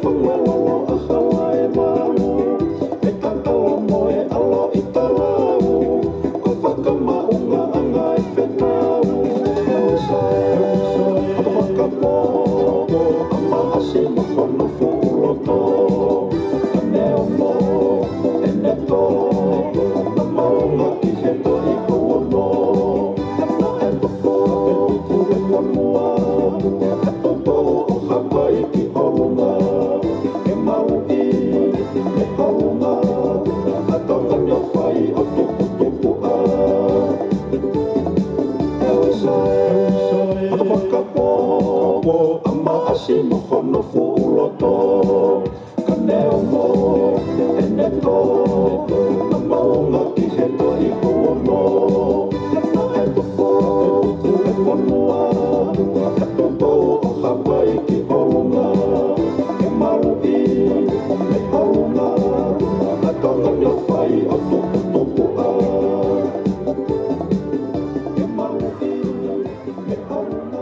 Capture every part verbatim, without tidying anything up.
Ua lolo a hala e malu, e kakala mo e ʻalo ʻi talau, ko fakamaʻungaʻanga e fetau. E uso e, e uso e, ʻa fakapō, ʻa maʻasi mo hono fuʻu loto. Ka neongo ʻene tō, na maunga ki he toʻi ʻo ono. Naʻe toko atu e fonua, ʻa e toto ʻo Hawaiʻi ki ʻolunga. Ke maluʻi mei ʻolunga, ʻa Tonga ni ʻo fai ʻo tuputupuʻa. E uso e, e uso e, ʻa fakapō, ʻa maʻasi mo hono fuʻu loto. Ka neongo ʻene tō, na maunga ki he toʻi ʻo ono. Naʻe toko atu e fonua, ʻa e toto ʻo Hawaiʻi ki ʻolunga. Ke maluʻi mei ʻolunga, ʻa Tonga ni ʻo fai ʻo tuputupuʻa. Ke maluʻi mei ʻolunga.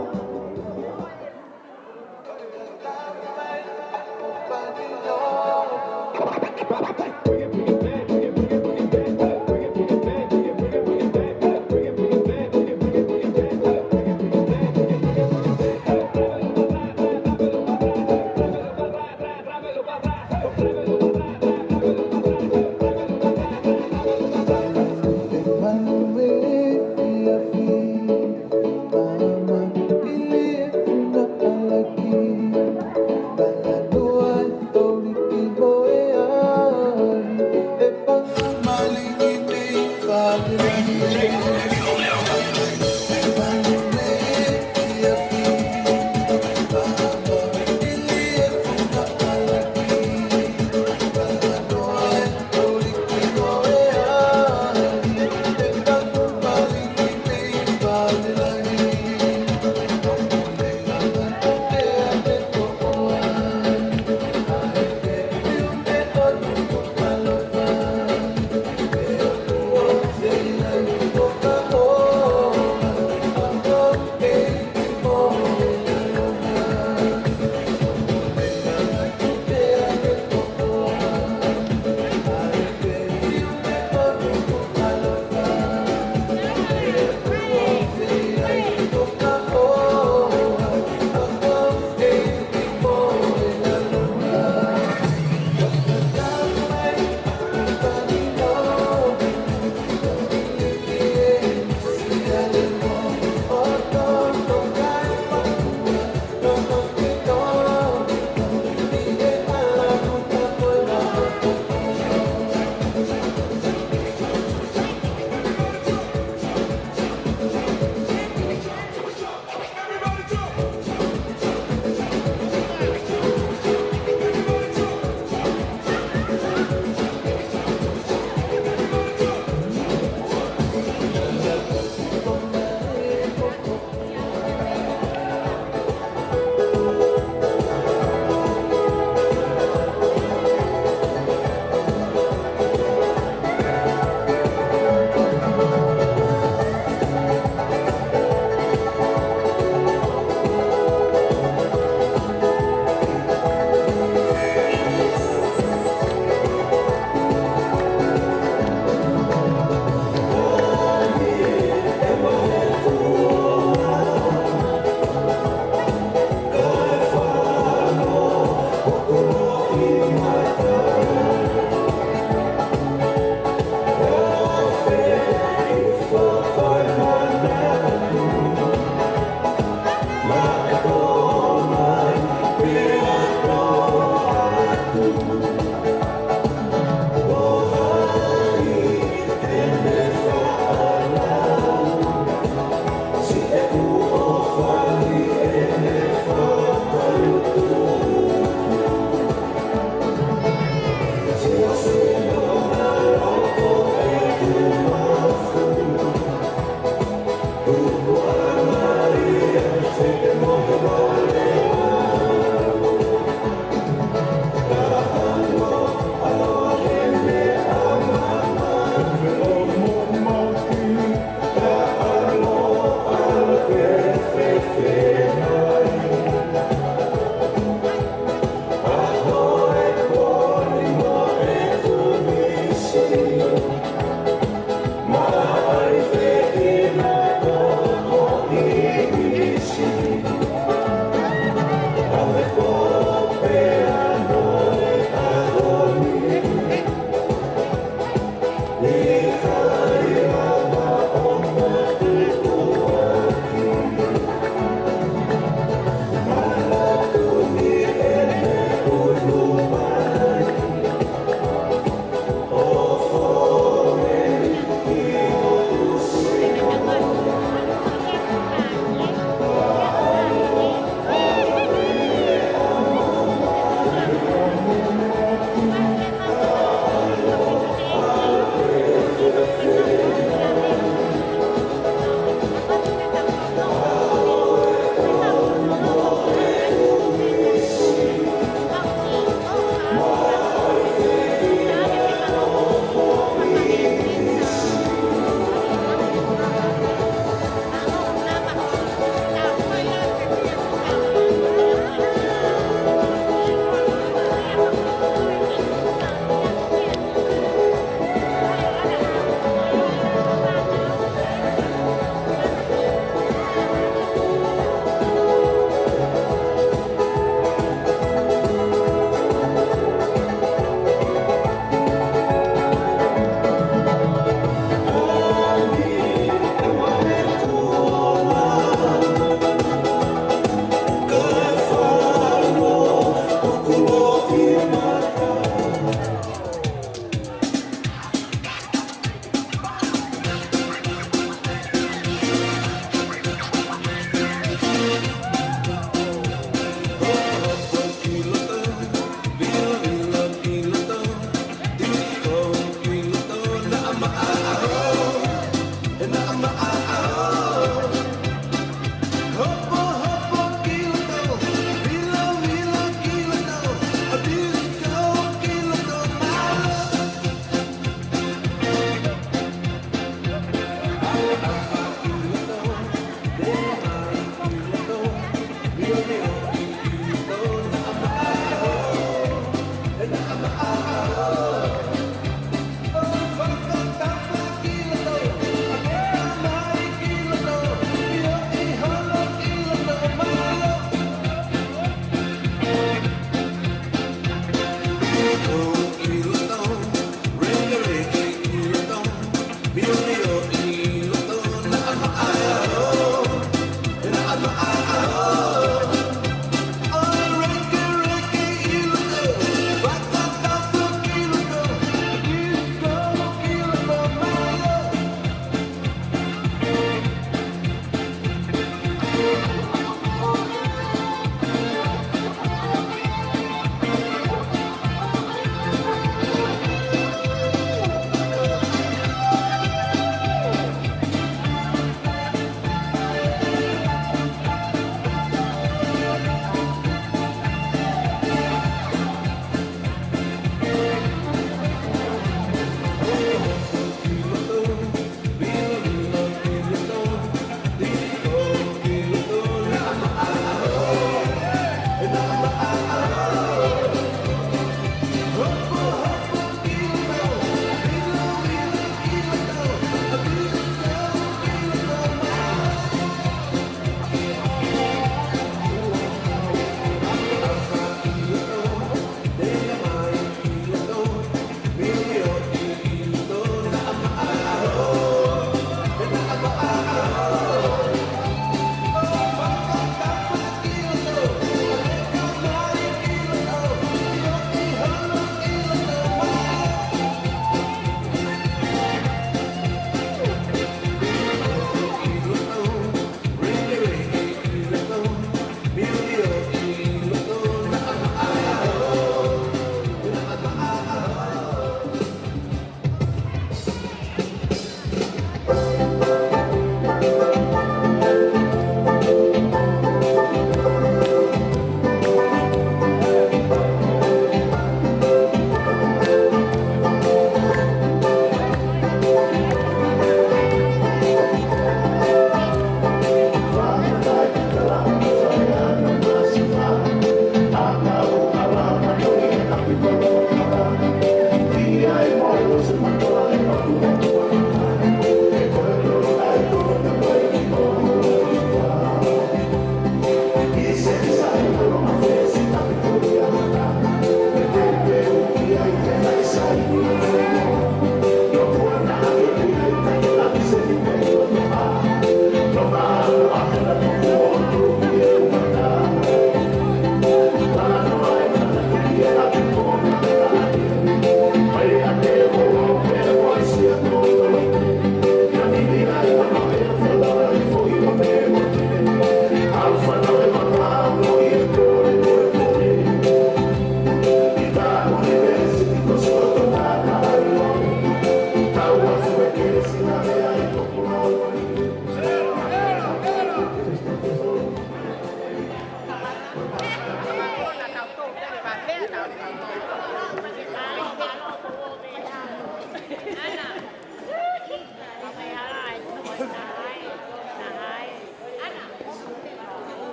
Kole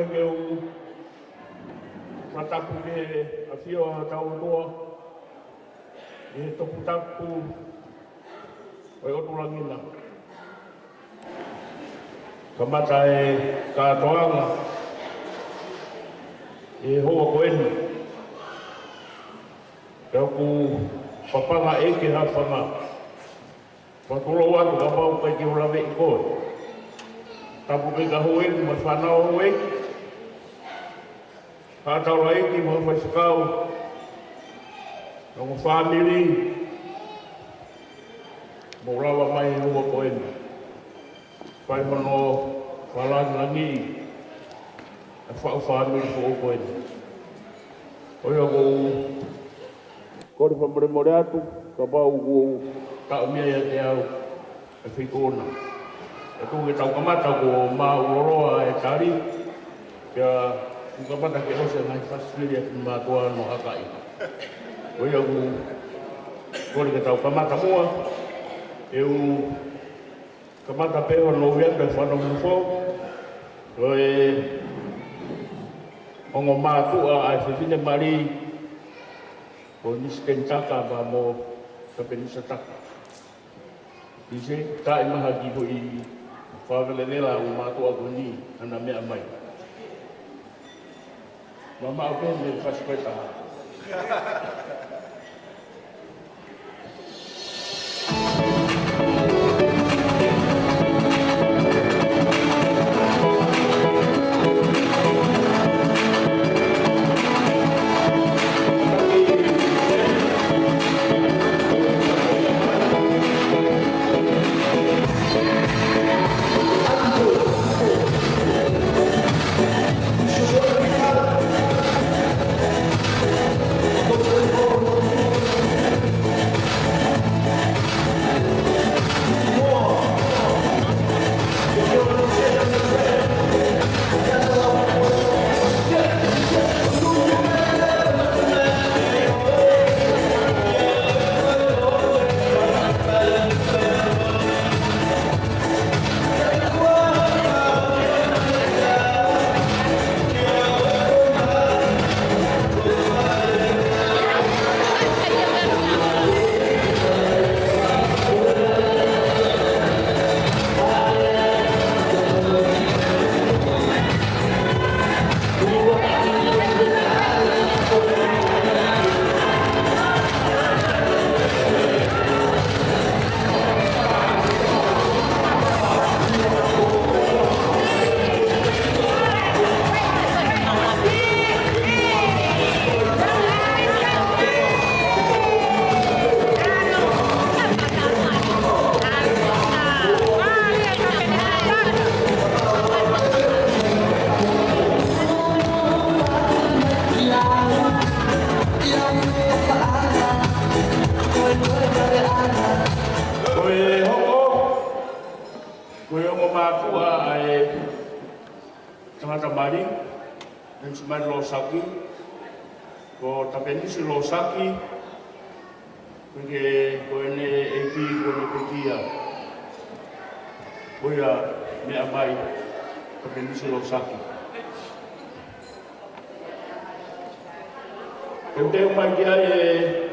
ke u fakatapu ki he ʻafio ʻa hotau ʻOtua ʻi he toputapu ʻo e ʻotu langi na. Kamata e kātoanga ʻi he houa ko eni. Pea ʻoku papanga ʻeiki ha fanga. Fakatulou atu kapau ʻoku ʻikai ke u laveʻi koe. Tapu pē ki he houʻeiki mo e fānau houʻeiki. Fakataulaʻeiki mo e faifekau. Mo e fāmili. Mou lava mai he houa ko eni. Fai hono fakalāngilangiʻi e faʻu fāmili foʻou ko eni. ʻOiauē, ʻoku ou kole fakamolemole atu, kapau ʻoku taʻomia ʻiate au e feituʻu na. Pea tuku ke tau kamata, kuo māʻuloloa e tali, pea kuo kamata ke ʻosi e ngaahi fasiliti ʻa e mātuʻa hono hakaʻi. ʻOiauē, kole ke tau kamata muʻa, ʻe u kamata pē hono uia pē fano mufo. Ko e ongo mātuʻa ʻa e fefine mali, ko Nisi Tenitaka pea mo Tapenisa Taka. Nisi, taʻi mai ha kiʻi foʻi fakavelevela ʻo e mātuʻa ko eni, ʻana meʻa mai. Mamaʻo pē mei he fasi ko ē taha. Ko e hoko, ko e ongo mātuʻa ʻa e tangata mali, Nisi Mali Losaki, ko Tapenisi Losaki, ko e, ko ʻene ʻeiki, ko ʻene pekia. Ko ia meʻa mai, Tapenisi Losaki. Teuteu mai ki ai e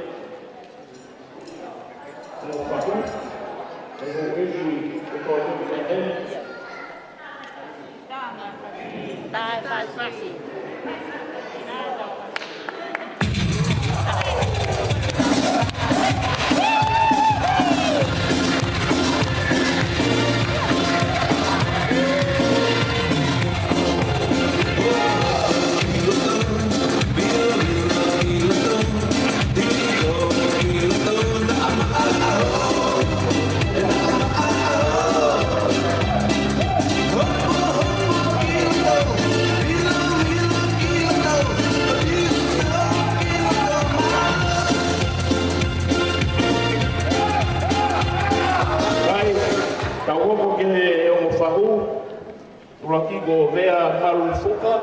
Tulaki ko Vea Malu Fuka.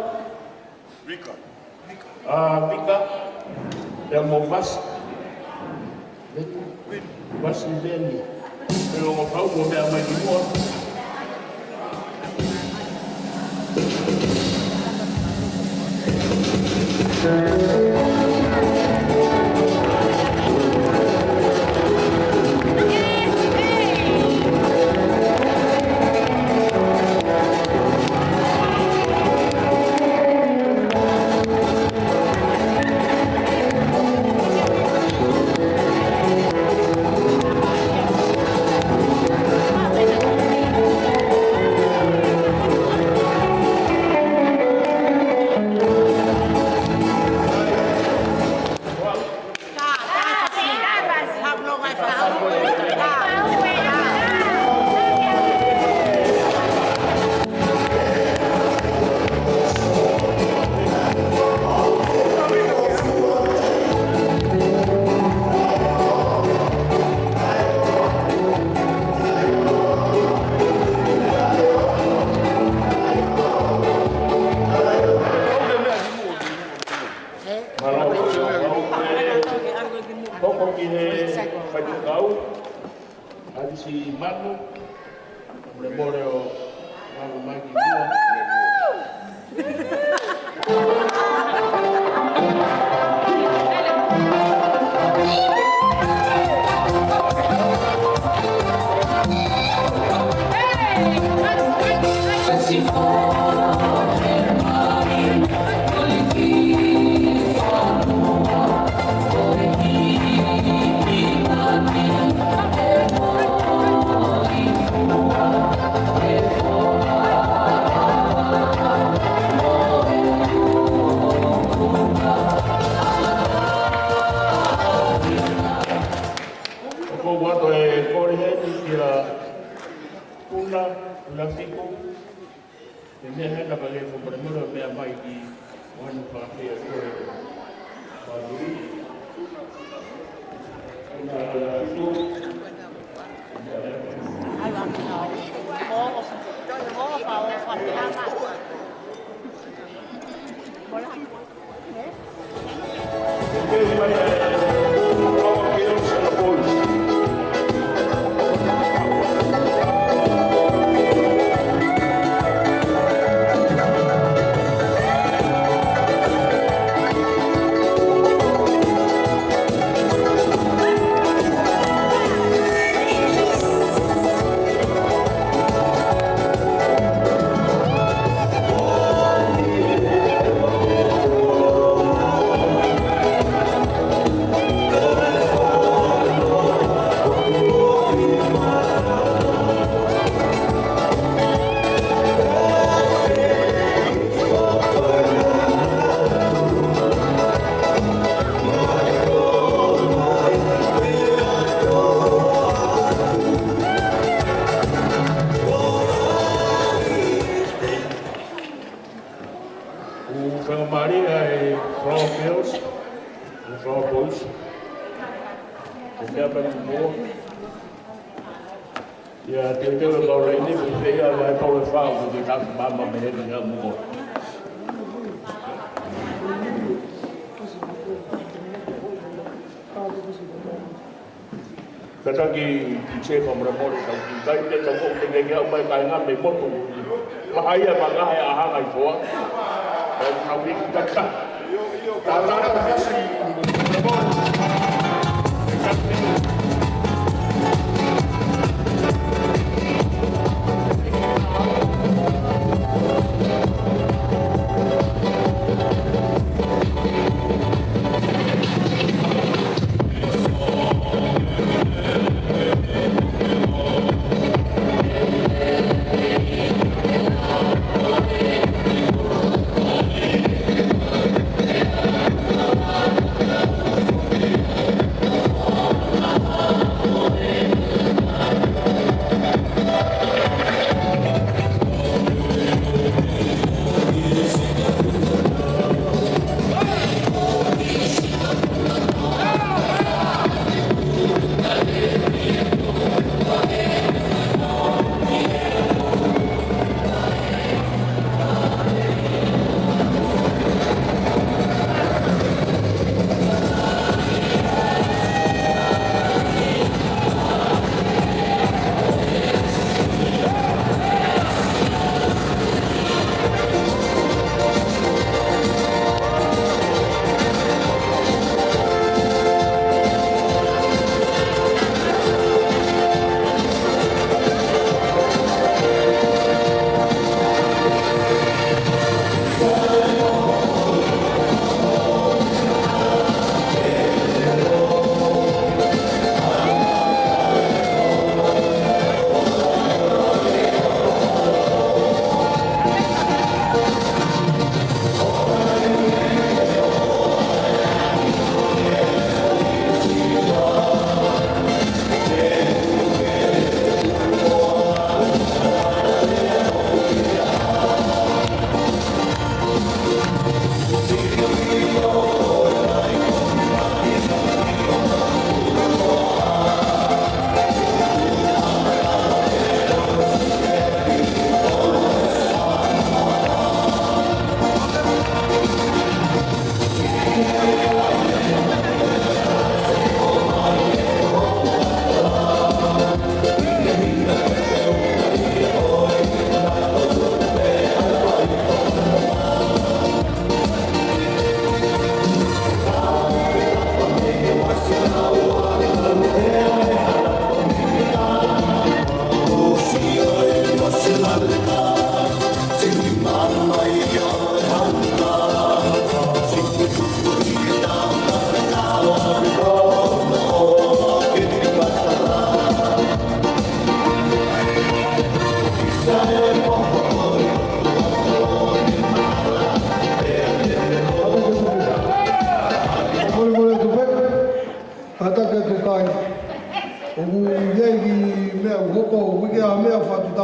Vika. ʻA Vika. Pea mo Vasi. Vasi Veni. Pea mo Pau ko Vea mai ki muʻa. Hoko ki he faifekau, ʻAlisi Manu, mole mole ʻo Manu mai ki muʻa. ʻOku ou ʻoatu e kole heni kia Puna, Puna Fiku. Ke meʻa hena pea ke fakamolemole ʻo meʻa mai ki muʻa ni pea ke ʻoua ʻe fāmili. ʻOku fakamālō ʻa e Flower Girls, ʻa e Flower Boys. Ko e meʻa pē mo. ʻIa, teuteu e kau laine, ko e pea ʻa e kau e fā, ko e tapu māmā mei heni ia mo. Kātaki, ʻi he fakamolemole, tau kiʻi kai pē, tau ko ke ke au mai kai ngā me motu. Mahaia makahe a hanga i toa. Tau kau i kata. Tātā, tātā,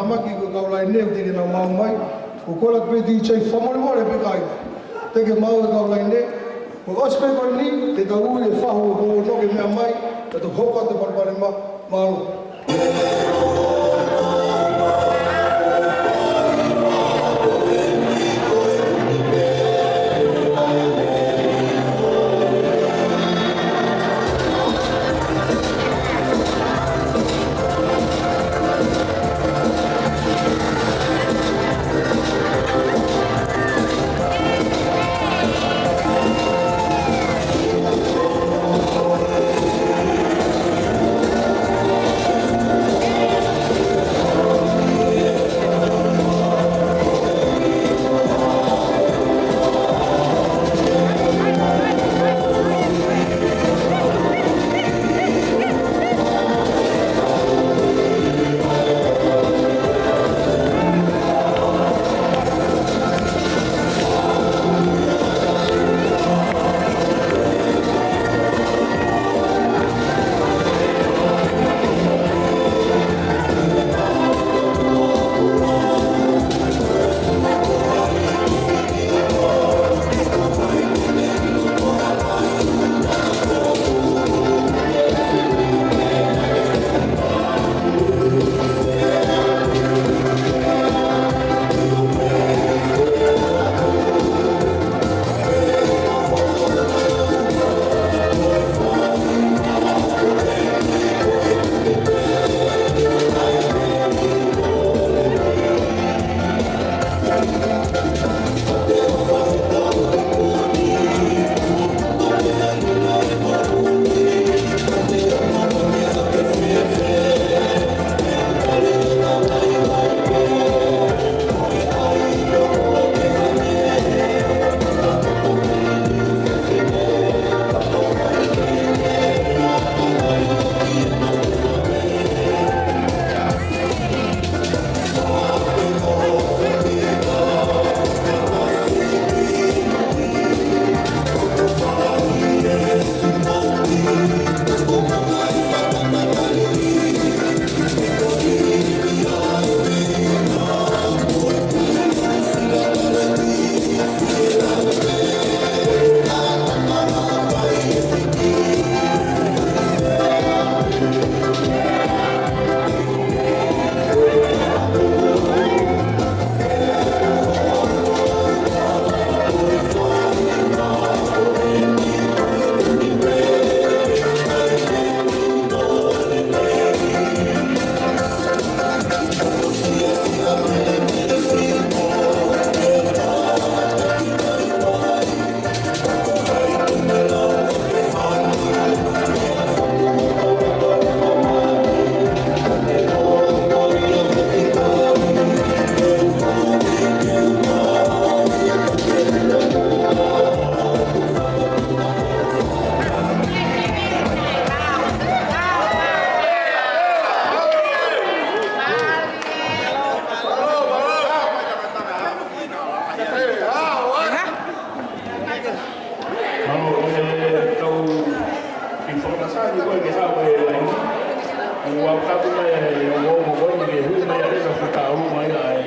Maki ko e kau laine, teʻeki ke nau maʻu mai. Ko e kole atu pē D J fakamolemole pē kāinga. Teʻeki ke maʻu e kau laine. Ko e ʻosi pē ko eni, te tau ui e fahu ko ē ʻoku meʻa mai, ka tau hoko atu e palopalema. Mālō. Mālō, ʻe, tau kiʻi fakamasani ko ē ke haʻu e laine. ʻOku ou kau mai ʻa e ongoongo ko eni ke hū mai ʻa e leka fakaʻamu mai ʻa e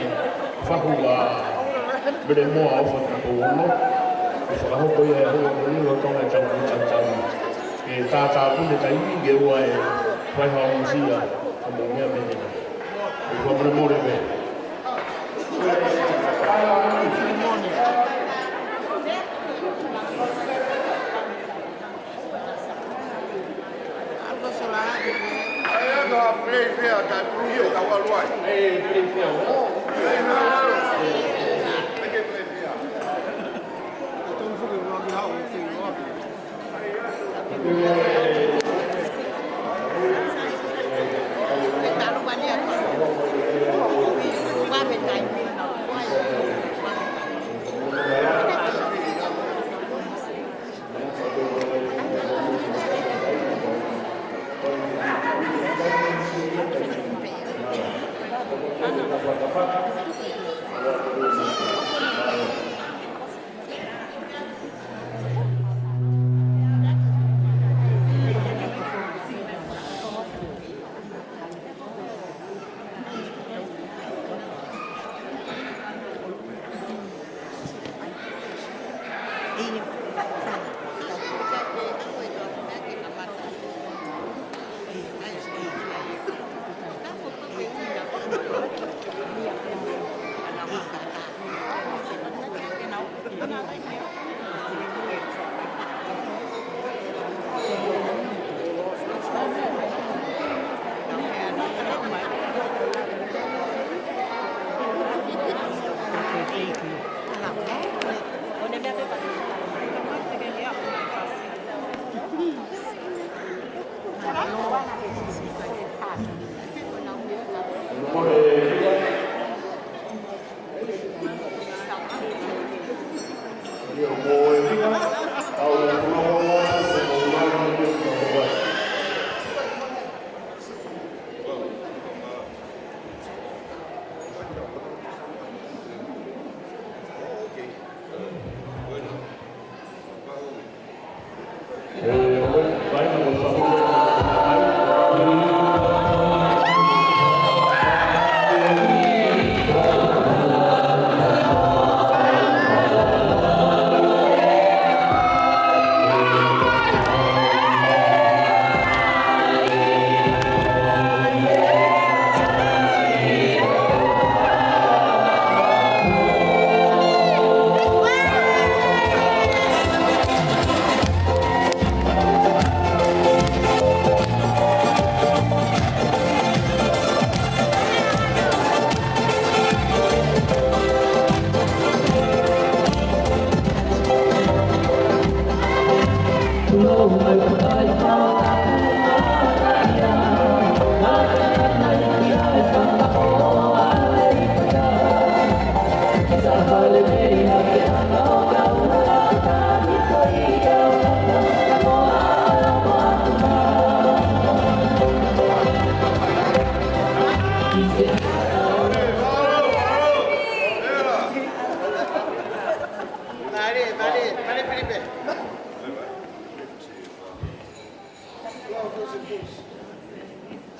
fahu ʻa Mele Moa ʻo Fakaʻono. ʻE fakahoko ia ʻi he ʻaho ko eni ʻo Tonga e tau ki tau tau. Ke tātāpuni e taimi ke ʻoua ʻe fai ha ongosia ka mou meʻa mei hena. ʻOku fakamolemole pē.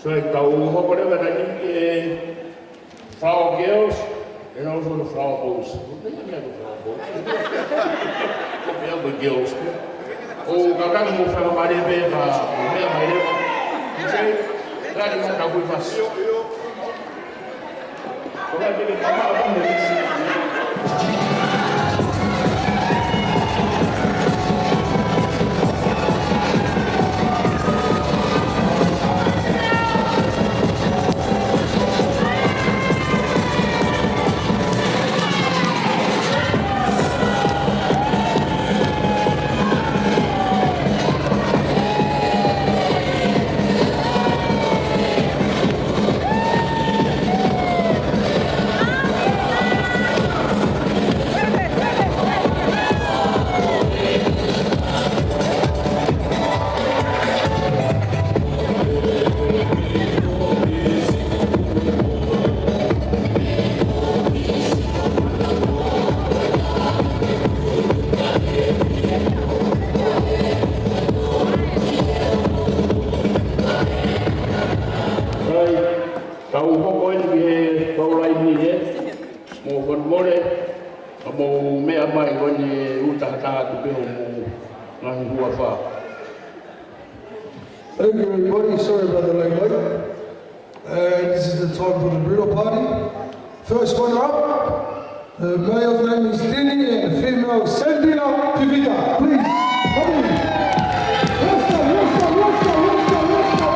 So, ʻe tau hoko leva eni ki he Flower Girls, and also the Flower Boys. Ko e meʻa ko e Flower Boys. Ko e meʻa ko e Girls. ʻOku ou kakato mo fakamālō pē ka meʻa mai leva. Okay? Lali mai ka kui fasi. Kai, tau hoko eni ki he kau laini ē. Mou fakamolemole, ka mou meʻa mai ko eni ʻo tahataha atu pē homou ngaahi huafa. Thank you, everybody. Sorry about the late wait. And this is the time for the bridal party. First one up, the male's name is Denny and the female Sandia Pivita. Please, come on. Let's go, let's go, let's go, let's go, let's go.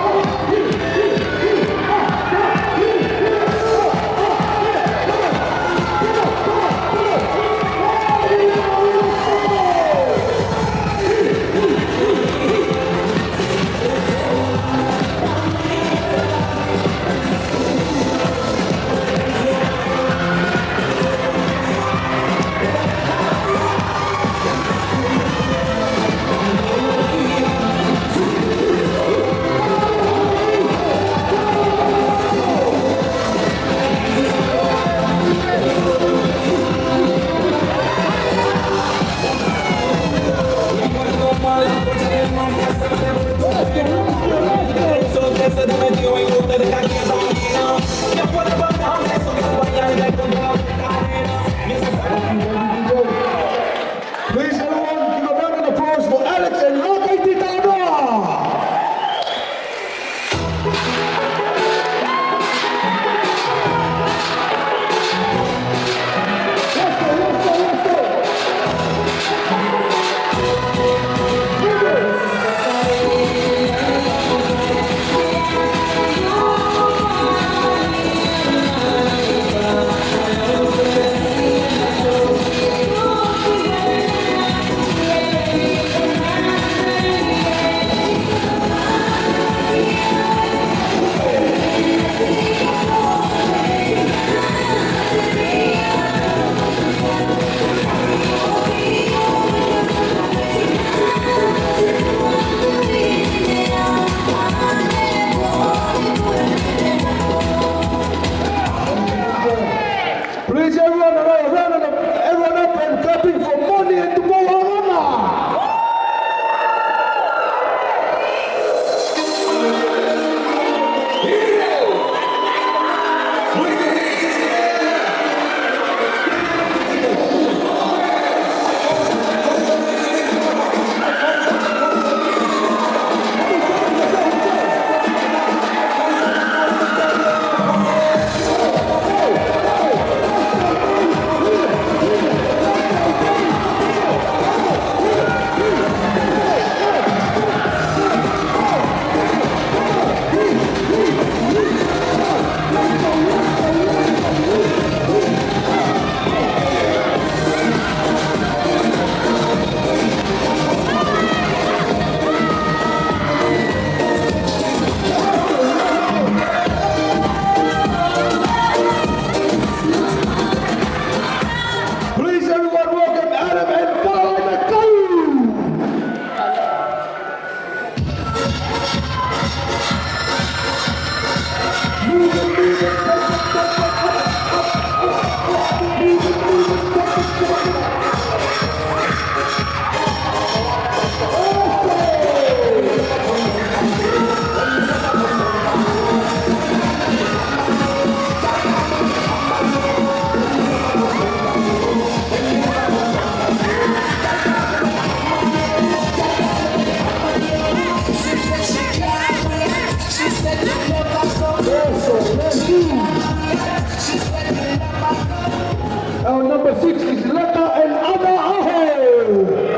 Our number six is Leka and Ana Aho.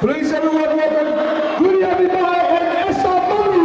Please, everyone, welcome Viliami Mahe and Esther Manu.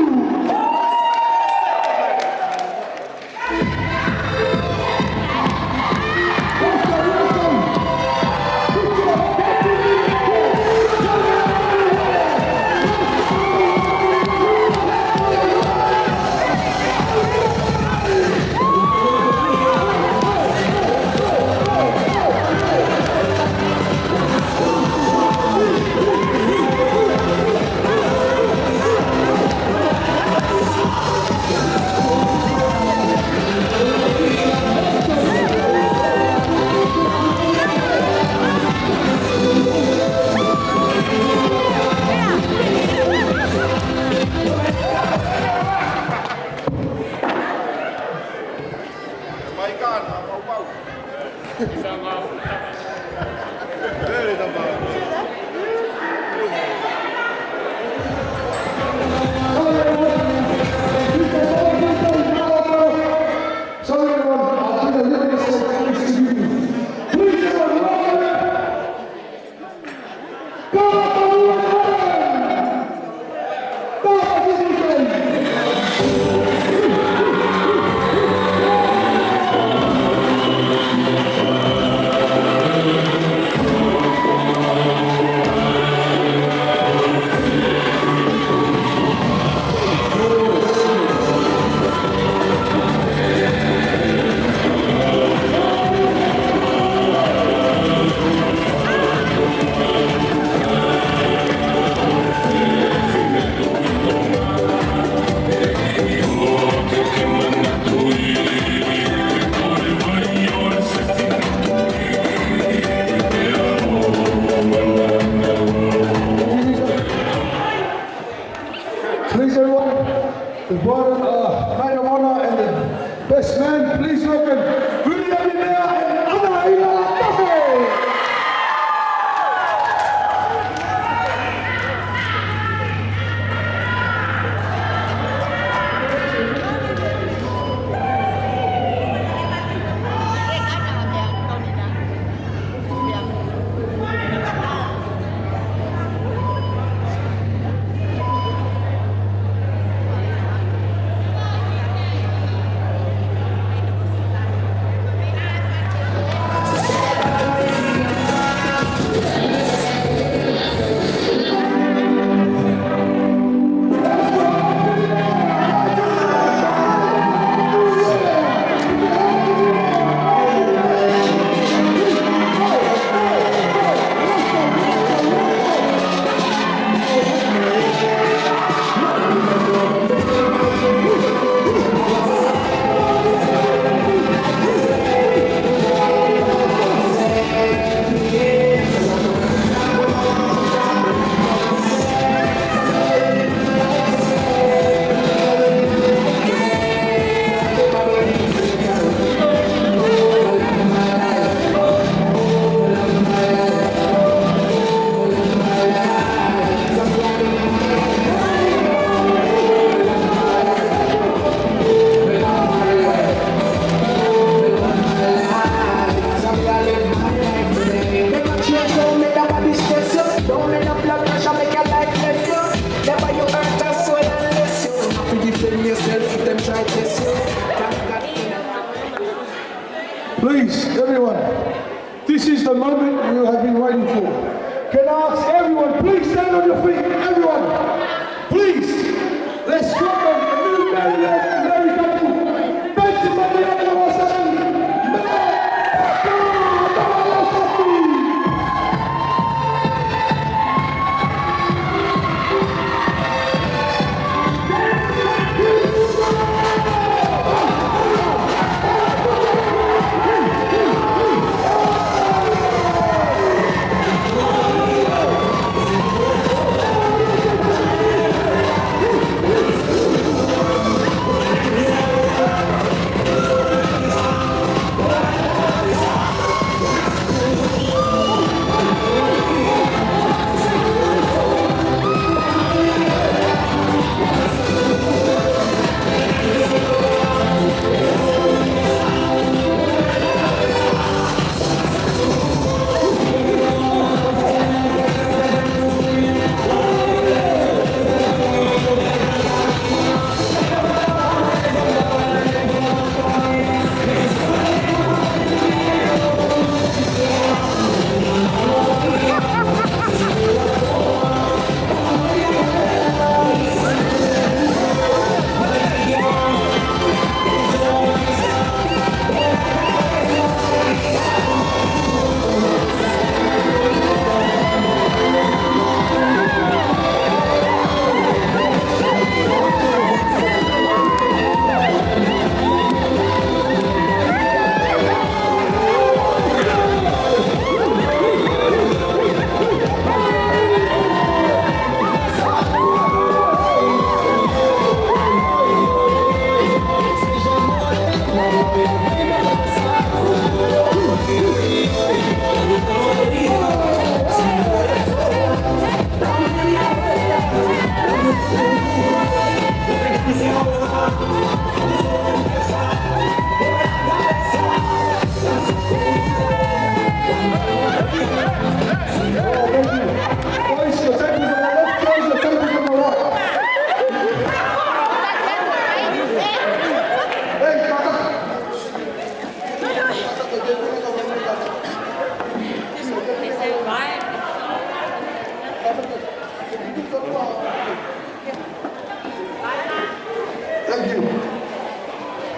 Please, everyone, the brother, uh, maid of honor and the best man, please welcome Viliami Mahe and Ana Ilala Tafe. Please, everyone, this is the moment you have been waiting for. Can I ask everyone, please stand on your feet, everyone. Please, let's welcome the new married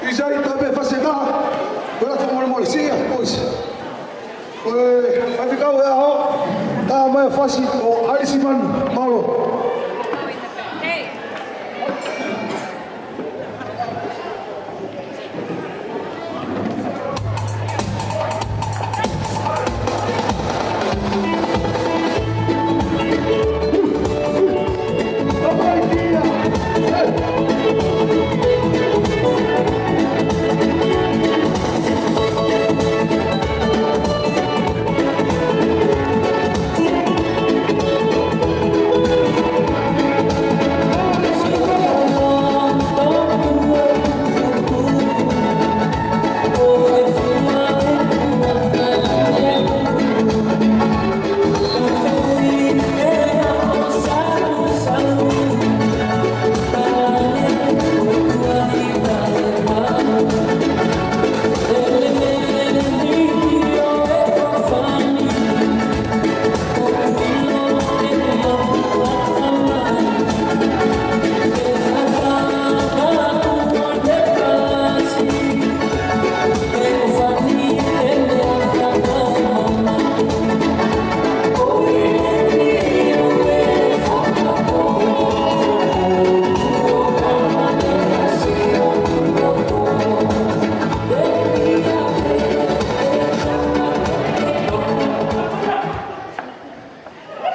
Isai Tape Faseka, ko e fakamolemole, sia, boys. Ko e faifekau ʻo e ʻaho, tā mai fasi ʻo ʻAlisi Manu, mālō.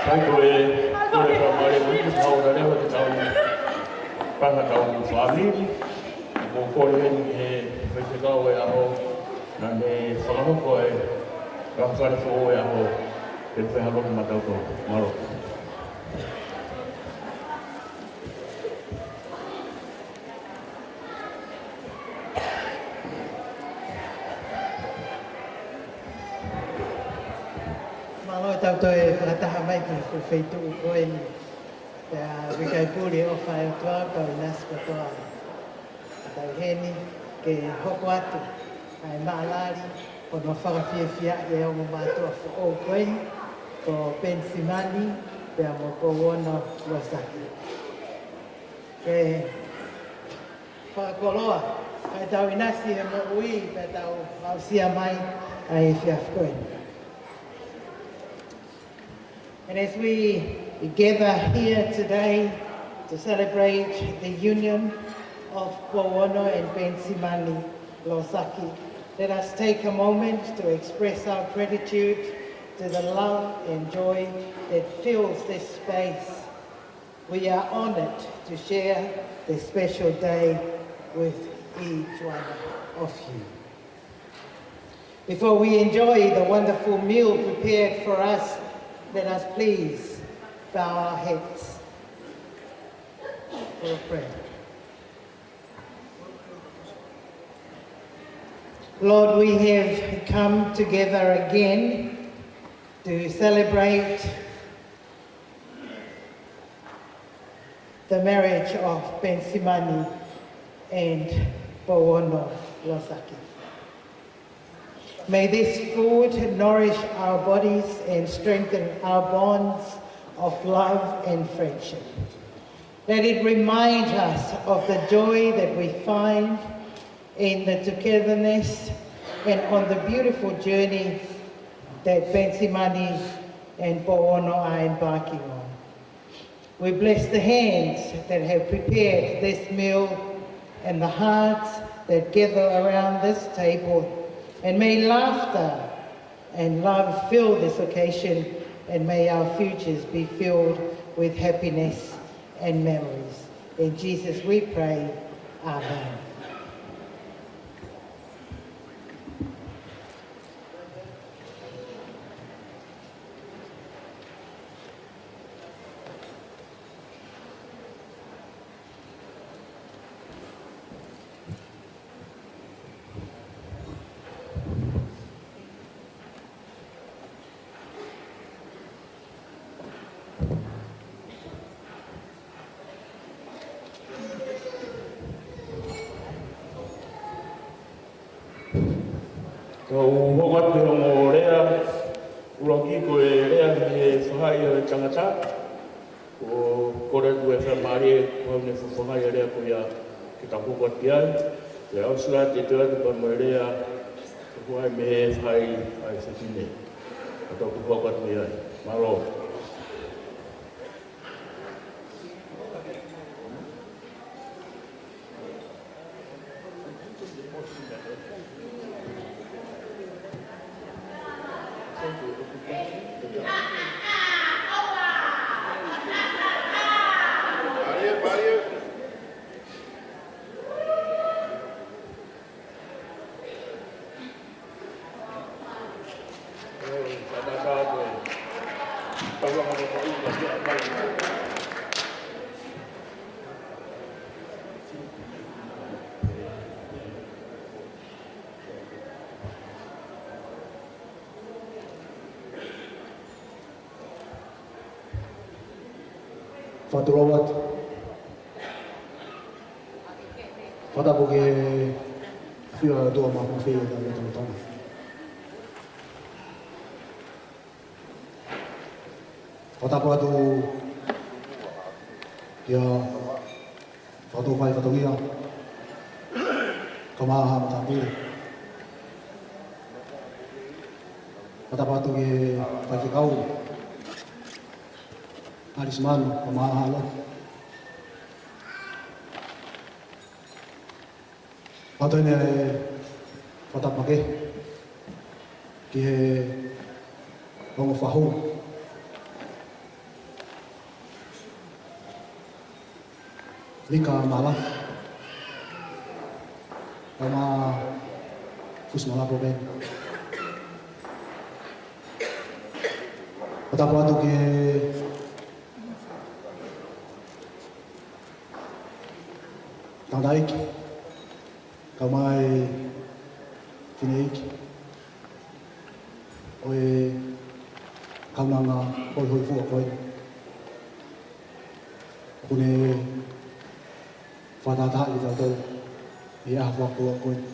Kai ko e, ko e fakamālō atu, tau na lewa te tau panga tau fāmili, mo kole heni he faifekau ʻo e ʻaho, naʻa ne fakahoko e fakafale foʻou ʻo e ʻaho, ke fehālaaki maʻatautolu. Mālō. Mālō ʻetau toe fakataha mai ki he fuʻu feituʻu ko eni. Pea ʻoku ʻikai puli e ʻofa ʻa e ʻOtua, kau ʻinasi kotoa ʻetau heni ke hoko atu ʻa e maʻalali, ko hono fakafiefiaʻi e ongo mātuʻa foʻou ko eni, ko Penisimani, pea mo Pouono Losaki. Ke fakakoloa ʻetau ʻinasi he moʻui, pea tau aʻusia mai ʻa e efiafi ko eni. And as we gather here today to celebrate the union of Pouono and Penisimani Losaki, let us take a moment to express our gratitude to the love and joy that fills this space. We are honored to share this special day with each one of you. Before we enjoy the wonderful meal prepared for us, let us please bow our heads for a prayer. Lord, we have come together again to celebrate the marriage of Penisimani and Pouono Losaki. May this food nourish our bodies and strengthen our bonds of love and friendship. Let it remind us of the joy that we find in the togetherness and on the beautiful journey that Penisimani and Pouono are embarking on. We bless the hands that have prepared this meal and the hearts that gather around this table. And may laughter and love fill this occasion, and may our futures be filled with happiness and memories. In Jesus we pray. Amen. Kau hoko atu he ongo lea, ʻuluaki ko e lea he faʻahi ʻo e tangata, ʻo kole atu e faingamālie, ko ʻene fofonga e lea ko ia ke tau hoko atu ai. Te u ʻosi atu, te u ʻoatu pē mo e lea, ʻoku ʻi ai mei he faifekau, faifekau fefine. Ka tau tuku atu mei ai. Mālō. Fakatulou atu. Fakatapu ki he ʻafio ʻa e ʻOtua Māfimafi ʻi he ngaahi meʻa ʻo Tonga. Fakatapu atu ki he Fakatuofai Fatongia, kae ʻumaʻā haʻa matāpule. Fakatapu atu ki he faifekau, Alisimanu, kae ʻumaʻā haʻa lotu. Pea toe ʻi ai e fakatapu makehe ki he ongo fahu, Vika Malafi, kae ʻumaʻā Fusi Malapo Beni. Fakatapu atu ki he tangataʻeiki, kae ʻumaʻā e fineʻeiki ʻo e kaunanga hoihoifua ko eni. ʻOku ne fakatahatahaʻi kitautolu ʻi he ʻaho fakakoloa ko eni.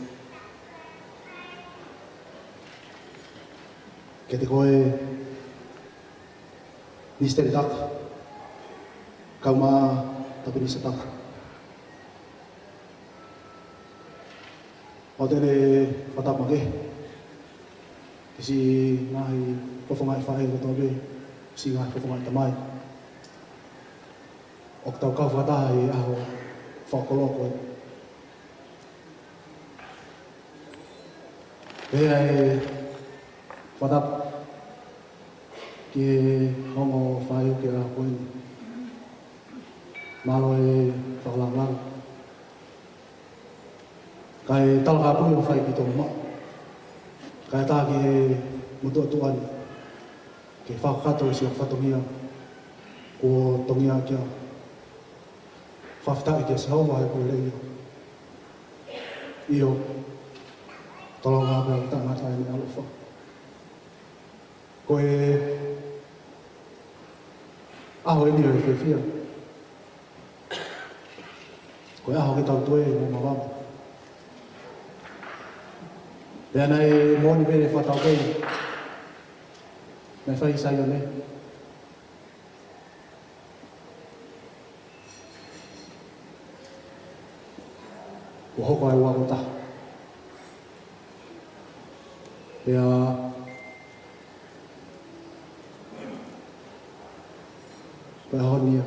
Kiate koe, Minisitā Taka, kae ʻumaʻā Tapinisitā Taka. ʻOatu ʻeni e fakatapu makehe ki he siʻi ngaahi fofongaʻi faʻē kotoa pē, siʻi ngaahi fofongaʻi tamai ʻoku tau kau fakataha ʻi he ʻaho fakakoloa ko eni. Pea ʻi he fakatapu ki he ongo faʻē ʻo e ʻaho ko eni. Mālō e fakalāngilangi. Kae talakapui ʻo fai ki Tonga maʻu. Kae ʻatā ki he motuʻa tuʻa ni ke fakakakato e siʻa fatongia kuo tongia kia. Fakafetaʻi kia Sihova he kuo lelei. ʻIo, tolonga pē ʻa e tangata ʻi he ʻaloʻofa. Ko e ʻaho eni ʻo e fiefia. Ko e ʻaho ke tau toe mo mavava. Pea naʻe moʻoni pē e fakataukei naʻe fai ʻi Saione. Kuo hoko ʻa e ua ko taha. Pea ko e ʻaho ni ia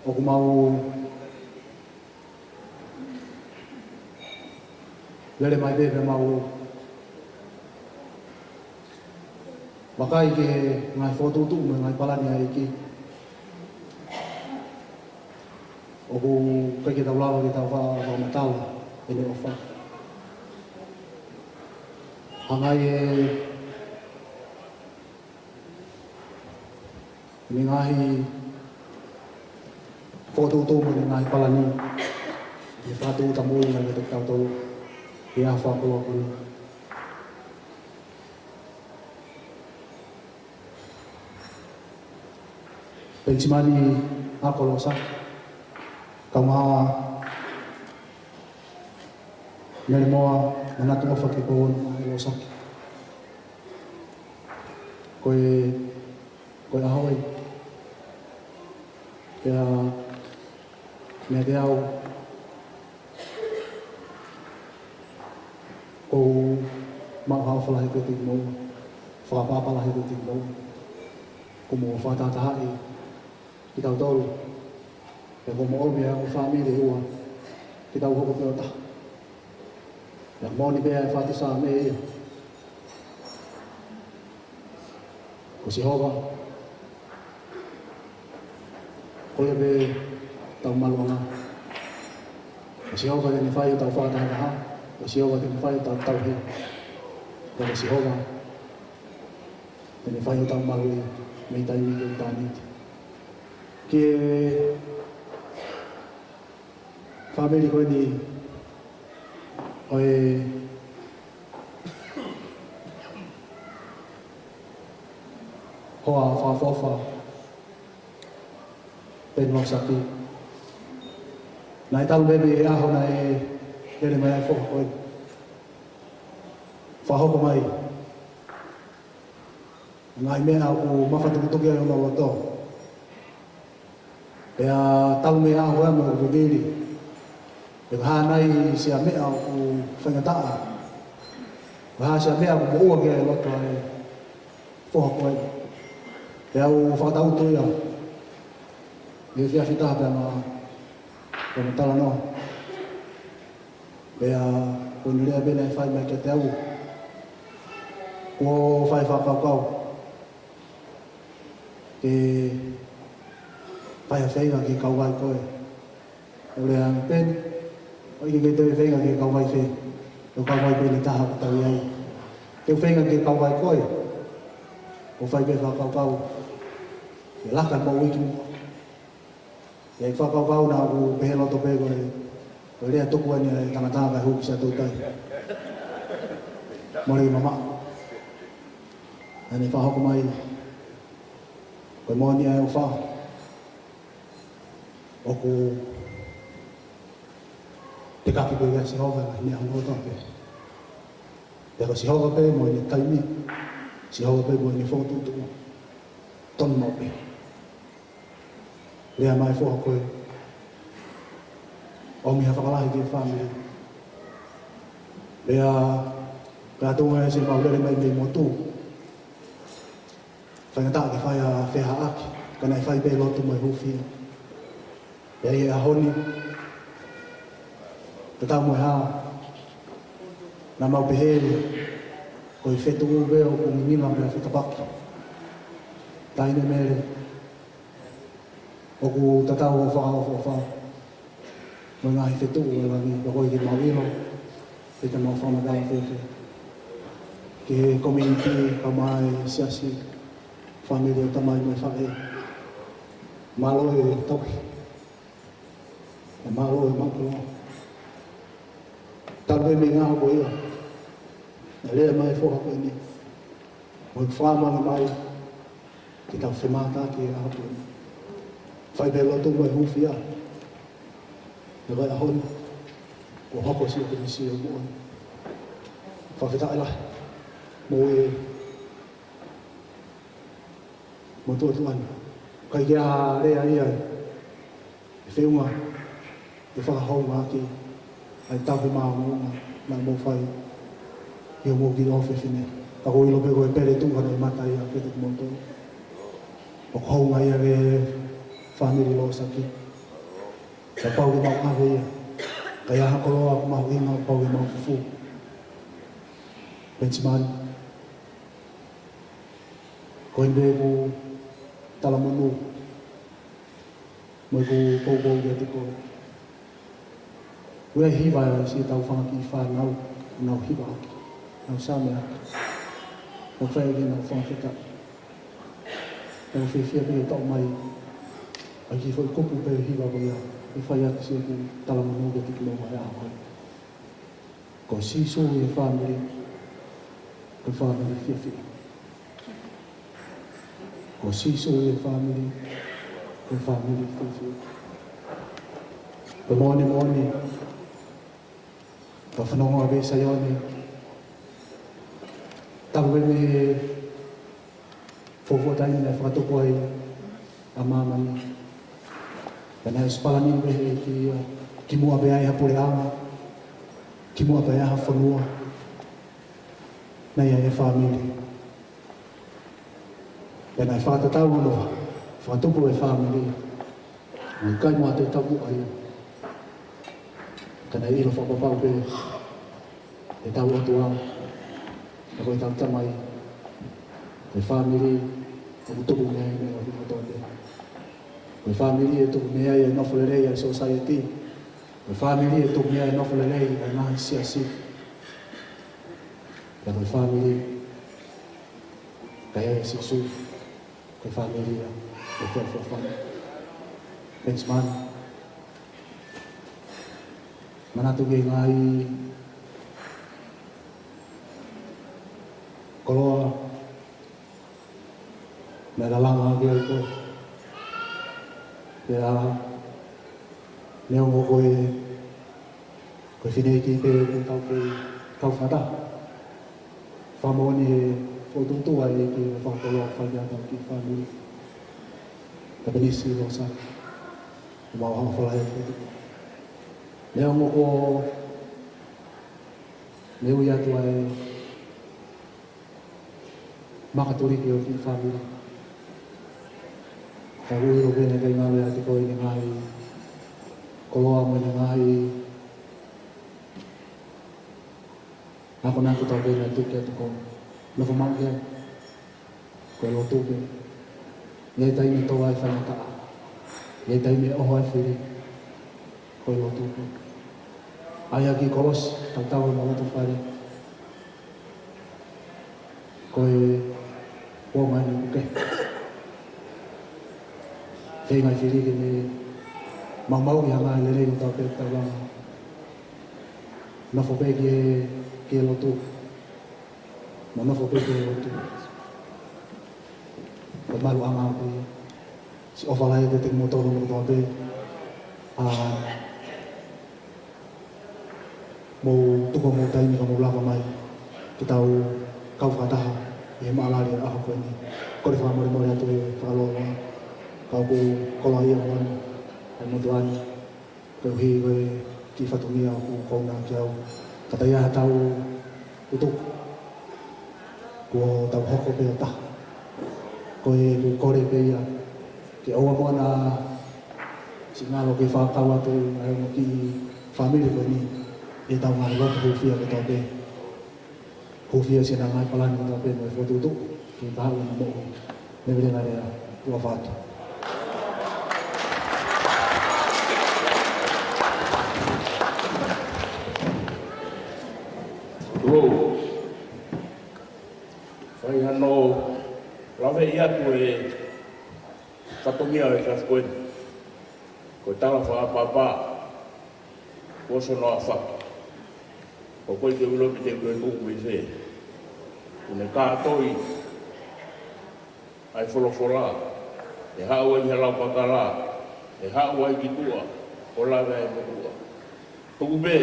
ʻoku mau lele mai pē pea mau vakai ki he ngaahi fokotuʻutuʻu mo e ngaahi palani ʻa e ʻEiki. ʻOku ʻikai ke tau lava ke tau fa-, fakamatala ʻene ʻofa. Hangē ko e ngaahi fokotuʻutuʻu mo e ngaahi palani ʻe fakatuʻutāmaki mai kiate kitautolu ʻi he ʻaho fakakoloa ko eni. Penisimani Ako Losaki, kae ʻumaʻā Mele Moa Manatuʻofa Kepouona Losaki. Ko e, ko e ʻaho ē. Pea meiate au, ʻOku mau ʻofa lahi ʻaupito kiate kimoua, fakaʻapaʻapa lahi ʻaupito kiate kimoua. Kuo mou fakatahatahaʻi kitautolu, pea kuo mou ʻomi ʻa e fāmili ʻe ua ke tau hoko pē ʻo taha. Pea moʻoni pē ʻa e faʻa Saame ia, ko Sihova, ko ia pē ʻetau maluʻanga. Ko Sihova te ne fai hotau fakatahataha. Ko Sihova te ne fai hotau tauhi. Ko Sihova te ne fai hotau maluʻi mei taimi ki ʻitāniti. Ki he fāmili ko eni ʻo e hoa fakaʻofoʻofa, Peni Losaki. Naʻe talu pē mei he ʻaho naʻe lele mai ai e foha ko eni, fakahoko mai ngaahi meʻa ʻoku mafatukutuki ai ʻa e loto. Pea talu mei he ʻaho ia mo e vivili, pe ko e hā nai siʻa meʻa ʻoku faingataʻa, pe ko e hā siʻa meʻa ʻoku moʻua ki ai e loto ʻa e foha ko eni. Pea u fakatautu ia he efiafi ʻe taha pea ma, pea ma talanoa. Pea ko ʻene lea pē naʻe fai mai kiate au, kuo fai fakakaukau ke fai ha feinga ke kau ai koe. ʻO lea ange, Peni, ʻoku ʻikai ke toe feinga ke kau ai fē, ʻo kau ai pē ʻi he taha ʻoku tau ʻi ai. Te u feinga ke kau ai koe, ʻo fai pē fakakaukau ke laka mo uiki mo. ʻI ai e fakakaukau naʻa ku pehē loto pē ko e, ko e lea tuku eni ʻa e tangata kae hū ki Siaʻatoutai. Mole mamaʻo. Naʻa ne fakahoko mai, ko e moʻoni ʻa e ʻofa. ʻOku tekaki pē ʻia Sihova ʻa e ngaahi meʻa ʻi hono loto pē. Pea ko Sihova pē mo ʻene taimi, Sihova pē mo ʻene fokotuʻutuʻu. Tonu maʻu pē. Lea mai e foha ko ē, ʻomi ha fakalahi ki he fāmili. Pea, pea tuʻunga ʻa e siʻi mau lele mai mei motu, faingataʻa ke fai ha feʻiloaki, ka naʻe fai pē lotu mo e hūfia. Pea ʻi he ʻaho ni, tatau mo e hā, naʻa mau pehē, ko e fetuʻu pē ʻoku nginga pea fetapaki. Taʻahine Mele, ʻoku tatau hoʻo fakaʻofoʻofa mo e ngaahi fetuʻu ʻo e langi, pea ʻoku ʻikai ke mau ʻilo pe te mau fakamatala fēfē. Ki he community, kae ʻumaʻā e siasi, fāmili ʻo e tamai mo e faʻē, mālō e tauhi, pea mālō e maʻu koloa. Talu pē mei he ʻaho ko ia naʻe lea mai e foha ko eni, mo e fakamanatu mai ke tau femātaaki he ʻaho ko eni. Fai pē lotu mo e hūfia. Pea ko e ʻaho ni, kuo hoko siʻoku misiona moʻoni. Fakafetaʻi lahi. Mo e, mo tuʻa tuʻa ni. ʻIkai ke ʻi ai ha lea ia ʻe feʻunga ke fakahoungaʻaki ʻa e tauhi māʻolunga naʻa mou fai ʻi hoʻomou kiʻi ʻofefine. Ka ʻoku ou ʻilo pē ko e pele tuʻu hano ʻi mata ia kiate kimoutolu. ʻOku hounga ia ki he fāmili Losaki. Kapau ke mau ʻave ia, ka ʻi ai ha koloa ʻoku mahuʻinga, kapau ke mau fufū. Penisimani, ko eni pē ʻeku talamonū mo ʻeku poupou kiate koe. ʻOku ʻi ai e hiva ʻa siʻetau fanga kiʻi fānau, nau hivaʻaki, nau saameʻaki, nau fai ʻaki ʻenau fakafetaʻi. Pea ʻoku ou fiefia pē ke toʻo mai ʻa e kiʻi foʻi kupu pē hiva ko ia, ʻe fai ʻaki siʻeku talamonū kiate kimoua he ʻaho ko eni. Ko Sīsū ʻi he fāmili, ko e fāmili fiefia. Ko Sīsū ʻi he fāmili, ko e fāmili fiefia. Ko e moʻoni moʻoni, ka fanongo ʻa e Saione, talu pē mei he fuofua taimi naʻe fakatupu ai ʻa māmani. Pea naʻe ʻosi palani pē ʻe he ʻEiki ia, kimuʻa pē ʻi ai ha puleʻanga, kimuʻa pē ʻi ai ha fonua, Naʻe ʻi ai e fāmili. Pea naʻe fakatatau hono fakatupu e fāmili. Naʻe ʻikai mo ha toe taumuʻa ia. Ka naʻe ʻilo fakapapau pē ʻe heʻetau ʻOtua, ʻa ia ko ʻetau Tamai, ko e fāmili ʻoku tupu mei ai e meʻa kotoa pē. Ko e fāmili ʻe tupu mei ai e nofo lelei ʻa e sōsaieti. Ko e fāmili ʻe tupu mei ai e nofo lelei ʻa e ngaahi siasi. Pea ko e fāmili, ka ʻi ai ʻa Sīsū, ko e fāmili ia ʻoku feʻofoʻofani. Thanks, man. Manatu ki he ngaahi koloa naʻe lalanga ʻaki ʻa koe. Pea neongo ko e, ko e fineʻeiki pē ʻoku tau kei kau fakataha, fakamoʻoni he fokotuʻutuʻu ʻa e ʻEiki ʻo fakakoloa fai ʻa hotau kiʻi fāmili. Tapenisi, Losa, ʻoku mau ʻofa lahi atu. Neongo ko e ui atu ʻa e makatuliki ʻo e kiʻi fāmili, ka ʻoku ou ʻilo pē naʻe ʻikai ngalo ʻiate koe ʻene ngaahi koloa mo ʻene ngaahi akonaki kotoa pē naʻe tuku kiate koe. Nofo maʻu ki ai. Ko e lotu pē. ʻI he taimi ʻe tō ai e faingataʻa, ʻi he taimi ʻe ʻoho ai e fili, ko e lotu pē. ʻAi ʻa e kiʻi kolosi, tautau ʻi he loto fale. Ko e kuonga ʻeni ʻoku kehe. Feinga e fili ke ne maumauʻi ha ngaahi lelei kotoa pē ʻoku tau langa. Nofo pē ki he, ki he lotu. Mo nofo pē ki he lotu. Ko e maluʻanga pē ia. Siʻi ʻofa lahi atu kiate kimoutolu kotoa pē. ʻA, mou tuku homou taimi ka mou lava mai ke tau kau fakataha ʻi he maʻalali ʻo e ʻaho ko eni. Kole fakamolemole atu e fakalongolongo, ka ʻoku ou koloaʻia moʻoni ʻa e motuʻa ni, koeʻuhi ko e kiʻi fatongia ʻoku kau na ki au. Ka ʻi ai haʻatau tuku, kuo tau hoko pē ʻo taha. Ko e, ʻoku ou kole pē ia ke ʻoua muʻa naʻa siʻi ngalo ke fakakau atu ʻa e ongo kiʻi fāmili ko eni ʻi heʻetau ngaahi lotu hūfia kotoa pē. Hūfia siʻena ngaahi palani kotoa pē mo e fokotuʻutuʻu ke kahaʻu ʻena moʻui. Nevelenga lea, ʻofa atu. Tulou. Fai hano laveʻi atu e fatongia ʻo e efiafi ko eni. Ko e tala fakaʻapaʻapa, ko hono ʻafaki. Ko koe ke ʻilo pe te u ʻilo pe ʻoku ou ʻi fē. ʻOku ne kātoi ʻa e folofola, ʻe haʻu ai ki he lau pakala, ʻe haʻu ai ki tuʻa, ʻo lave ai e motuʻa. Tuku pē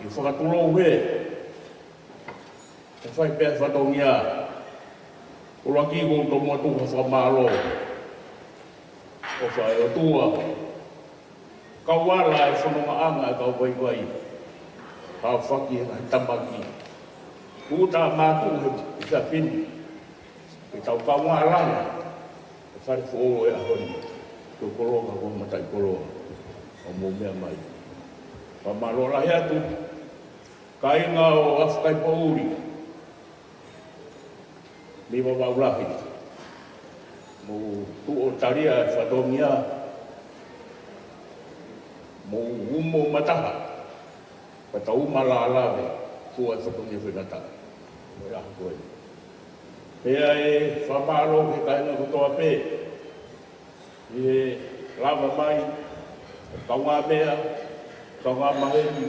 ke fakatulou hē, ʻe fai pē ʻa e fatongia. ʻUluaki, ʻoku ou tomuʻa tuku ha fakamālō. ʻOfa ʻa e ʻOtua, kau ala e fonongaʻanga ʻa e kau vaivai, kau faki e ngaahi tamaki. Kuo tau mātuʻu he efiafi ni ke tau kaungā langa e fale foʻou ʻo e ʻaho ni. Ko e koloa ka ko e mataʻikoloa ʻoku mou meʻa mai. Fakamālō lahi atu, kāinga ʻo Afu Kaipoʻuli, mei Vavaʻu Lahi, mou tuʻu ʻo talia e fatongia, mou umo mataha, ka tau uma lālave, fua e fatongia faingataʻa ʻo e ʻaho ko eni. Pea ʻe fakamālō ki he kāinga kotoa pē ʻi he lava mai, kaungā meʻa, kaungā maheni,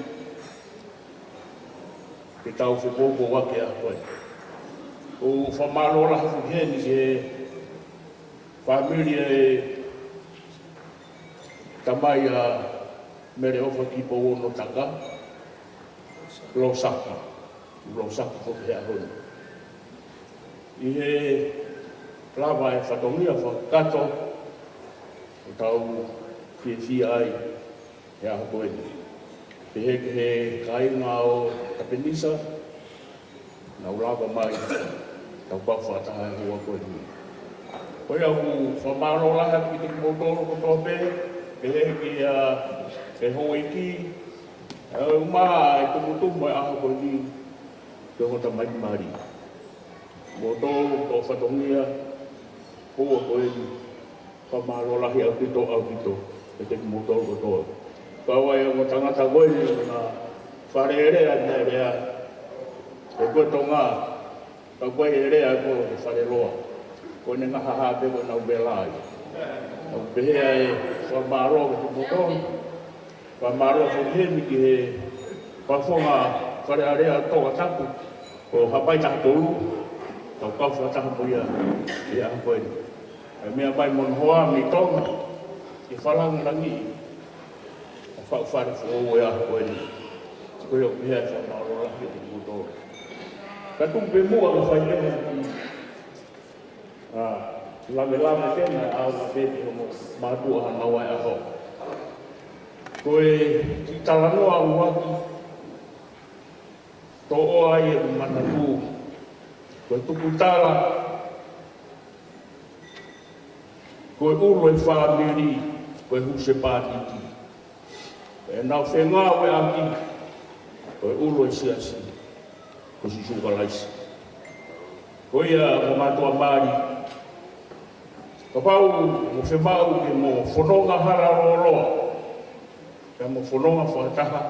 ke tau fepoupouaki ʻa koe. ʻOku ou fakamālō lahi foki heni ki he fāmili ʻa e tamai ʻa Mele ʻOfa Kipouono Taka, Losaki, Losaki foki he ʻaho ni. ʻI he lava e fatongia fakakakato ʻoku tau fiefia ai he ʻaho ko eni. Pehē ki he kāinga ʻo Tapenisa, Naʻa ku lava mai, tau kau fakataha he ʻaho ko eni. Ko ia ʻoku ou fakamālō lahi atu kiate kimoutolu kotoa pē, pehē kia, kia houʻeiki, ʻa e uma e tumutumu e ʻaho ko eni, ki hoʻo tamai mali. Moutolu, ko e fatongia, ko ko eni, fakamālō lahi ʻaupito, ʻaupito, kiate kimoutolu kotoa. Kau ai ʻa e tangata ko eni, na fale ʻelea, na ʻelea, ʻe ko e Tonga, ka ko e ʻelea ko e fale loa. Ko ʻene ngaahi hā pē ko ʻenau vela ai. ʻOku pehē ai, fakamālō kiate kimoutolu. Fakamālō foki heni ki he faʻahinga Fale Alea Tongatapu, ko Haʻapai taha tolu, tau kau fakataha mo ia, ʻi he ʻaho ko eni. ʻA e meʻa mai mo hono hoa mei Tonga, ki he fakalāngilangiʻi ʻa e faʻu fale foʻou he ʻaho ko eni. Ko ia ʻoku pehē ai fakamālō lahi kiate kimoutolu. Ka tuku pē muʻa ke fai pehē, ʻa, lavelave pē naʻe ʻaonga pē ki hono mātuʻa hano ʻaho. Ko e kiʻi talanoa ʻuluaki, toʻo ai e manatu. Ko e tukutala, ko e ʻulu e fāmili, ko e husepāniti. ʻEnau fengāueʻaki, ko e ʻulu e siasi, ko Sīsū Kalaisi. Ko ia mo mātuʻa mali. Kapau mo fiemaʻu ke mo fononga hala lōloa, ke mo fononga fakataha,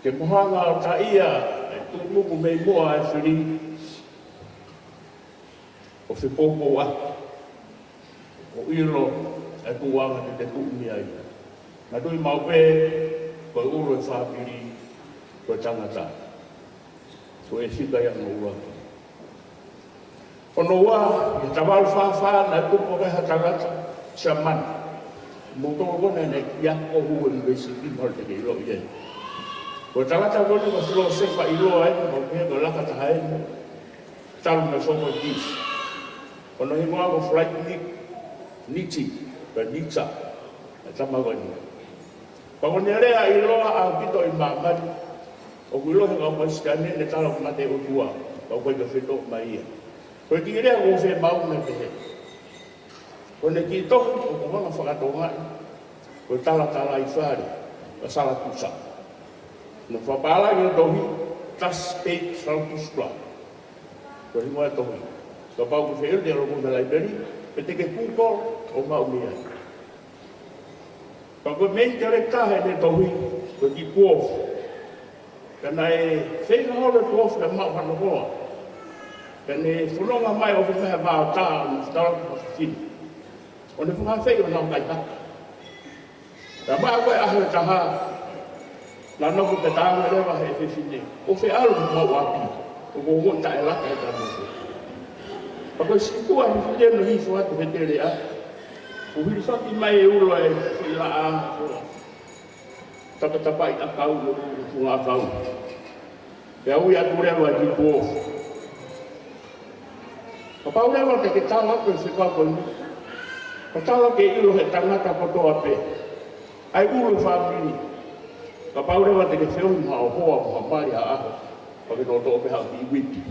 ke mo hanga ʻo taaʻi e tuʻunuku mei muʻa e fili, ʻo fepoupou ʻa ʻo ʻilo e tuʻuʻanga te te tuʻu mei ai. Manatuʻi maʻu pē, ko e ʻulu e fāmili, ko e tangata. Ko e fika ia hono ua. Hono ua, ʻi he taha valu fā fā naʻe tupu ai ha tangata, Siamane. Moutolu ko ena naʻe kiʻi ako ʻi he university, mahalo te ke ʻiloʻi ia. Ko e tangata ko eni ko e filōsefa ʻiloa eni, ʻoku pehē ko e laka taha eni. Talu mo Socrates. Ko hono hingoa ko Friedrich Nietzsche, pe Nietzsche, e tama ko eni. Pea ko ʻene lea ʻiloa ʻaupito ʻi māmani, ʻoku ʻiloa he kau Kalisitiane, ne tala ʻoku mate e ʻOtua, ka ʻoku ʻikai ke fetoʻo mai ia. Ko e kiʻi lea ʻoku ou fiemaʻu ke pehē. Ko ʻene kiʻi tohi ʻoku ou hanga ʻo fakatokangaʻi, ko e Talatalaifale ʻa Salatusa. Naʻe fakapālangi e tohi, Das Spät Zarathustra. Ko e hingoa e tohi. Kapau ʻoku ke feʻiloaki ʻi he loto ʻo e laipeli, pe te ke Google ʻo maʻu mei ai. Ka ko e main character heʻene tohi, ko e kiʻi dwarf. Ka naʻe feinga holo e dwarf ke maʻu hano hoa. Ka ne fononga mai ʻo fai ha vaotā, ʻo ne fetaulaki mo ha fefine. ʻO ne fakaafeʻi ʻo nau kai haka. Pea maʻu ko ē ʻaho ʻe taha, naʻa nau ko e petaanga leva he fefine. ʻO fē ʻalu mo ʻapi, ʻo ko ʻo taʻelaka e tama ko ē. Pea ko e sikuʻa he fefine naʻe hifo atu he teleʻa. ʻO hilifaki mai e ulo e fuʻu laʻā, ʻo tapatapaʻi ʻakau, ʻo funga ʻakau. Pea ui atu leva e kiʻi dwarf. Kapau leva te ke tala atu e fekau ko eni, ka tala ke ʻilo he tangata kotoa pē ʻa e ʻulu e fāmili. Kapau leva te ke feohi mo haʻo hoa mo ha mali ha ʻaho, pea ke toʻotoʻo pē haʻo kiʻi uiti.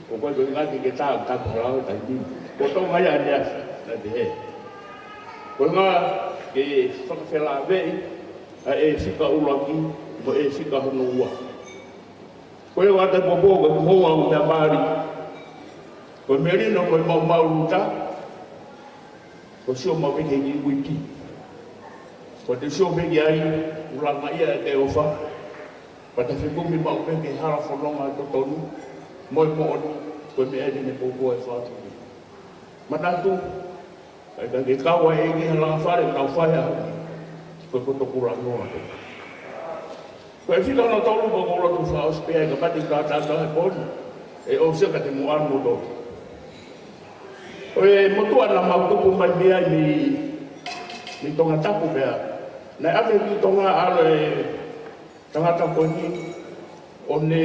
ʻOku ʻikai ko e ngaahi ke ke tā, tā ko e lau e taimi. Ko Tonga ia ʻaneafi, naʻe pehē. Ko e ngaahi ke fakafelāveʻi ʻa e fika ʻuluaki mo e fika hono ua. Ko e ʻata popo ko e moa mo e meʻa mali. Ko e melino ko e maumau luta. Ko e sio maʻu pē ki he kiʻi uiti. Ko e te sio pē ki ai, ʻoku langa ia ʻe te ʻofa. Pea te fekumi maʻu pē ki he hala fononga totonu. Mo e moʻoni, ko e meʻa eni ne poupou e fāmili. Manatu, ʻikai ke kau ai e ʻEiki ha langa fale, kau fai au. Ko e koto kulanoa. Ko e fika hono tolu ko ʻeku lotu fakaʻosi pē ai ka pati ka tata he poni. ʻE ʻosi ka te muʻa mo tō. Ko e motuʻa naʻa mau tupu mai mei ai mei, mei Tongatapu pea. Naʻe ʻave ki Tonga ʻalu e tangata ko eni ʻo ne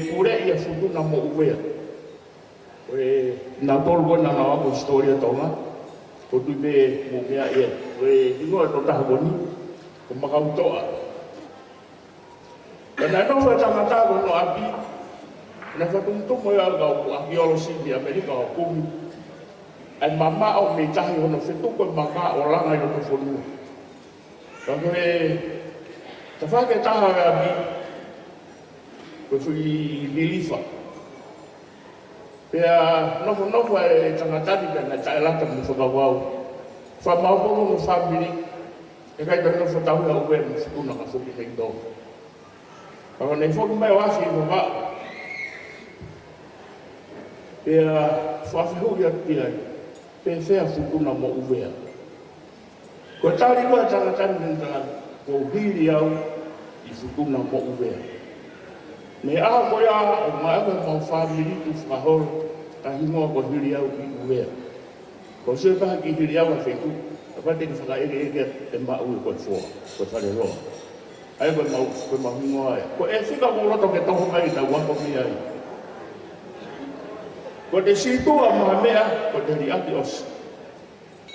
puleʻi ʻa Futuna mo ʻUvea. Ko e nautolu ko ē naʻa nau ako hisitōlia Tonga, ko e tui pē mo meʻa ia. Ko e hingoa e tokotaha ko eni, ko Makautoʻa. Ka naʻe nofo e tangata ko hono ʻapi, Naʻe fakatumutumu ʻe he kau ʻākiolosi ʻi ʻAmelika ʻo kumi ʻa e mamaʻo mei tahi hono fetuku e maka ʻo langa ʻi loto fonua. Ka ko e tafaʻaki ʻe taha ʻo e ʻapi, ko e fuʻu lilifa. Pea nofonofo e tangata ni pea naʻe taʻelata mo e fakavavau. Fakamaopoopo mo e fāmili, ʻikai toe nofo tauhi ʻa ʻUvea mo e futuna ka foki hei tō. Ka ko ʻene foki mai ʻo aʻu ki Vavaʻu, pea fakafehuʻi atu ki ai, pehē ʻa Futuna mo ʻUvea. Ko e tali ko ē ʻa e tangata ni, naʻe tala, ko Hiliau ʻi Futuna mo ʻUvea. Mei he ʻaho ko ia ʻo maʻu ai ʻemau fāmili, tuʻu fakaholo ʻa e hingoa ko Hiliau ʻi ʻUvea. Ko e sio taha ki Hiliau ʻa e feituʻu, kapau te ke fakaʻekeʻeke ʻe maʻu ia ko e foa, ko e fale loa. ʻA ia ko ʻemau, ko ʻemau hingoa ia. Ko e fika ʻoku ou loto ke toho mai ʻetau ako mei ai. Ko e sītuʻa maʻa e meʻa, ko e liʻaki ʻosi.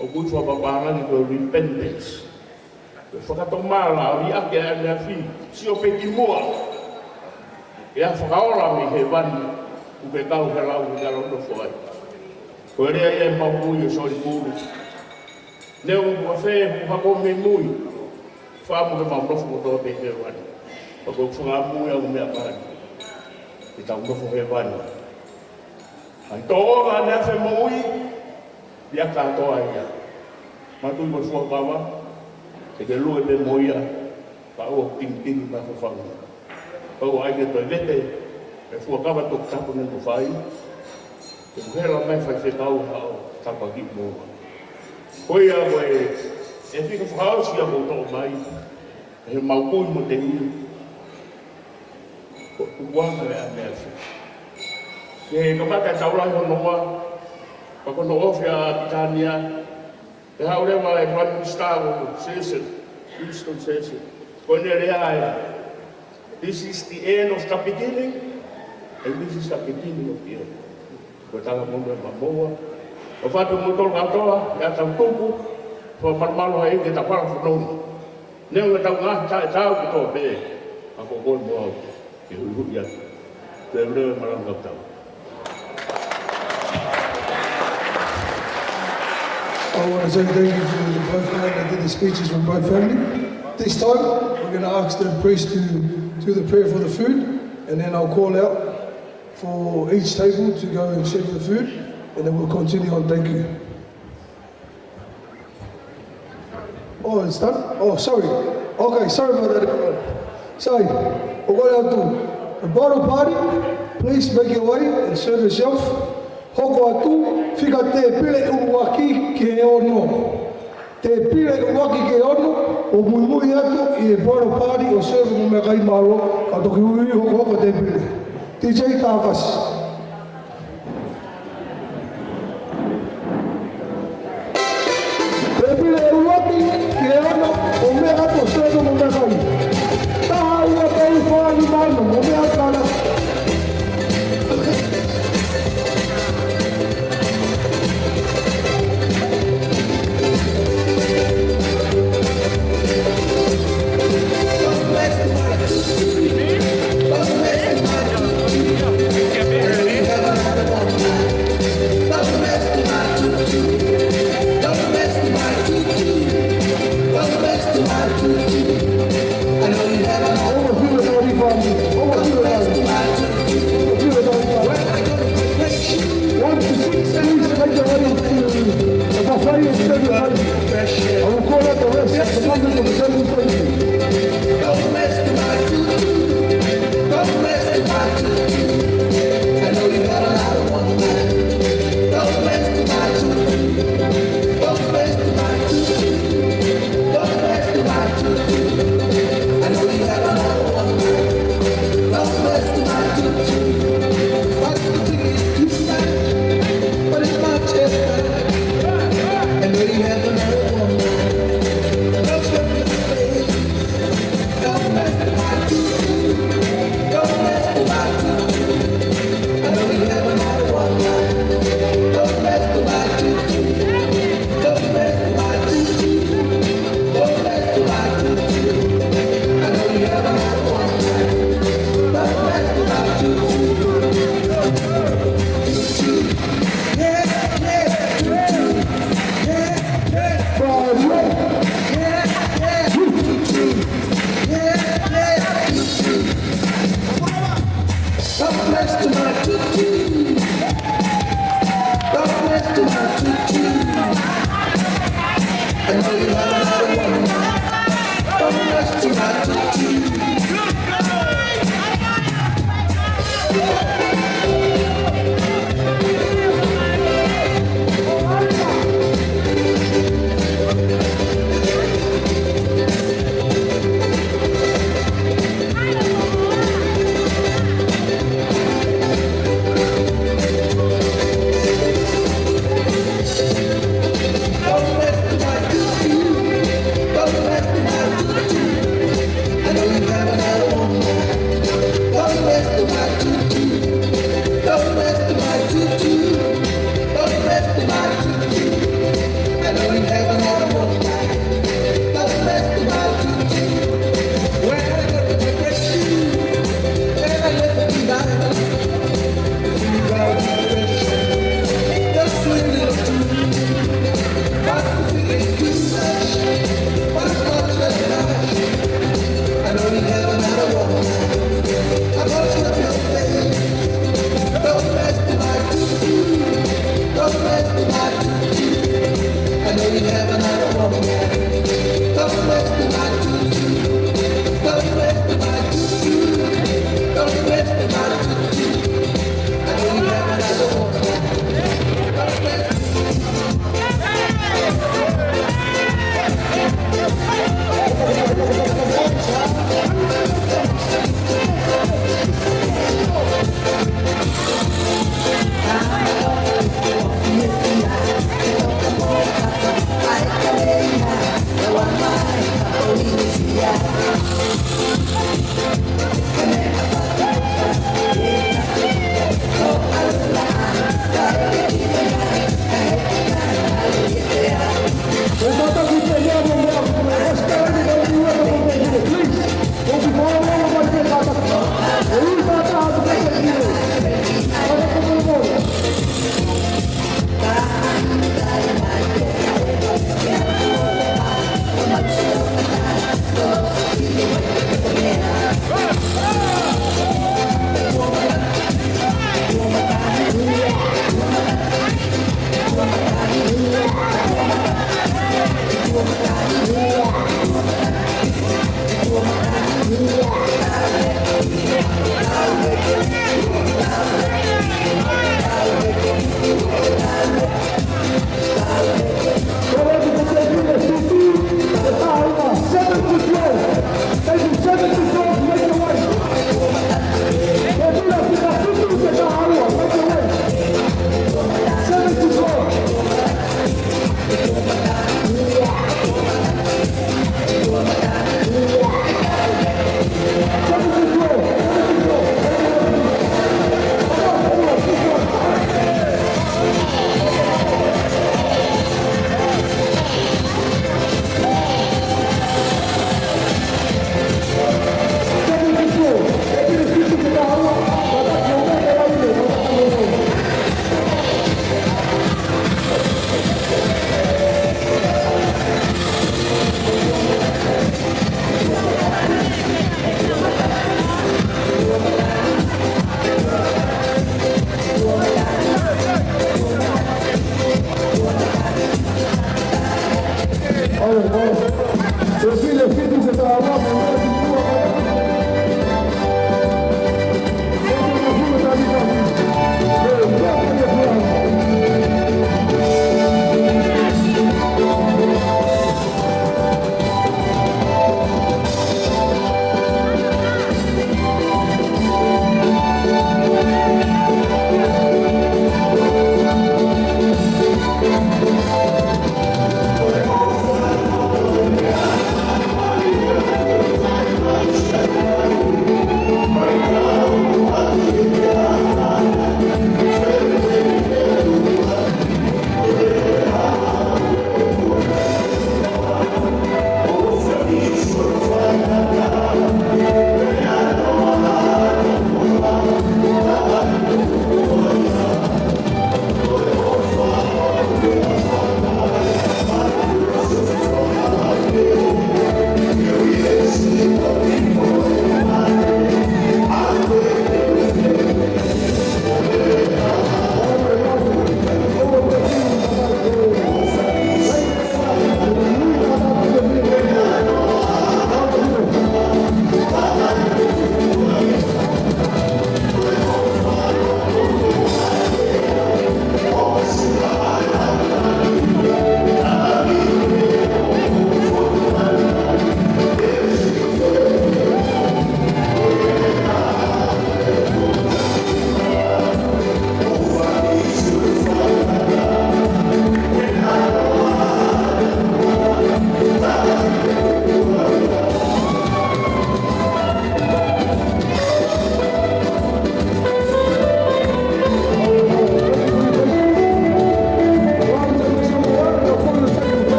ʻOku ui fakapālangi ko e repentance. Ko e fakatomala, liʻaki ʻaneafi, sio pē ki muʻa. ʻE fakaola mei hēvani, ʻoku ke kau he lau ʻi he ʻalu nofo ai. Ko e lea ia ʻemau kui ʻo Solipulu. Neongo ʻoku ʻafē hoku hako mei mui, fakaʻamu ke mau nofo kotoa pē hēvani. Pea ko e fakaʻamu ia ʻo e meʻa pahani, ke tau nofo hēvani. ʻAi tō ʻo ʻaneafi moʻui, liʻaki kātoa ia. Mātuʻa ko e fuakava, te ke lue pē mo ia, ka ʻoua ʻe tinitini mai ho fangu. Ka ʻoua ʻai ke toe vete e fuakava toputapu naʻa mo fai, ke mo hela mai faifekau haʻo tāpuaki mo. Ko ia ko e, e fika fakaʻosi ia ʻoku ou toʻo mai, ʻemau kui mo temi. Ko e kupuʻanga ʻo e ʻaneafi. Ke kamata e tau lahi hono ua, pea ko hono ofi ʻa Pilitānia, ʻe haʻu leva e Prime Minister ko Churchill, Winston Churchill. Ko ʻene lea ia, "This is the end of the beginning, and this is the beginning of the end." Ko e tala mo e mamoa. ʻOfa atu kimoutolu kātoa, ʻi heʻetau tupu, fakamalumalu ai ke tau fala fononga. Neongo ʻetau ngaahi taʻetaau kotoa pē, ka ko koe mo au ke huʻihuʻi atu. Ke leo e malanga tau. I want to say thank you to the both men that did the speeches from both family. This time, we're gonna ask the priest to do the prayer for the food, and then I'll call out for each table to go and serve the food, and then we'll continue on. Thank you. Oh, it's done? Oh, sorry. Okay, sorry about that, everyone. Sorry. ʻOku ou kole atu. The bridal party, please make your way and serve yourself. Hoko atu, fika tēpile ʻuluaki ki he ono. Tēpile ʻuluaki ki he ono, ʻo muimui atu ʻi he bridal party ʻo serve mo e meʻakai mālō, ka toki ui hokohoko tēpile. T J Tavasi. Tēpile ʻuluaki ki he ono, ʻo meʻa atu ʻo serve mo e meʻakai. Taha ua tolu fā nima ono, ʻo meʻa atu ʻana.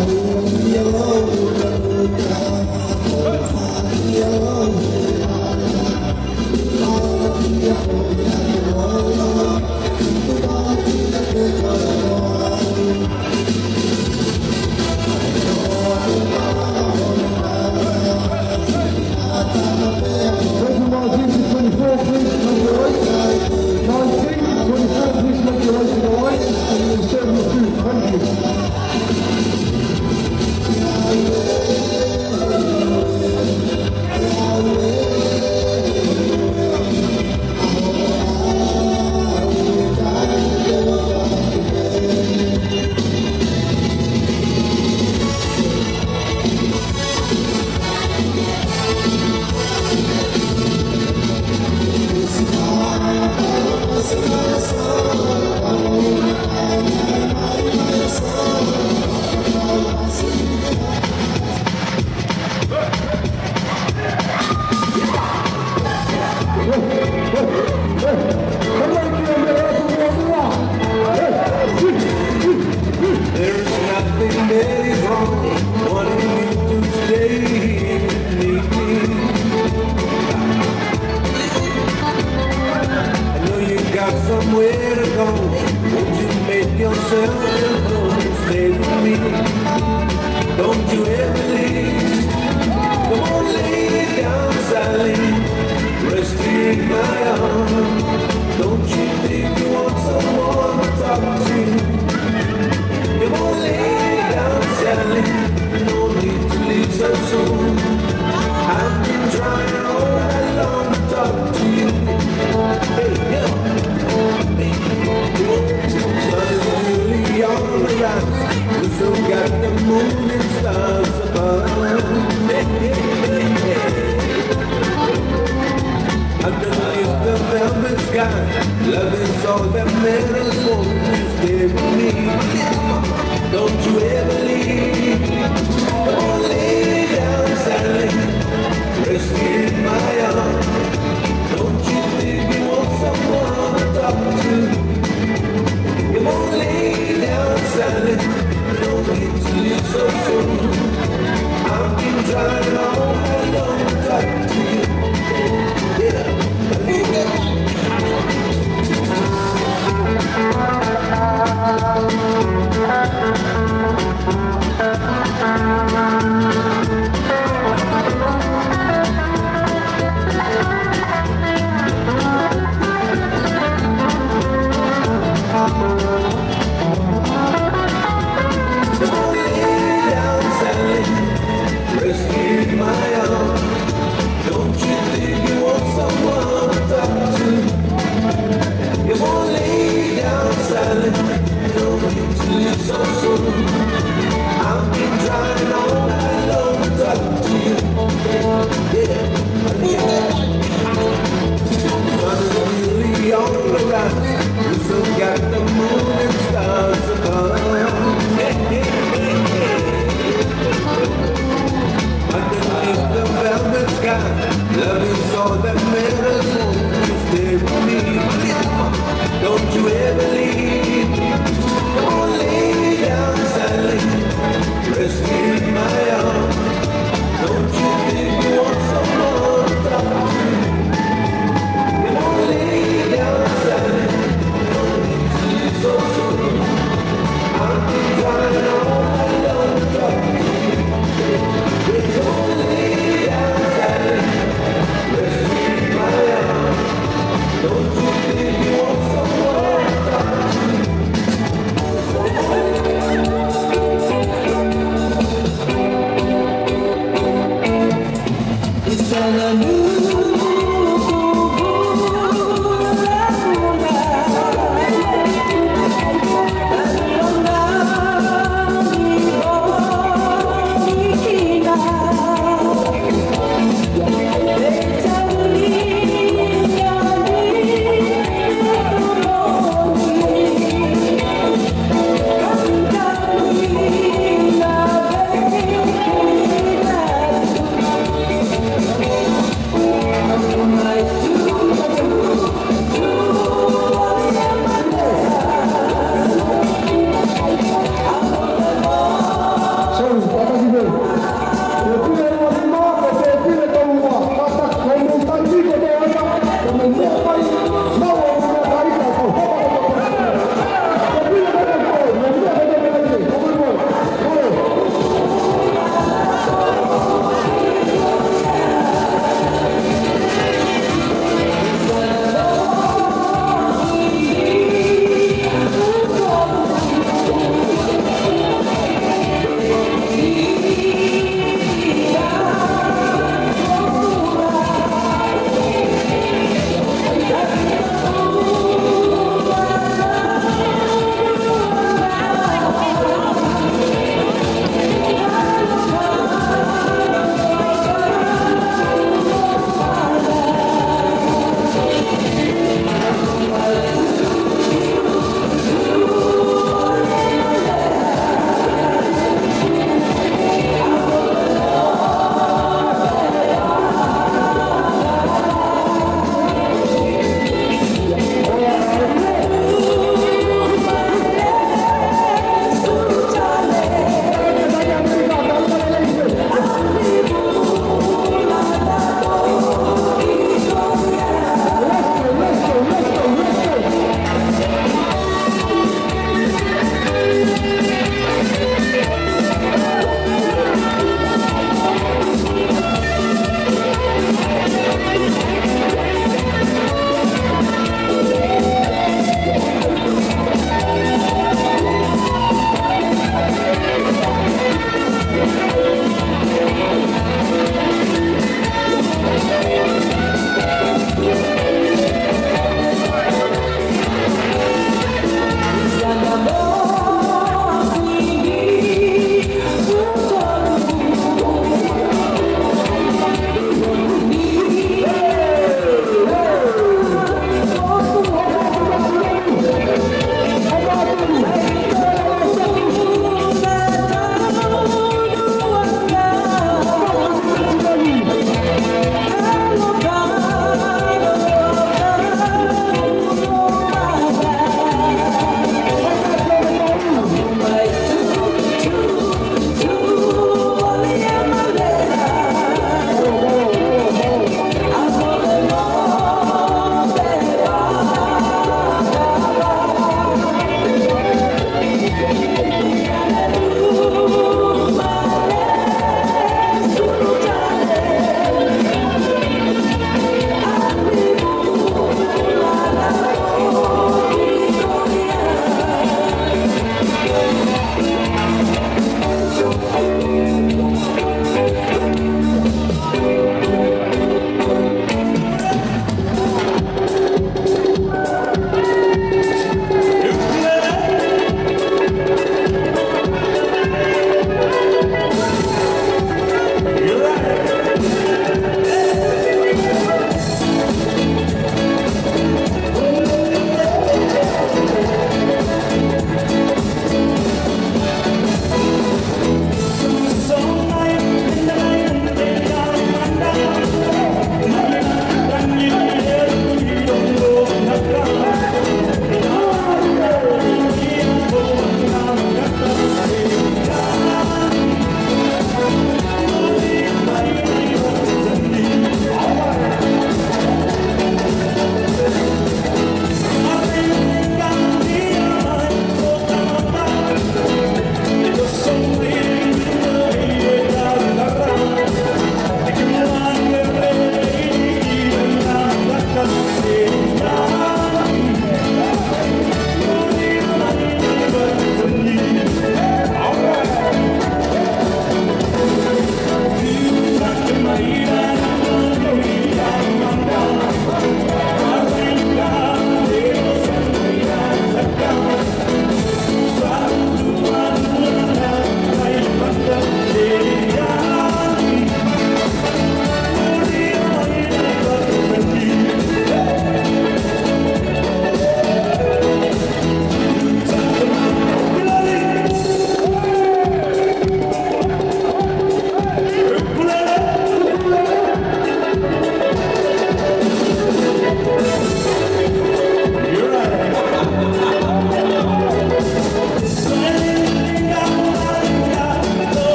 Thank you, Martin, for twenty-four, please, number eight. Nineteen, twenty-four, please, make your way to the right. And you'll serve your food. Thank you. There's nothing that is wrong wanting you to stay here with me. I know you got somewhere to go. Won't you make yourself at home? Stay with me. Don't you ever leave. Come on, lay down, Sally. Rest in my arms. Don't you think you want someone to talk to? Come on, lay down, Sally. No need to leave so soon. I've been trying all night long to talk to you. Hey, yeah. Sun is really on the rise. We still got the moon and stars above. Hey, hey, hey, hey. Underneath the velvet sky, love is all that matters. Won't you stay with me? Don't you ever leave. Come on, lay down, Sally. Rest in my arms. Don't you think you want someone to talk to? Come on, lay down, Sally. No need to leave so soon. I've been trying all night long to talk to you. Yeah.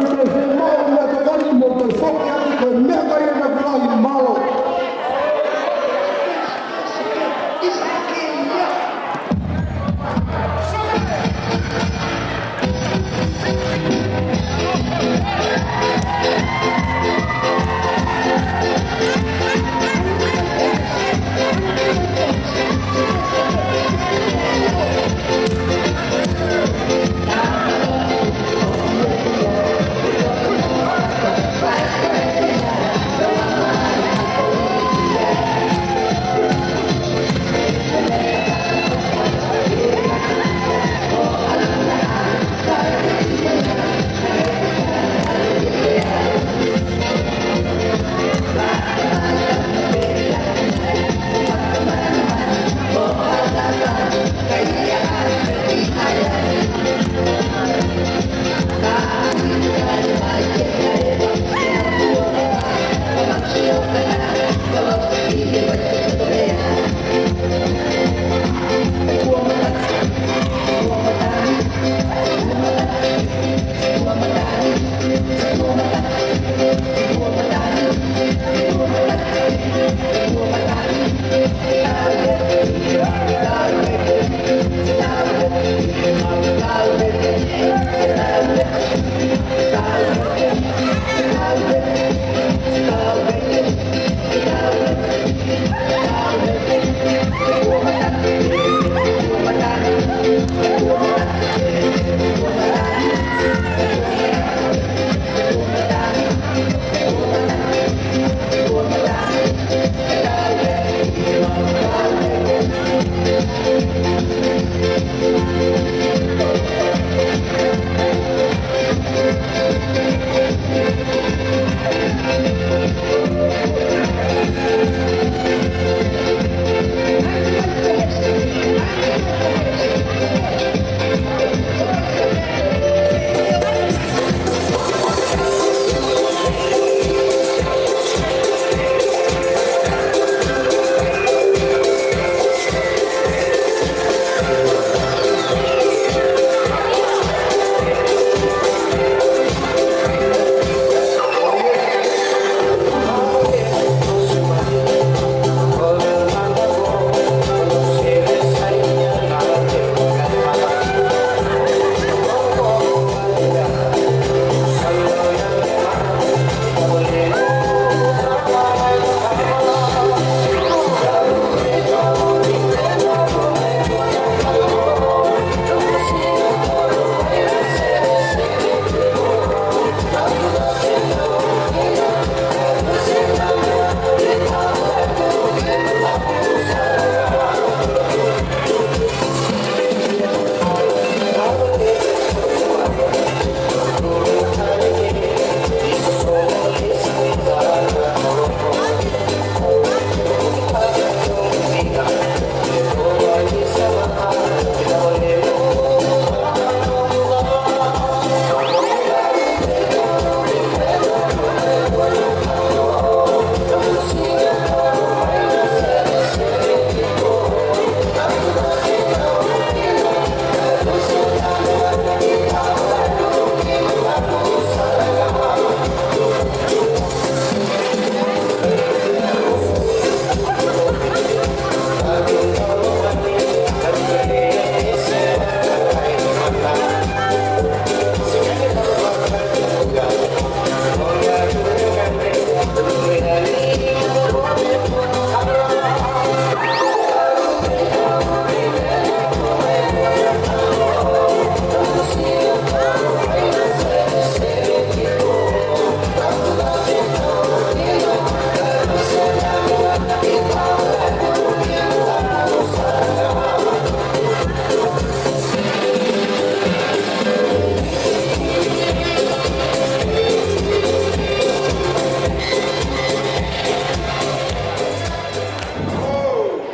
Ko e fiemaʻu meʻatokoni mo e foki atu ko e meʻakai ʻena kulahi, mālō.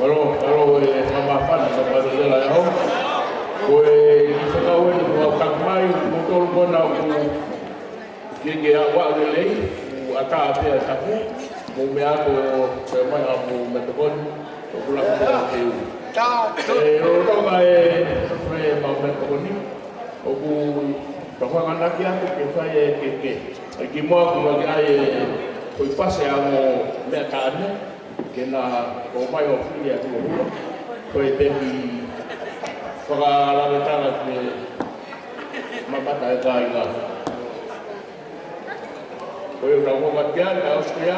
Mālō, mālō e māfana, māfana e lea ʻa e ʻaho. Ko e kiʻi fekau eni kuo ʻoatu mai, mo tolu kona ʻoku ke ke ʻalu ʻo lelei, ʻoku ʻatā pē ʻa e tapu, mo e meʻa ko e mai ʻa e meʻatokoni, ʻoku laku ʻa e teu. Ē, lolotonga e, e mau meʻatokoni, ʻoku Ka fakaʻamanaki atu ke fai e keke. ʻE kimuʻa kuo ke ʻai e foʻi pasi ʻa e ongo meʻa taʻane, ke na ō mai ʻo fili ʻa e hulohula. Ko e peki fakalavetala ke mamata e kāinga. Ko ia ʻoku tau fakatiaʻi, Australia,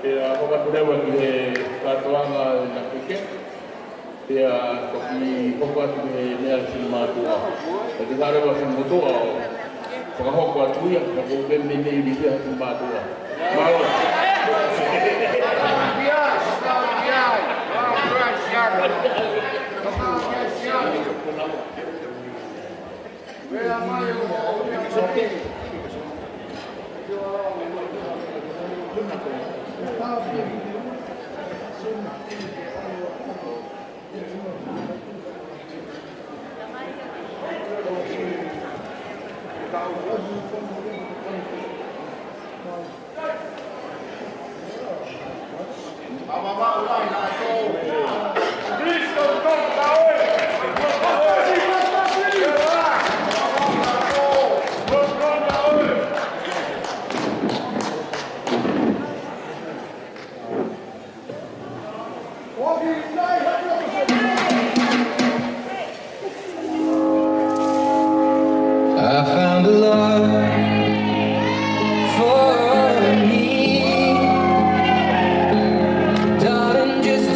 pea fakatuleva ki he kātoanga ʻo e keke. Pea toki hoko atu ki he meʻa ʻa e finemātuʻa. ʻE te kale wa finemātuʻa ʻo fakahoko atu ia, ka ko e meʻa meimei ʻi he finemātuʻa. Mālō. I found a love for me. Darling, just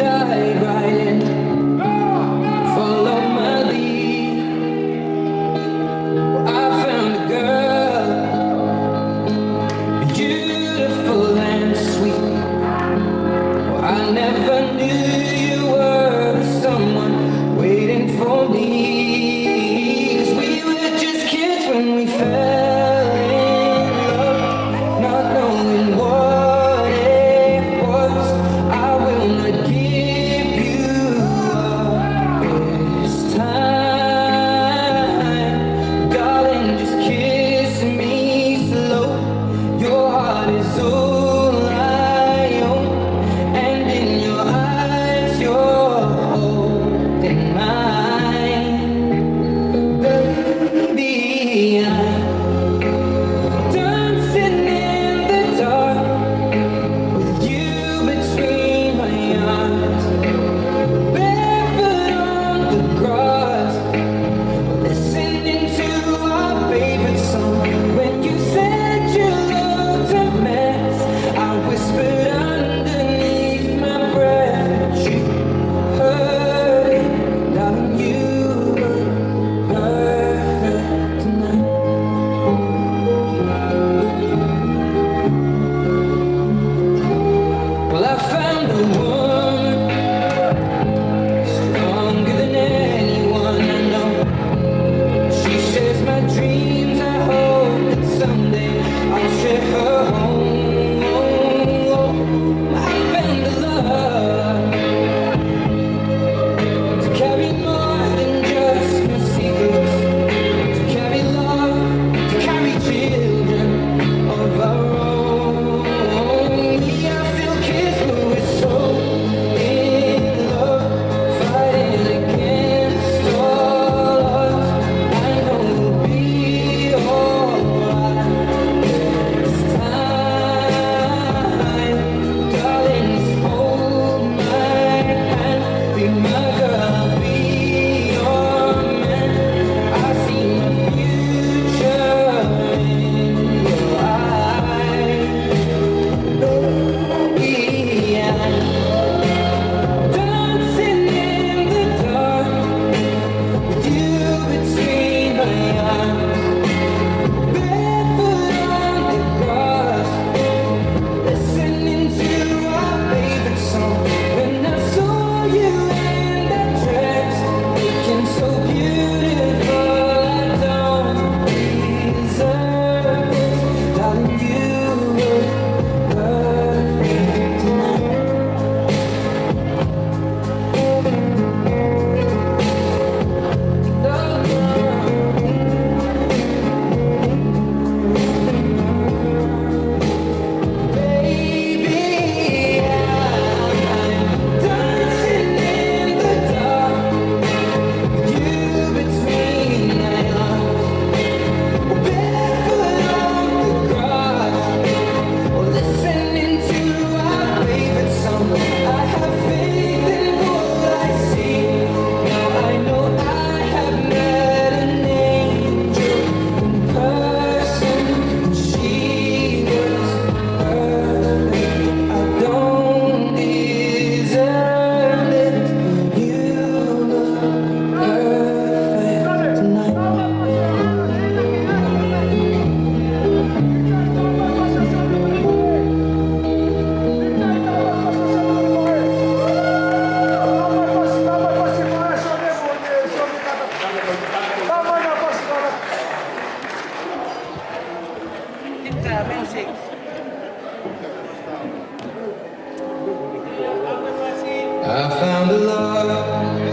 I found a love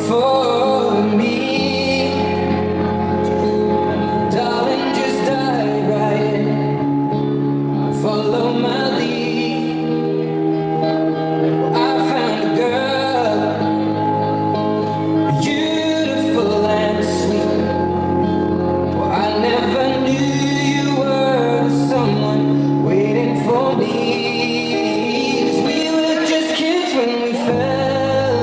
for me. Darling, just dive right in. Follow my lead. I found a girl, beautiful and sweet. Well, I never knew you were the someone waiting for me. 'Cause we were just kids when we fell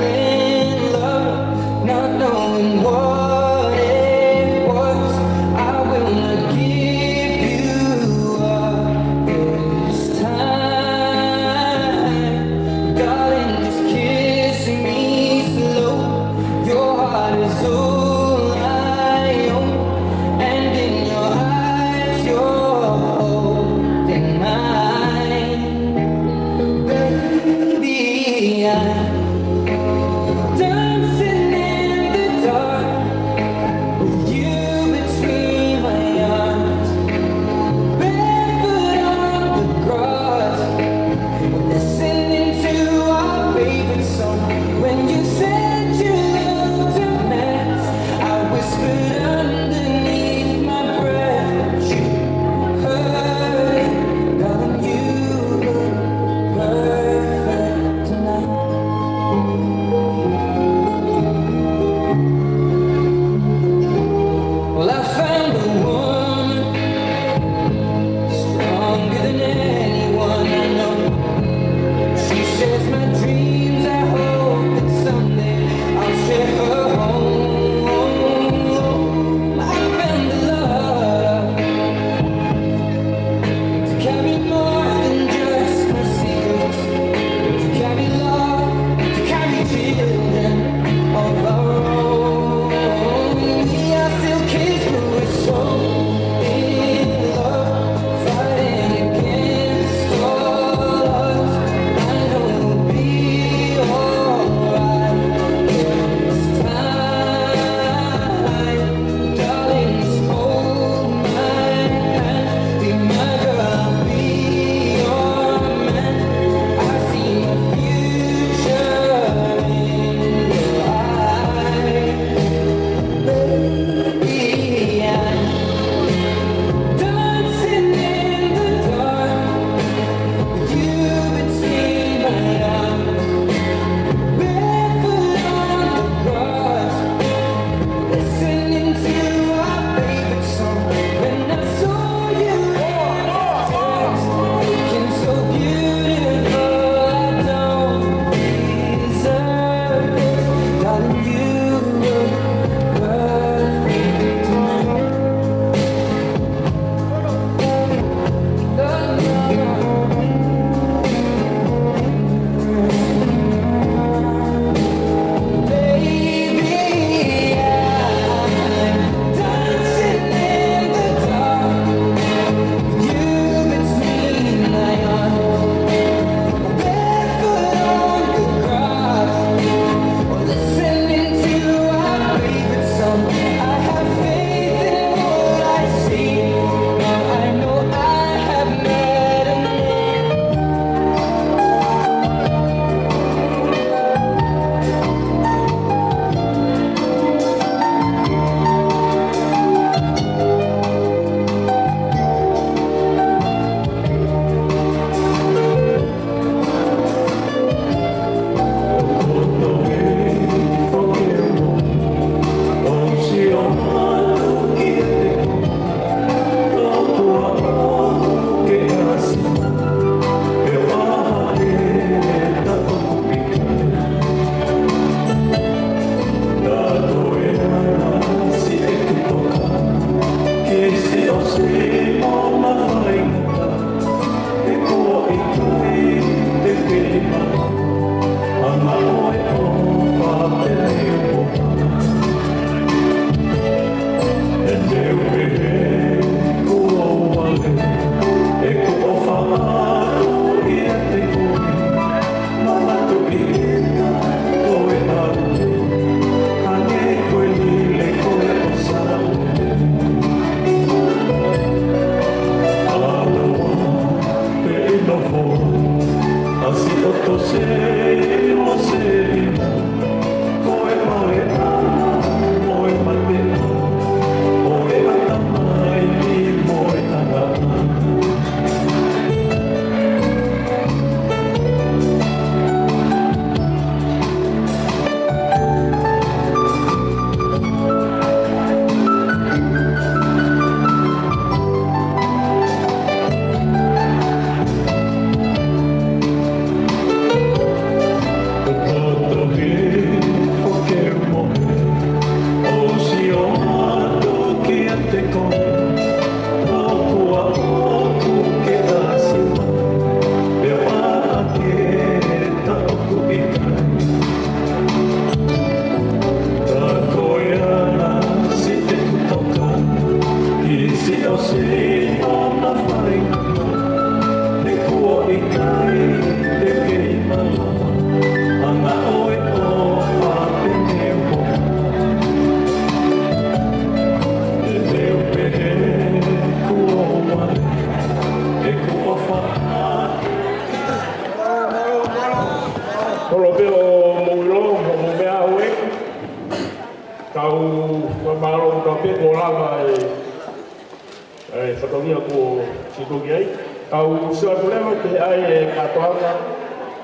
Sio ki ai, kau sio atu leva ki he ʻai e kātoanga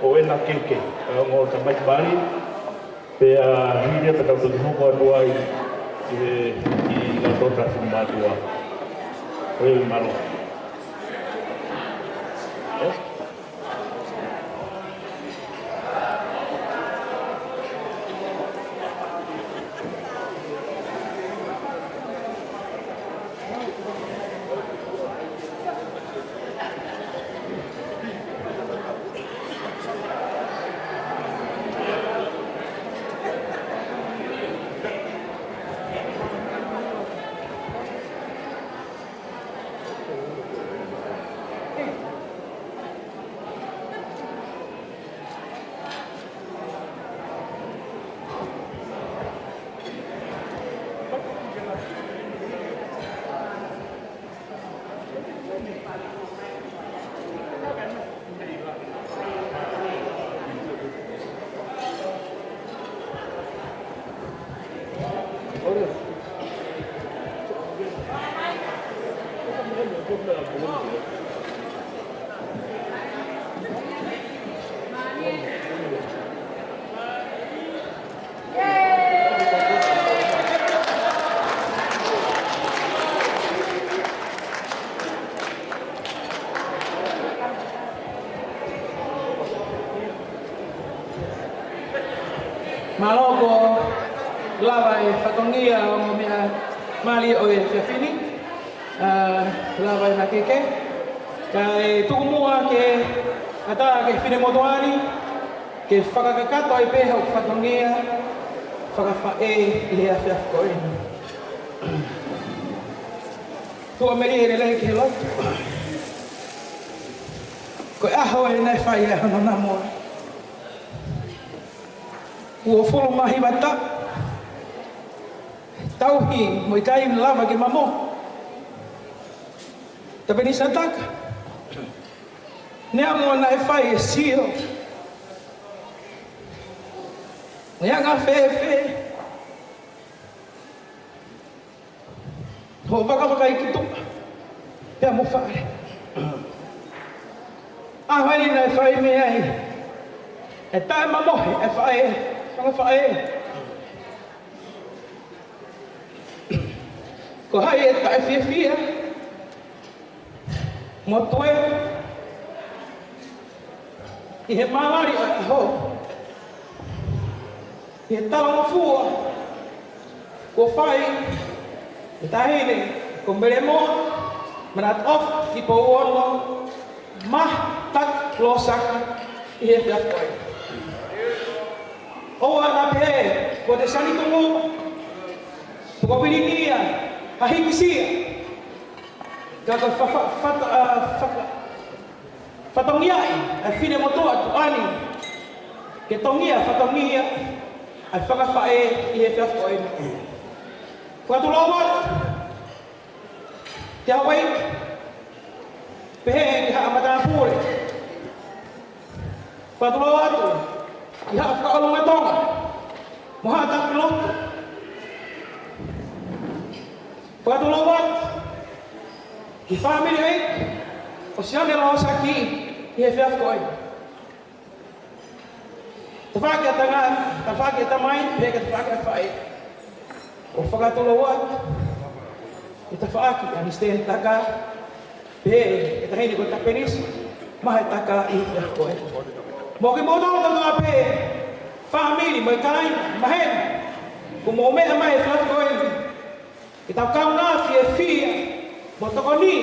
ʻo ʻEna Keke, kae ongo tamaiki mali, pea hili pea tau toki hoko atu ai ki he, ki he tō ta fuma atu a. ʻOi, mālō. Mālō. Kuo lava e fatongia ʻo e ongo meʻa mali ʻo e efiafi ni. ʻA, lava ʻEna Keke. Kae tuku muʻa ke ʻatā ki he finemotuʻa ni ke fakakakato ai pē hoʻo fatongia fakafaʻē ʻi he efiafi ko eni. Tuʻa melie lelei ki he lotu. Ko e ʻaho eni naʻe fai ai hono namo. Uofulu mā hiva taʻu. Tauhi mo ʻikai lava ke mamo. Tapenisi Taka. Neongo naʻe fai e sio, ʻe anga fēfē hoʻo vakavakaiʻi ki tuʻa pea mo fale. ʻAho eni naʻe fai mei ai e taʻemamohe e faʻē, fanga faʻē. Ko hai ʻe taʻefiefia mo tuē ʻi he malali ʻo e ʻaho, ʻi he talangofua kuo fai ʻe he taʻahine ko Melemoa Manatoʻofa Kipouono Mahe Taki Losaki ʻi he efiafi ko eni. ʻOua naʻa pehē kuo te sani tumu, kuo te vilingia ha hikisia. Ka ko e fa-, fa-, fata-, ʻa, fata-, fatongiaʻi ʻa e finemotuʻa tuʻa ni ke tongia fatongia ʻa e fanga faʻē ʻi he efiafi ko eni. Fakatulou atu ki Hawaiʻi, pehē ki Haʻa Matāpule. Fakatulou atu ki Haʻa Fakaʻolunga Tonga mo Haʻa Taki Lotu. Fakatulou atu ki he fāmili ʻeiki ʻo Sione Losaki ʻi he efiafi ko eni. Tafaʻaki ʻa e tangata, tafaʻaki ʻa e tamai, pehē ki he tafaʻaki ʻa e faʻē. ʻO fakatulou atu ki he tafaʻaki ʻa Misiteni Taka, pehē ki he taʻahine ko Tapenisi Mahe Taka ʻi he efiafi ko eni. Mo kimoutolu kotoa pē, fāmili mo e kāinga maheni kuo mou meʻa mai he efiafi ko eni, ke tau kaungā fiefia mo tokoni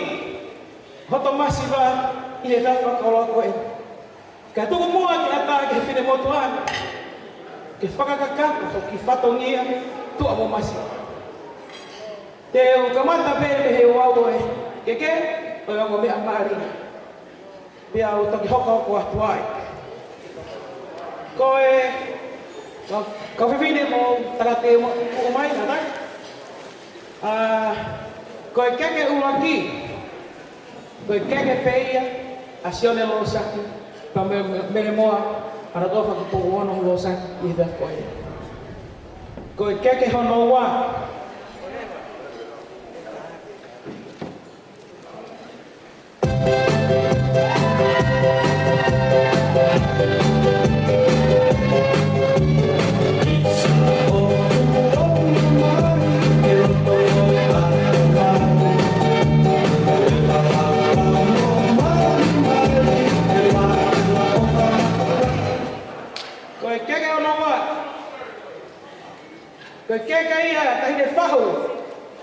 hoto masiva ʻi he efiafi fakakoloa ko eni. Kae tuku muʻa ke ʻatā ki he finemotuʻa ni ke fakakakato hoʻo kiʻi fatongia tuʻa mo masiva. Te u kamata pē mei he ouau ʻo e keke ʻo e ongo meʻa mali, pea u toki hokohoko atu ai. Ko e, kau, kau fefine mo e tangata ʻoku mou tuʻu mai, kātaki. ʻA, ko e keke ʻuluaki, ko e keke pē ia ʻa Sione Losaki pea mo, mo Melemoa Manatoʻofa Kipouono Losaki ʻi he efiafi ko eni. Ko e keke hono ua,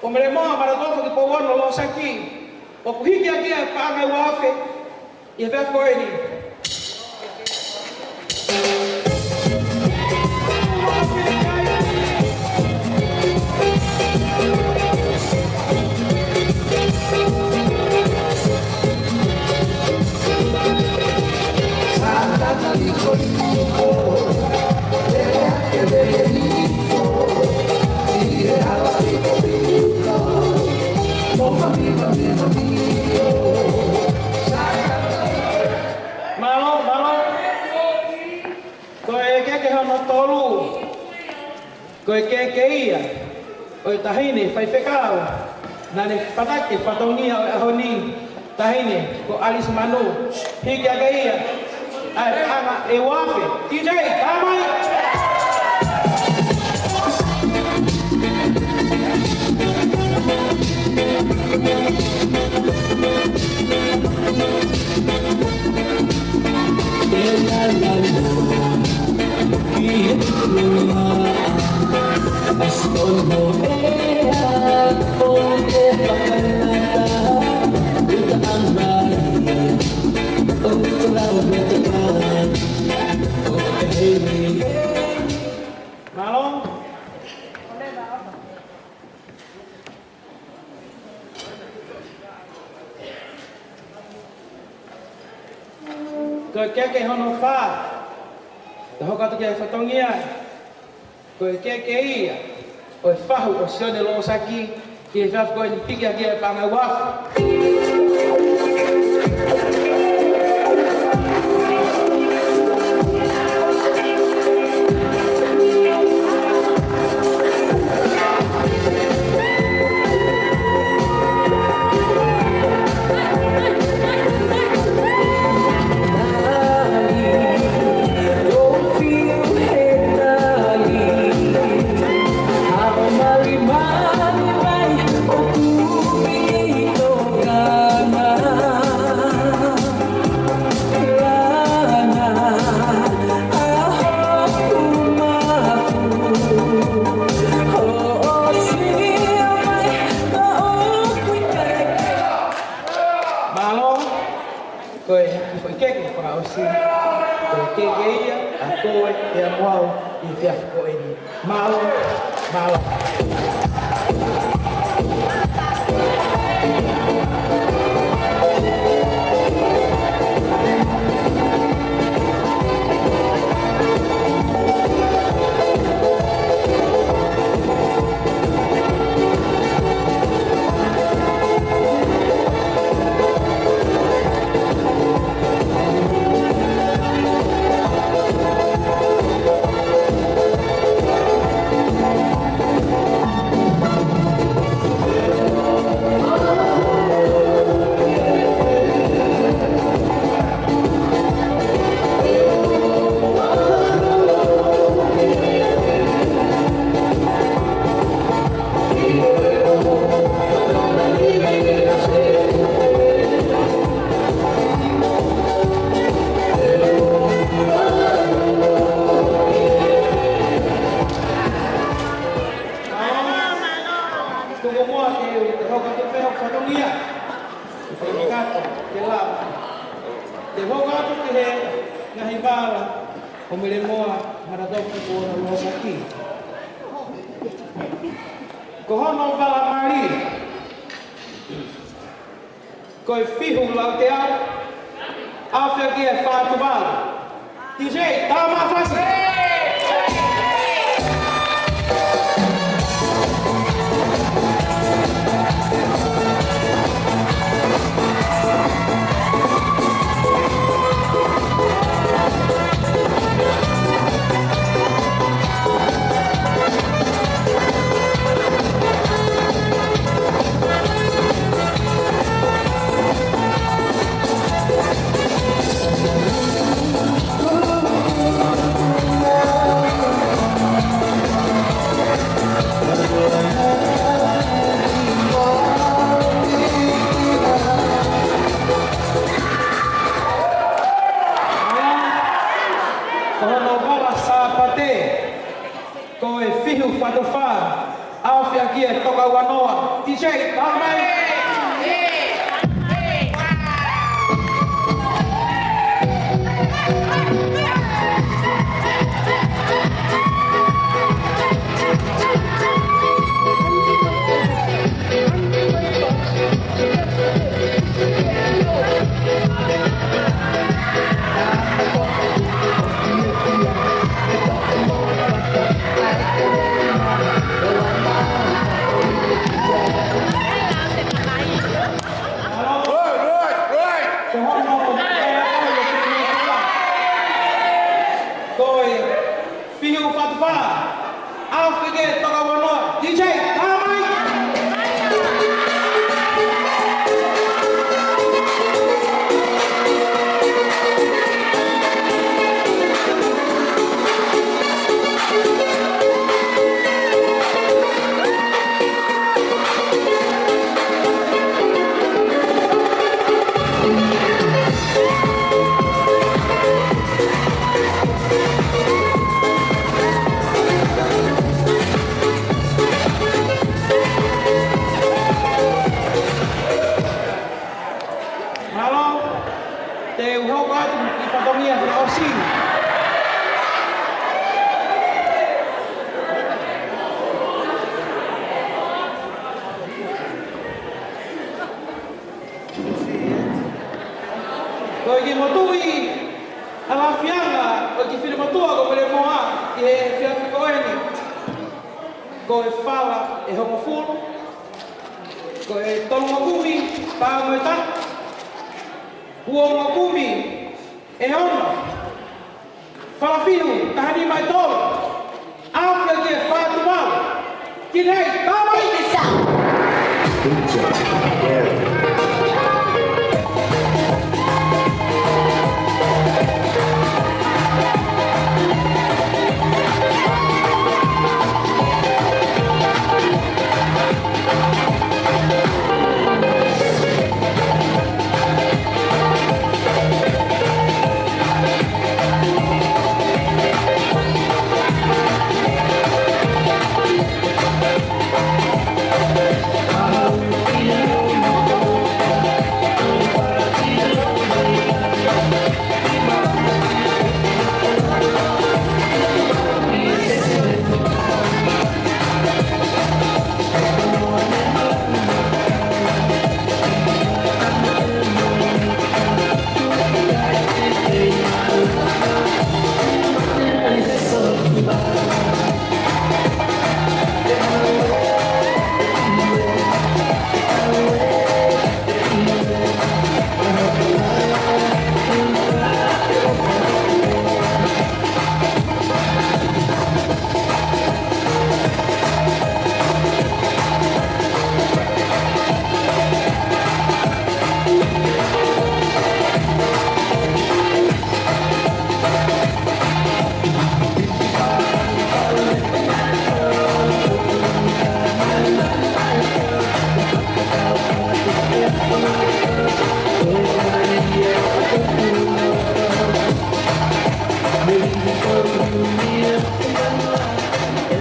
ʻo Melemoa Malatofo ki Pouono Losaki, ʻoku hiki hake ia ʻe he paʻanga ʻe ua afe ʻi he efiafi ko eni. Mālō, mālō. Ko e keke hono tolu. Ko e keke ia ʻo e taʻahine faifekau naʻa ne pataki e fatongia ʻo e ʻaho ni, taʻahine ko Alice Manu. Hiki hake ia ʻa e paʻanga ʻe ua afe. D J, tā mai! Mālō. Ko e keke hono fā, te u hoko atu ki he fatongia. Ko e keke ia ʻo e fahu ʻo Sione Losaki, ʻi he efiafi ko eni, hiki hake ia ʻe he paʻanga ʻe ua afe. Mālō. Ko e kiʻi foʻi keke fakaʻosi, ko e keke ia ʻa koe pea mo au ʻi he efiafi ko eni. Mālō, mālō. Tuku muʻa ke u hoko atu pē hoku fatongia. Ke fakakakato, ke lava. Ke hoko atu ki he ngaahi vala ʻo Melemoa Malatofo ki Pouono Losaki. Ko hono vala mali, ko e fihu lauteau, afe ki he fā tuvalu. D J, tā mai fasi. Ko hono vala Sāpate, ko e fihu fā tuvalu. Aofia ki he Toka Uanoa. D J, tau mai. Ko e Fiu Fatufā. Aofia ki he Toka Uanoa. D J, tau mai. Mālō, te u hoko atu ki he fatongia fakaʻosi. Ko e kiʻi motuʻi ʻalafianga ʻo e kiʻi finemotuʻa ko Melemoa ʻi he efiafi ko eni. Ko e fala ʻe hongofulu, ko e tolungo kumi, pā mo e taha, uongo kumi, ʻe ono. Fala fiu, taha nima ʻe tolu. Aofia ki he Fatuvalu. Ki nei, tau mai.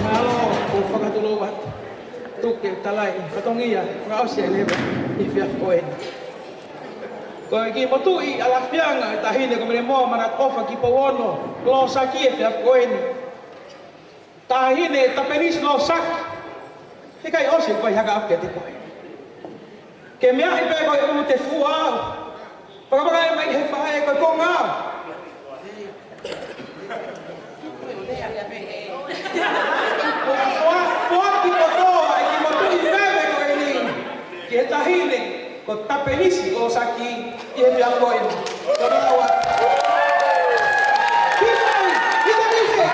Mālō, ʻoku ou fakatulou atu. Tuku ke u tala e fatongia fakaʻosi ʻa e leva ʻi he efiafi ko eni. Ko e kiʻi motuʻi ʻalafianga ʻa e Taʻahine ko Melemoa Manatuʻofa Kipouono Losaki ʻi he efiafi ko eni. Taʻahine Tapenisi Losaki. He ʻikai ʻosi e vai haka ʻapi kiate koe. Ke meaʻi pē ko e ʻulu te fua au. Fakafaka e mai he faʻē ko e konga. Fua, fua ki kotoa e kiʻi motuʻi veve ko eni. Ki he Taʻahine ko Tapenisi Losaki. ʻI he efiafi ko eni. Tō nā ua. Kita, kita misi.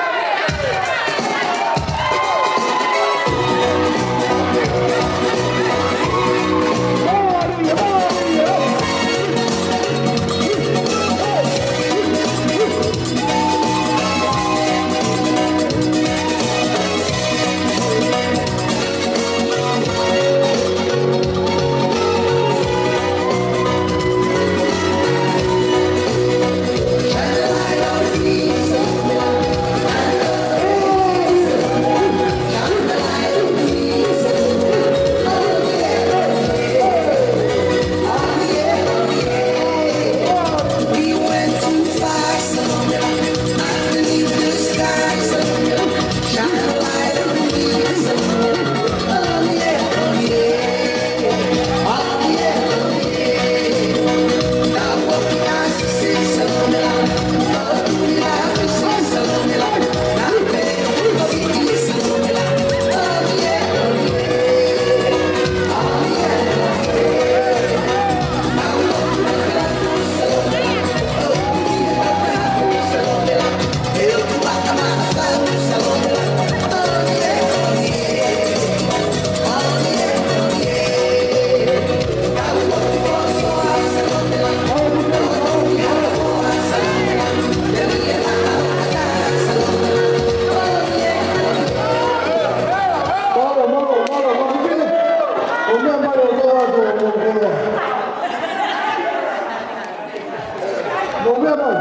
Mou meʻa mai.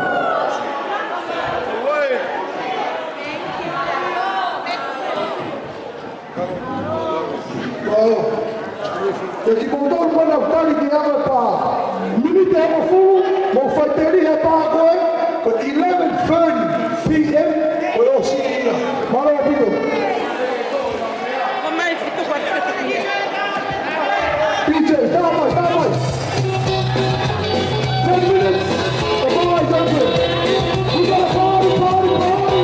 Mālō. Kiate kimoutolu pē naʻa tau tali ki he ʻaho pā. Miniti ʻe hongofulu, mou faiteliha pē ko ē, ko e eleven thirty p.m. ko e ʻosi ia. Mālō ʻaupito. Ko mai fitu kua. P J, tā mai, tā mai. Ten minutes. The bar is open. We gotta party, party, party.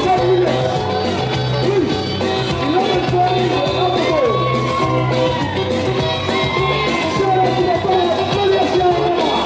Ten minutes. Please. Eleven thirty, we're out the door. Shout out to my brother, Malia Siaoa.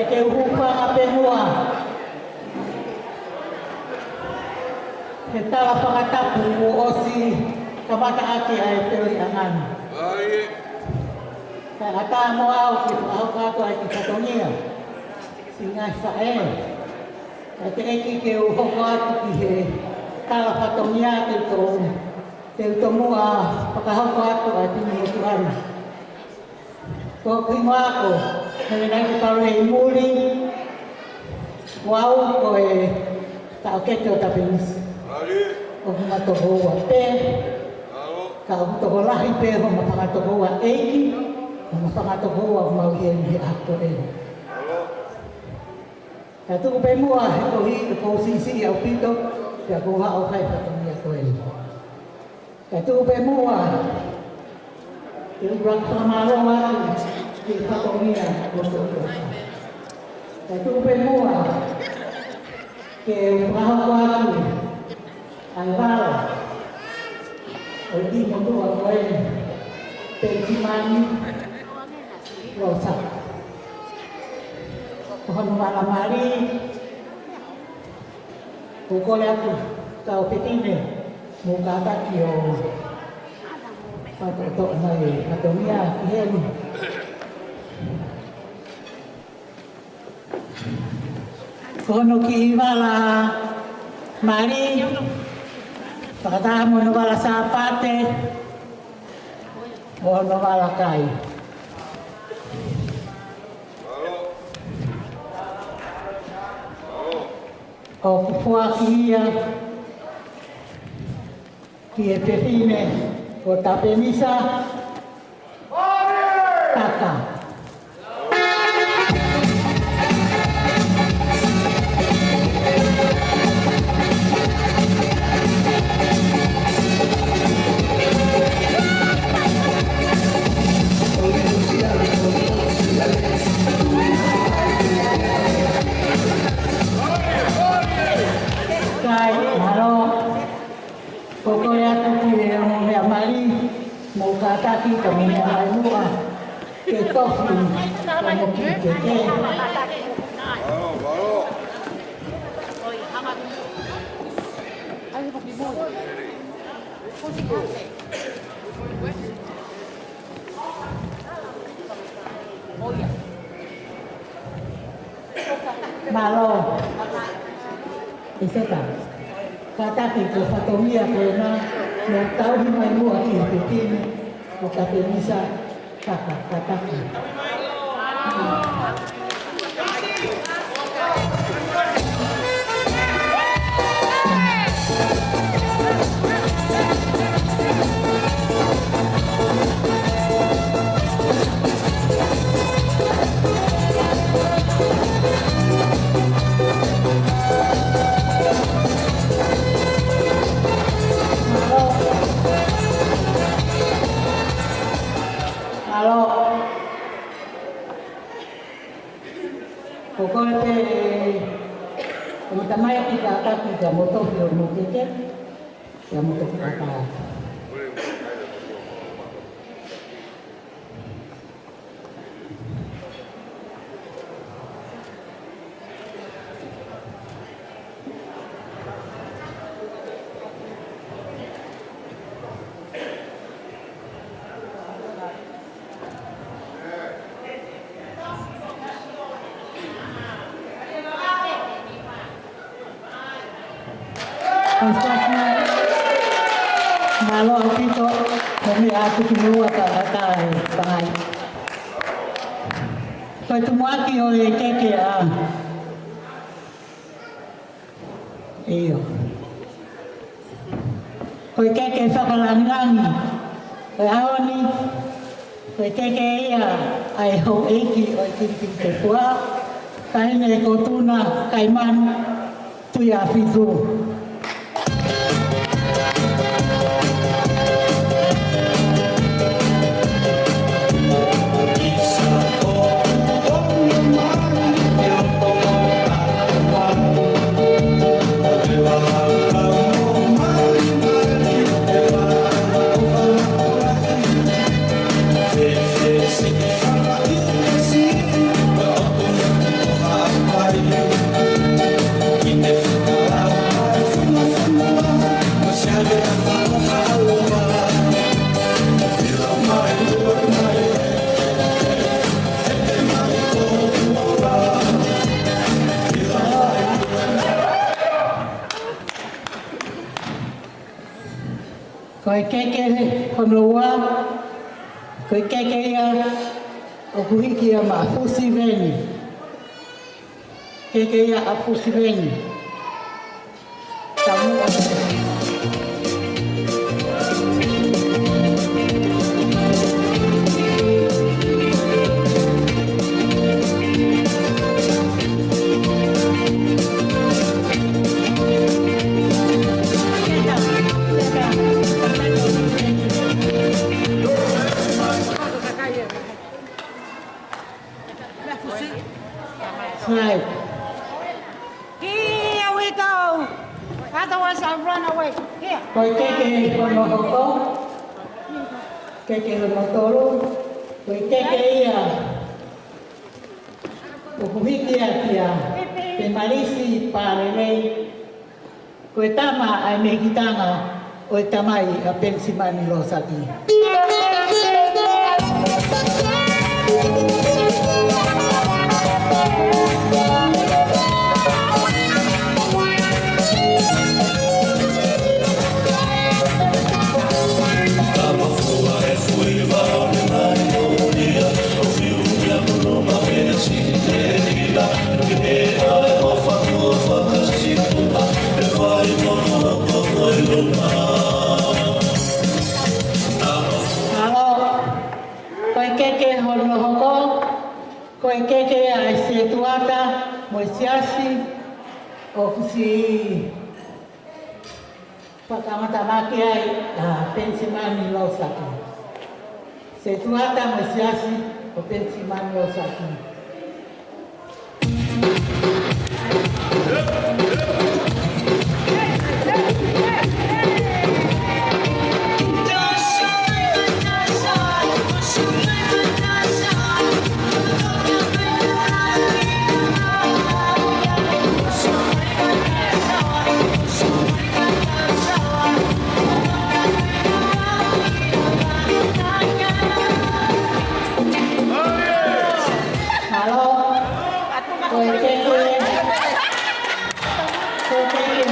Ke u hūfanga pē muʻa he tala fakatapu kuo ʻosi kamata ʻaki ʻa e teuliʻanga ni. Kae ʻatā mo au ke fakahoko atu ʻa e kiʻi fatongia. Siʻi ngaahi faʻē, kae teʻeki ke u hoko atu ki he tala fatongia, te u to-, te u tomuʻa fakahoko atu ʻa e pine motuʻa ni. Ko hoku hingoa ko Helen Aike Paulei Muli, ko au ko e taʻokete ʻo Tapenisi. ʻOku ma toko ua pē, ka ʻoku tokolahi pē homa fanga tokoua ʻeiki, homa fanga tokoua ʻoku mau ʻi heni he ʻaho ko eni. Ka tuku pē muʻa he koeʻuhi ko e siʻisiʻi ʻaupito, pea ko e haʻo fai fatongia ko eni. Ka tuku pē muʻa ke u fakamālō atu ki he fatongia ʻo e tokoua. Ka tuku pē muʻa ke u fakahoko atu ʻa e vala ʻo e kiʻi motuʻa ko eni, Penisimani Losa. Ko hono vala mali, ʻoku ou kole atu kau fefine, mou kātaki ʻo fakatoʻotoʻo mai e fatongia ki heni. Ko hono kiʻi vala mali, fakataha mo hono vala Sāpate, mo hono vala kai. ʻOku foaki ia ki he fefine ko Tapenisa Kaka. Kai, mālō. ʻOku ou kole atu ki he ongo meʻa mali, mou kātaki ka mou meʻa mai muʻa ke tofi ʻa e kiʻi keke. Mālō. ʻEseta. Kātaki ko e fatongia ko ena, mou tauhi mai muʻa ki he fefine ko Tapenisa Kaka, kātaki. Mālō. ʻOku ou kole pē, ʻe, ʻe tamaiki kātaki ka mou tofi hoʻomou keke, ka mou tofi kātaki. Mālō ʻaupito, ko e meʻa atu ki muʻa ka ʻatā e pangai. Ko e tumuʻaki ʻo e keke ʻa. ʻIo. Ko e keke fakalāngilangi ʻo e ʻaho ni, ko e keke ia ʻa e houʻeiki ʻo e Kilikilitefua, Taʻahine ko Tuna Kaimanu Tuʻiʻāfitu. Ko e keke hono ua, ko e keke ia ʻoku hiki ia maʻa Fusi Veni. Keke ia ʻa Fusi Veni. Tamu. Right. Here we go. Otherwise, I'll run away. Here. Ko e keke hono hoko. Keke hono tolu. Ko e keke ia ʻoku hiki ia kia Pemalisi Palelei. Ko e tama ʻa e mehikitanga ʻo e tamai ʻa Penisimani Losaki. Mālō. Ko e keke hono hoko, ko e keke ʻa e setuata mo e siasi ʻoku siʻi fakaʻatamaki ai ʻa Penisimani Losaki. Setuata mo e siasi ʻo Penisimani Losaki. Mālō. Ko e keke, ko e keke,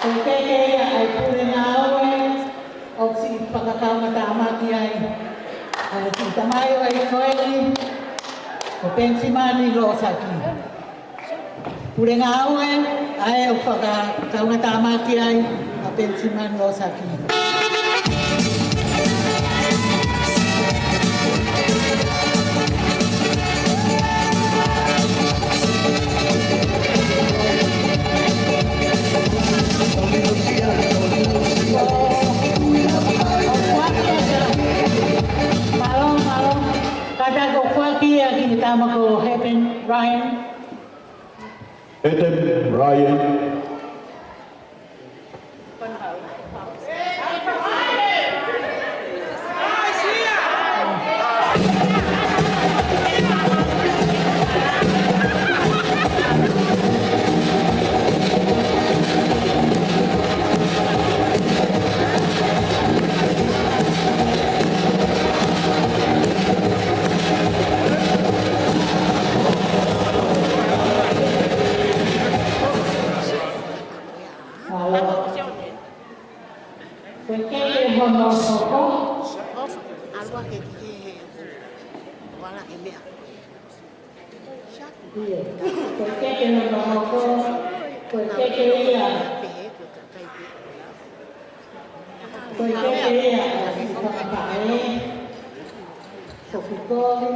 ko e keke ia ʻa e pule ngāue ʻoku siʻi fakakaungātāmaki ai ʻa e kiʻi tamai ʻo e ʻaho ni, ko Penisimani Losaki. Pule ngāue ʻa ē ʻoku fakakaungātāmaki ai ʻa Penisimani Losaki. Mālō, mālō. Kātaki ʻo foaki ia ki he tama ko Heben Ryan. Heben Ryan. Mālō. Ko e keke hono hoko. ʻIo, ko e keke hono hoko, ko e keke ia. Ko e keke ia ʻa e fakapaʻē, ko Fukoli.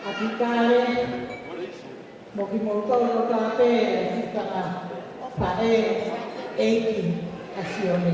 ʻApikale, mo kimoutolu kotoa pē, siʻi fakapaʻē, ʻeiki ʻa Sione.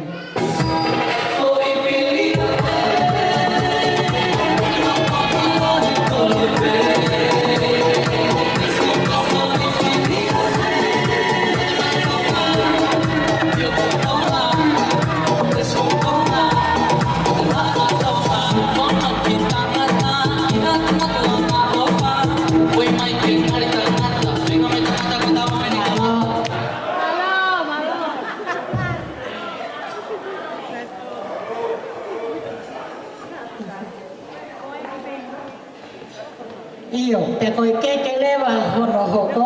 ʻIo, pea ko e keke leva hono hoko,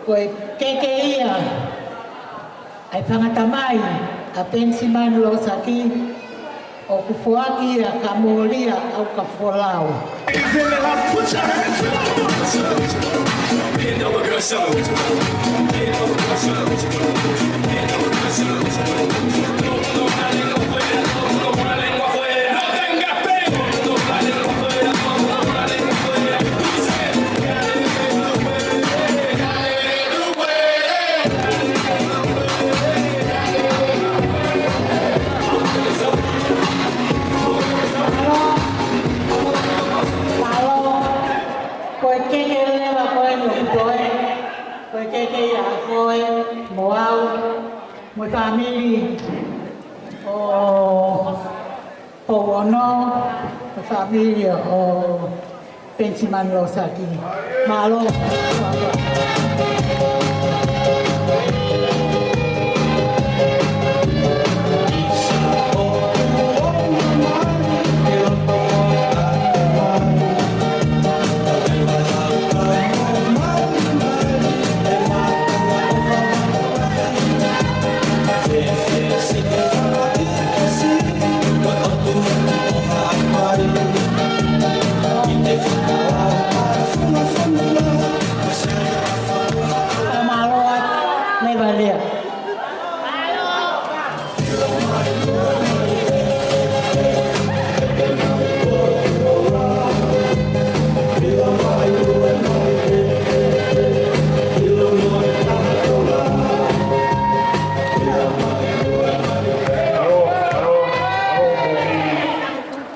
Ko e keke ia ʻa e fanga tamai ʻa Penisimani Losaki, ʻoku foaki ia kia Molia ʻAukafolau. Mālō. Ko e keke leva ko eni ʻoku toe, ko e keke ia ʻa koe mo au, mo e fāmili ʻo Pouono, mo e fāmili ʻo Penisimani Losaki. Mālō. Mālō atu, Nevalea. Mālō, mālō, mālō,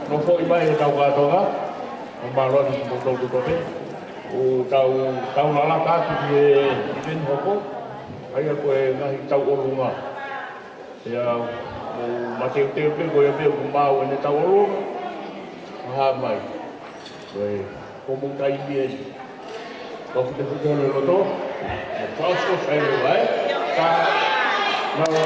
nofo mai he tau kātoanga, mālō ni mo tau kutope, ʻo tau, tau lalaka atu ki he, ki he hoko, ʻa ia ko e ngaahi tauʻolunga. Ia, ʻo mateuteu pē ko ia pē ʻoku maʻu ʻene tauʻolunga. Hā mai. Ko e, ko mou taimi eni. Kau fitefite holo loto. Mo fausko sai le vai. Ka. Mālō.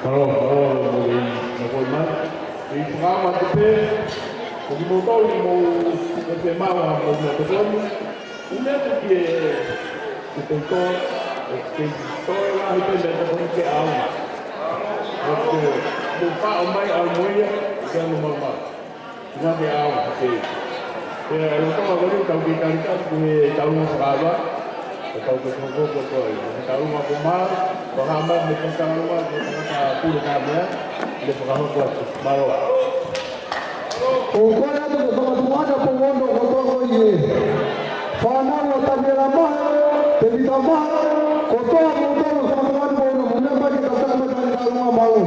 Mālō, mālō, mālō, mālō, mālō. ʻI he fakaʻamu atu pē, ko kimoutolu ʻoku mou, mou fiemaʻu ha mou meʻatokoni, ʻuhinga atu ki he, ki he peito, ʻe kei toe lahi pē meʻatokoni ke ʻaonga. ʻOku mou faʻo mai ʻalu mo ia, ke ʻalu maumau. Ina ke au, ke. Pea ʻe lava ʻo tau kei talitali ki he taʻu fakaava, ʻo tau kei toko ko toi. He taʻu ma ko ma, ko ha ma me ko taʻu ma, ko taʻu ka pule ka mea, le fakahoko atu. Mālō. ʻOku ou kole atu ke fakatumuʻa atu ʻa Pouono kotoa ko ia. Fānau ʻa Taviela Mahe, Tevita Mahe, kotoa kotoa fakatumuʻa atu Pouono, mo meʻa mai ke tau taka mai taʻu ma mālō.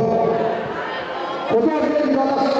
Kotoa ke tau taka.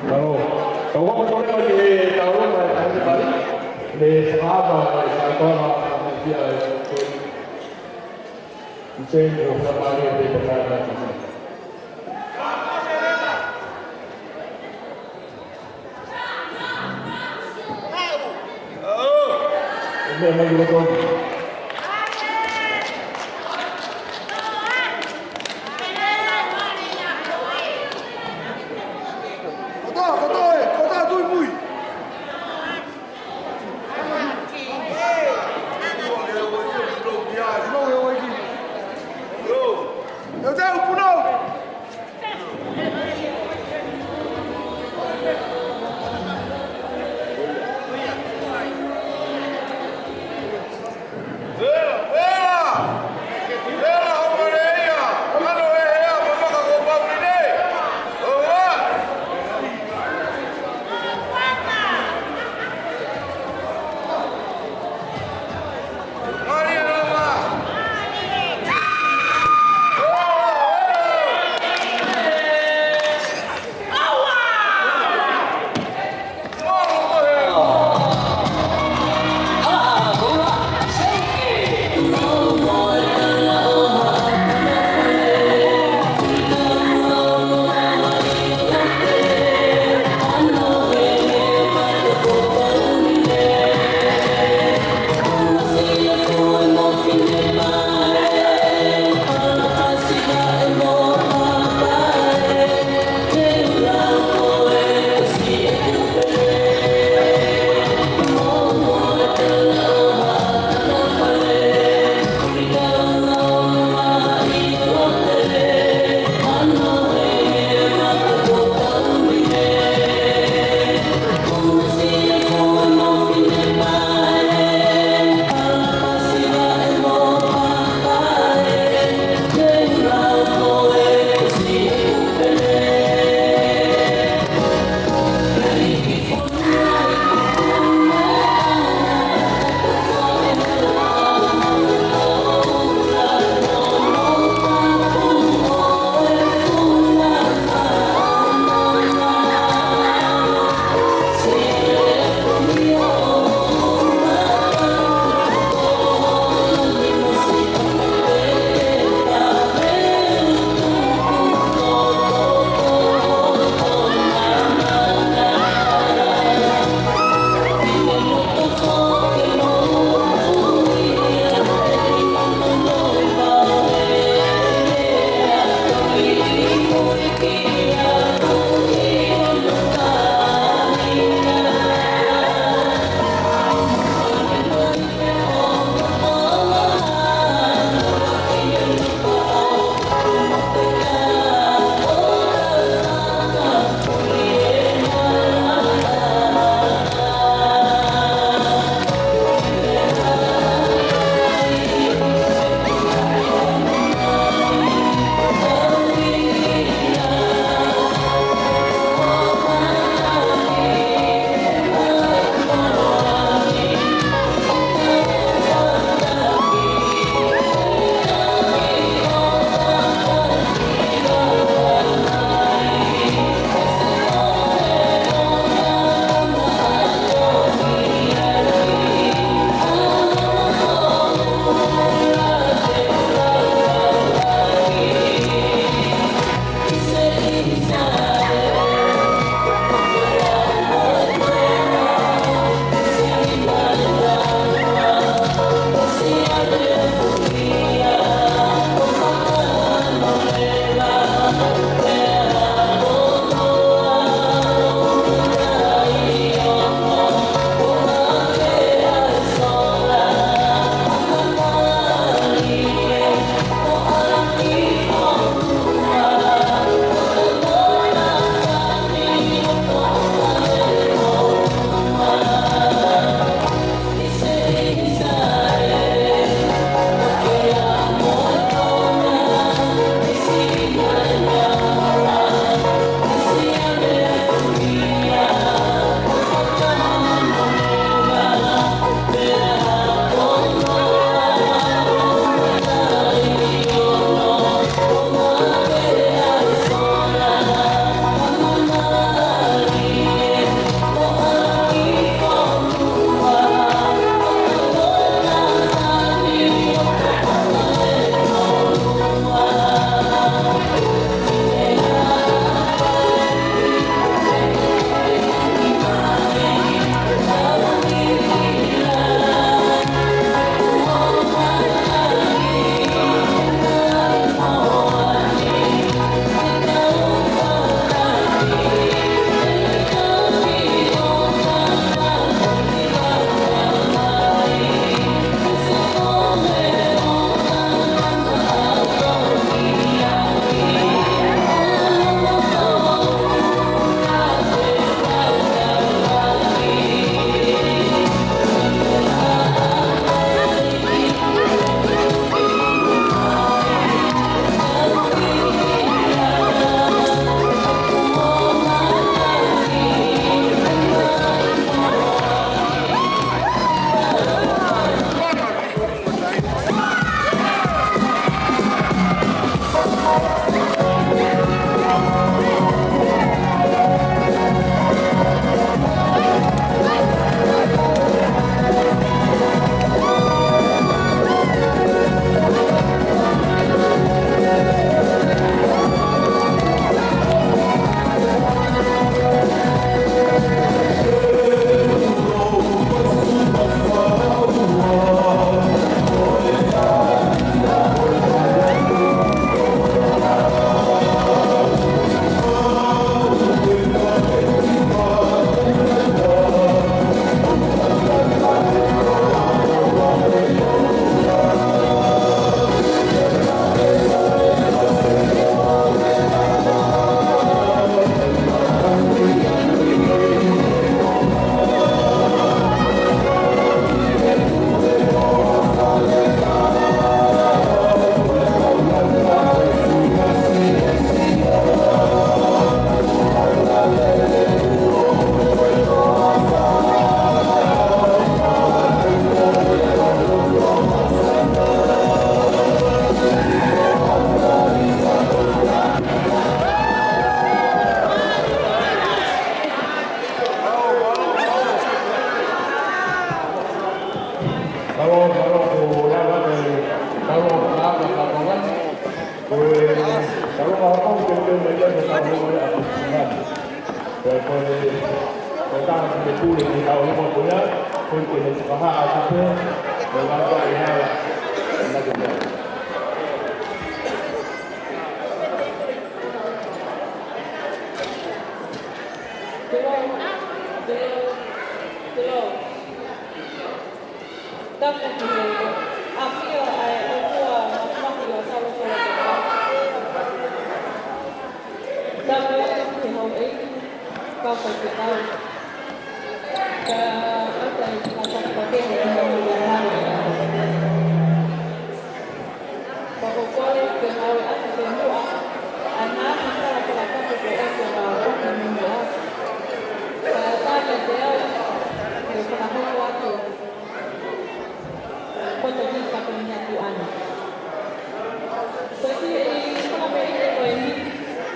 Mālō. Ka ua mo tole mai ki he tauloma e Tahi Pali. Ne fakaava e Saitona, Misia e Huseni ko Samari e te pekana. E meʻa mai ki loto. Kotoa, kotoa e, kotoa tui mui. Pule ki he taʻu ʻe ua ko ia, ko e kene fakahā atu pē, ko e ngata i hala, na ke mea. Telo, telo, telo. Tapu ki he ʻafio ʻa e ʻOtua mafimafi ʻo Talo Tolo Tolo. Tapu atu ki he houʻeiki, kau faifekau. Ka ata i ka fakapake he ʻi he ʻi he ʻi he. Fakakole ke mau ʻi atu ke muʻa, ʻa e ngaahi kala kala kapu ko e ʻosi ʻa e mau koke muʻa. Ka ata ke te au, ke fakahoko atu. Koto ki fakaʻuhinga tuʻa ni. Ko e kiʻi fakameʻite ko eni,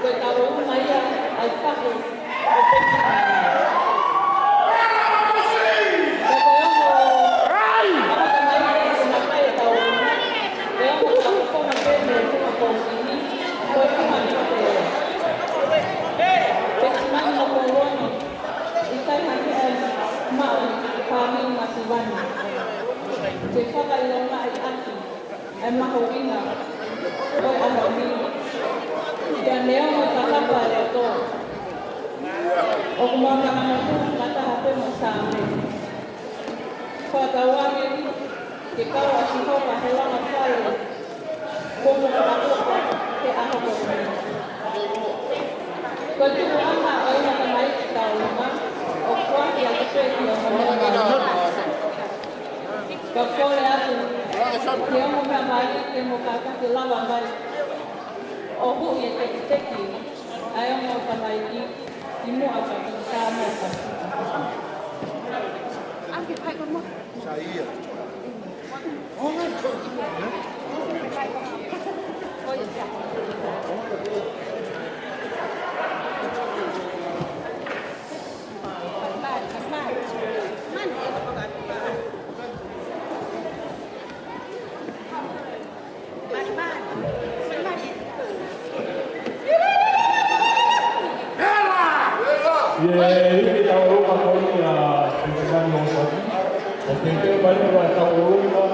ko e tau uma ia ʻa e fahu ʻo Petimani. Ko e ongo, ongo tamaiki ko na kai e tau uma, ko e ongo tau foma pene foma pousini, ko e foma ni ko te Petimani mo Kouoni, ʻikai ha meʻa maʻu ʻi he pāmi masivani. Ke fakaʻilongaʻi ʻaki e mahuʻinga ʻo e ʻaho ni. Pea neongo e kalapa e loto, ʻoku mau tangata fakataha pē mo Saame. Fakatauange ke kau ʻa Sihova he lava fale, ko mo fakatuka he ʻaho ko eni. Ko e tuʻunga ʻo e ongo tamaiki tau uma, ʻoku ʻoatu ʻa e pē ki he ongo tamaiki. Ka kole atu ki he ongo meʻavale ke mo kātaki lava mai ʻo huʻi e tekiteki ʻa e ongo tamaiki ʻi muʻa ka ki Samoa. ʻIo, ʻi he taʻu ʻe ua ko eni ʻa Petimani ʻo Saki, ʻo teuteu mai ʻa e taʻu ʻe ua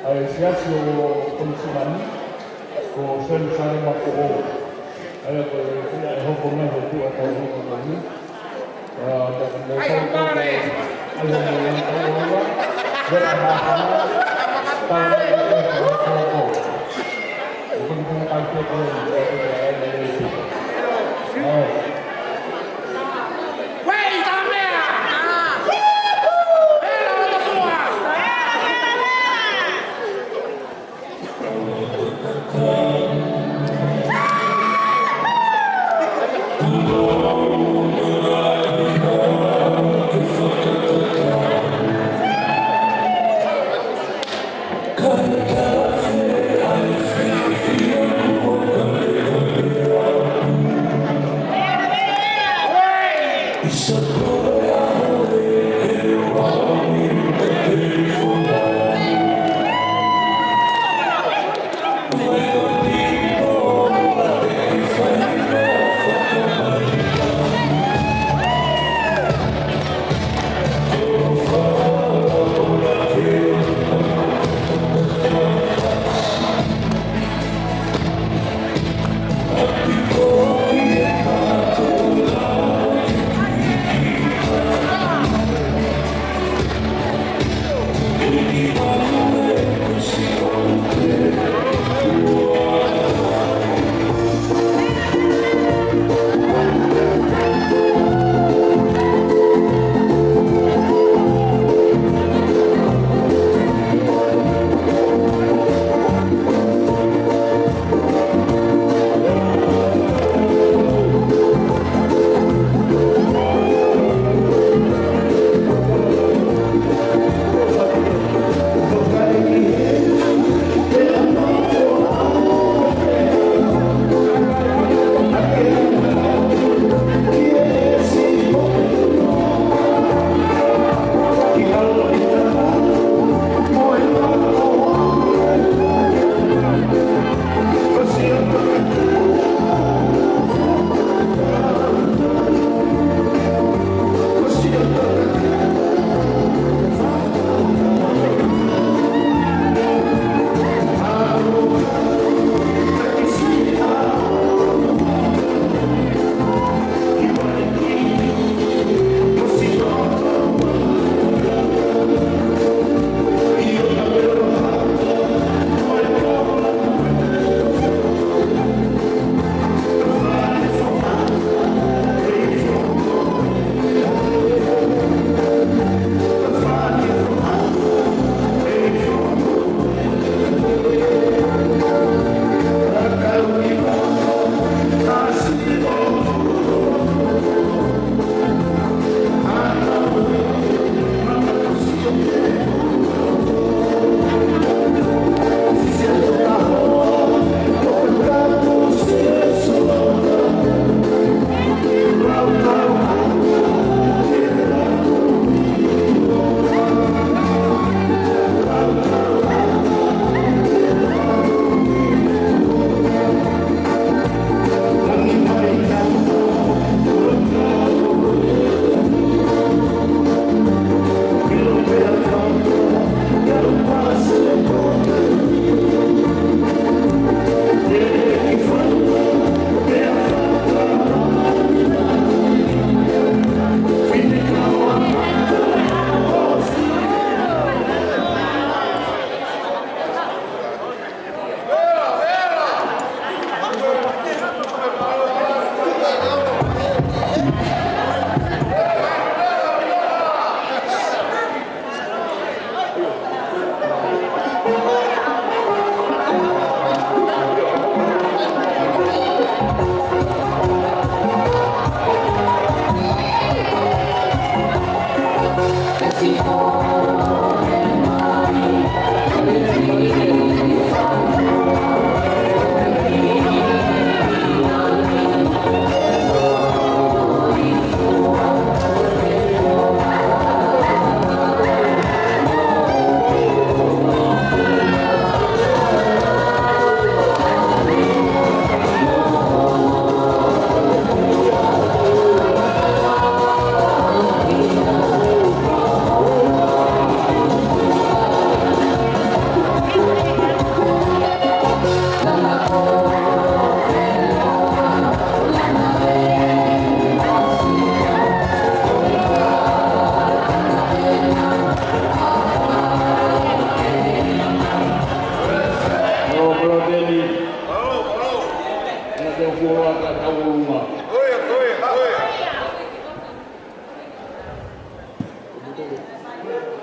ʻa e siasi ʻo Petimani, ko Selusalema Foʻou. ʻA ia ko e, ko ia ʻe hoko mai he tuʻa taʻu ʻe ua ko eni.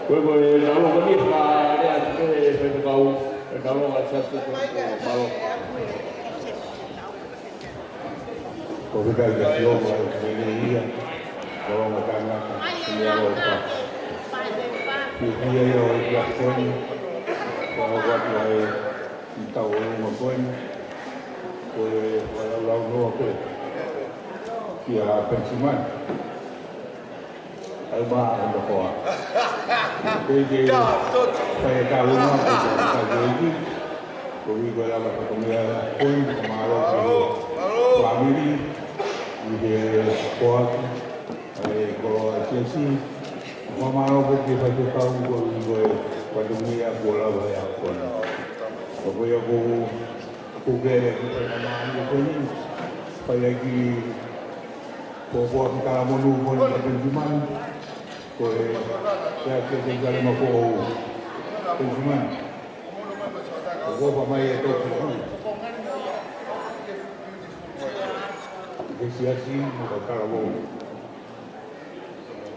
Ko e, ko e, nalo ko ni fa, lea atu ke, pe te kau, e nalo a sa tu ko, malo. Ko e fika ia ki o ma, ke ne ia, ko e longa tangata, ke ne alo ka. Ki, ki ia ia o ia ko ni, ko e ua ki ai, i tau o longa ko ni, ko e, ko e lau lau noa ko e, ki a Penisimani. Au ma, ando koa. Ke, ke, fai e kau ma, ke, ke, ke, ke, Ko e ʻuhi ko e lava ka ko mea ko e ka mālō ki he fāmili, ʻi he poaki, ʻa e koloa ʻa e siasi. Fakamālō foki ki he faifekau ko e ʻuhi ko e fatongia kuo lava he ʻaho ko eni. Ko ia ko, ko ke, ko e ka mālō ko eni, fai ʻaki ko, ko e kiʻi talamonū ko eni kia Penisimani. Ko e, ke, ke, ke kale ma ko Penisimani. Ko e ʻofa mai e tō ki ʻaho ni. Ke siasi mo ka kala vou.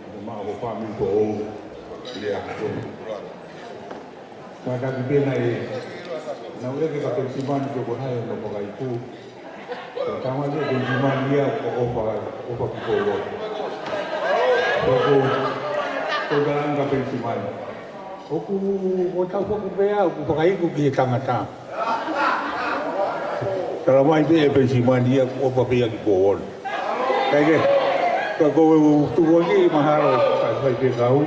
Ko ma ko fāmili ko ou. Lea ko. Kātaki pē naʻe, naʻe ʻeke kia Penisimani pe ko hai hono fakaiku. Ko e tama ia Penisimani ia ko e ʻofa, ʻofa ki Kouola. Ko, ko, ko e kalanga kia Penisimani. ʻOku, ʻoku tau foki pē au, ʻoku fakaiku ki he tangata. Tala mai pē ʻe Penisimani ia, ʻofa pē ia ki Kouola. Kae kehe, ka ko e tuʻu ʻo ni mahalo, ka fai pē kau,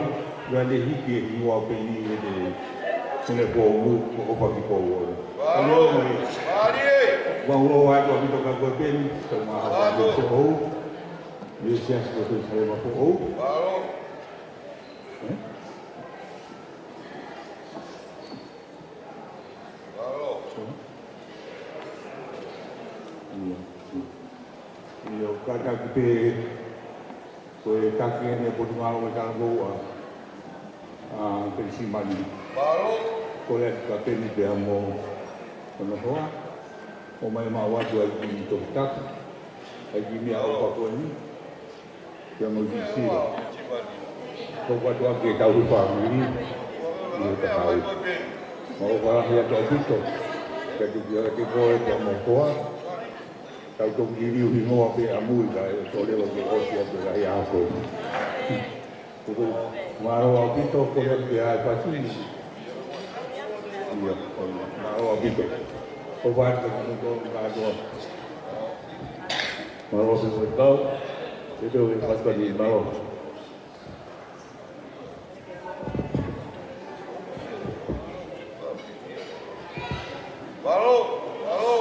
ka ne hiki e hingoa pē ni ʻe te, te ne pō mu, ʻofa ki Kouola. Mālō. Mālō. Mālō ai ko ʻaupito ka ko e peni, ka ma ha pa ko ou. Ni siasi ko te sai ma ko ou. Eh? Mālō. Ia. Ia, kātaki pē, ko e taki eni e Potungāue Talangofua, ʻa Penisimani. Mālō. Ko e ʻai ka peni pē amo, ʻo noho ā, ʻomai maʻu atu ai ki Toketā, ai ki mea ʻofa ko eni. Kia mau ki Sila. Ko katoa ke tau he fāmili. Ia ka tau. Mau ka lahi atu ʻaupito. Ka tu kia ke koe ka mau koa. Tau toki liu hingoa pē ʻamui ka e tole wa ke ʻosi atu lahi ʻaho ko. Kuku, mālō ʻaupito, ko ia ke ai pasi. Ia, mālō ʻaupito. Ko fai ka kuku ko kātoa. Mālō ʻaupito kau. Te te o e pasi pasi mālō. Mālō, mālō.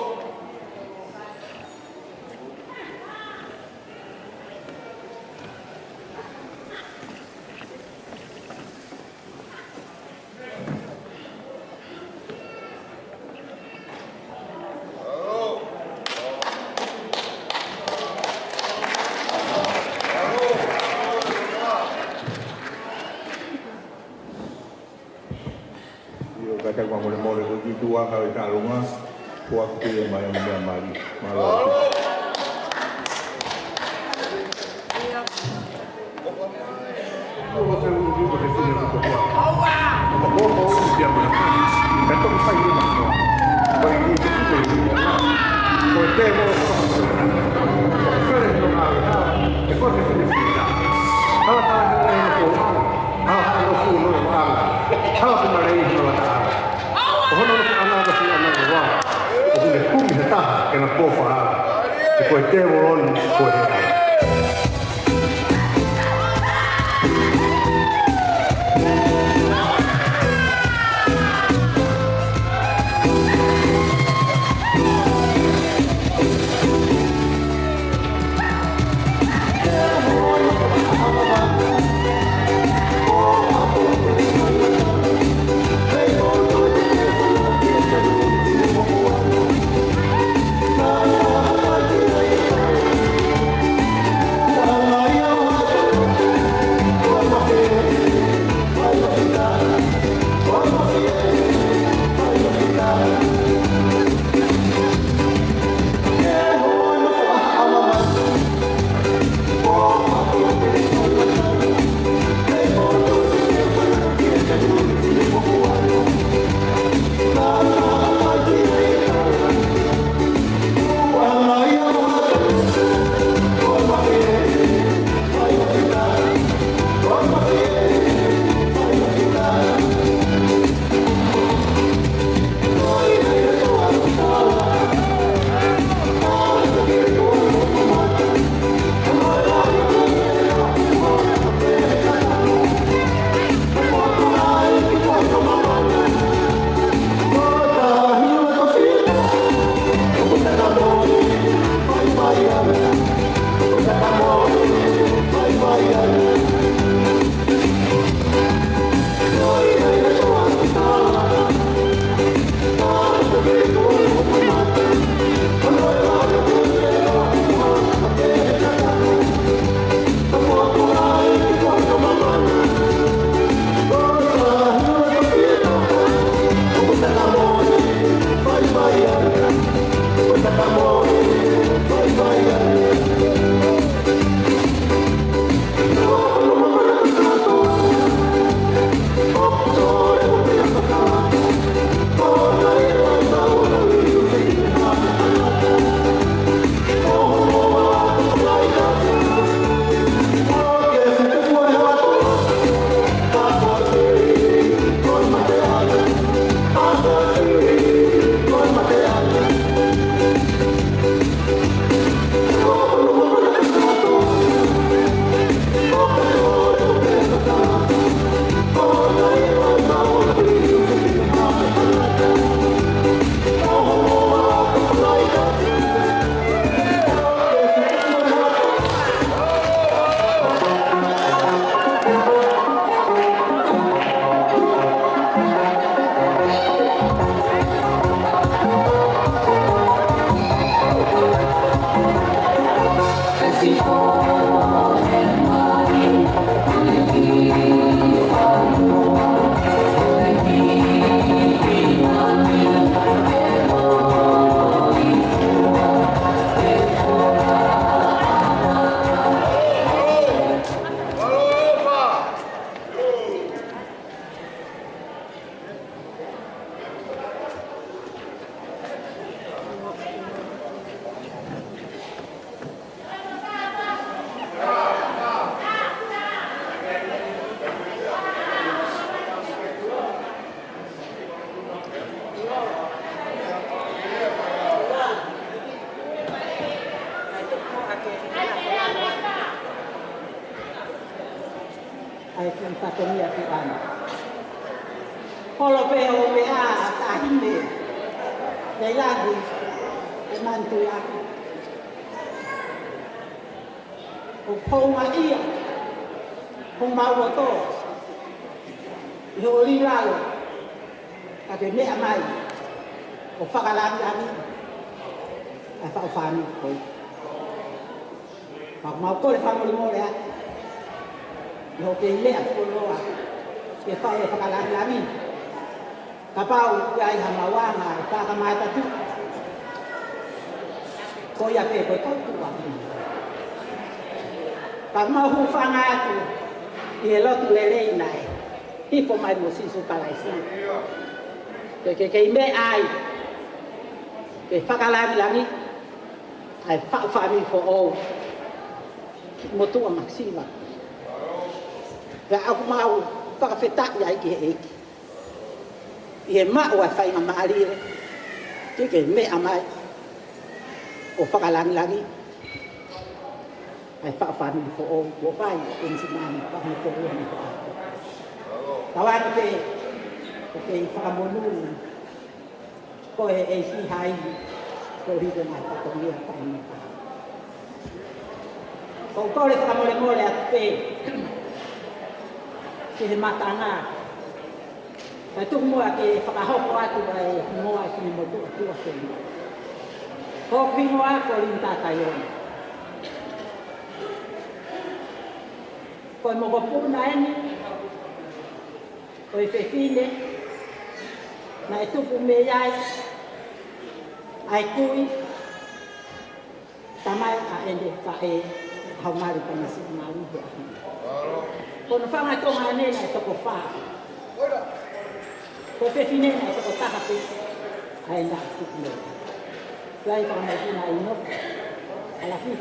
ʻIo, kātaki ma mole mole ko ki tuʻa ka e talunga, kua ki e mai mo mea mali. Mālō. Taha ke na pō faʻa. Ko e tēvolo ni ko e hā. ʻA e kiʻi fatongia ki ʻana. Holo pē ʻo meʻa ʻa Tahine. Nei lagi e mantu i aku. ʻO houngaʻia, houmau loto, ʻi hoʻo lilalo, ka ke meʻa mai, ʻo fakalangilangiʻi ʻa e faʻu fāmili ko ē. Ka ʻoku mau kole fakamolemole atu, ʻi hoʻo kei meʻa fuoloa, ke fai e fakalangilangi. Kapau ʻoku ʻi ai ha maʻuʻanga ʻe fakamatatu, ko ia pē ko e kau tuʻa. Ka mau hūfanga atu ʻi he lotu lelei naʻe hifo mai mo Sīsū Kalaisi. Ke ke kei meʻa ai, ke fakalangilangi ʻa e faʻu fāmili foʻou, motuʻa Makisiva. Pea ʻoku mau fakafetaʻi ai ki he ʻEiki. ʻI he maʻu ʻa e faingamālie, ke ke meʻa mai, ʻo fakalangilangi ʻa e faʻu fāmili foʻou kuo fai ʻe Misimani Fakamotuʻa ni ko ʻAko. Tauange pē ʻoku kei fakamonū koe ʻe he ʻEiki hai koeʻuhi ko e ngaahi fatongia fai ni. ʻOku ou kole fakamolemole atu pē ki he matanga, kae tuku muʻa ke fakahoko atu ʻa e hingoa ʻo e kiʻi motuʻa tuʻa ko eni. Ko hoku hingoa ko Linitā Taione. Ko e mokopuna eni ʻo e fefine naʻe tupu mei ai ʻa e kui tamai ʻa ʻene faʻē, ʻa Haumali Panasiʻi Malu he ʻaho ni. Ko hono fanga toʻonga ʻanenai ʻe toko fā. Ko e fefine naʻe toko taha pē ʻa ē naʻe tupu mei ai. Ko e fakamoʻui ʻa ʻInoke Alafi,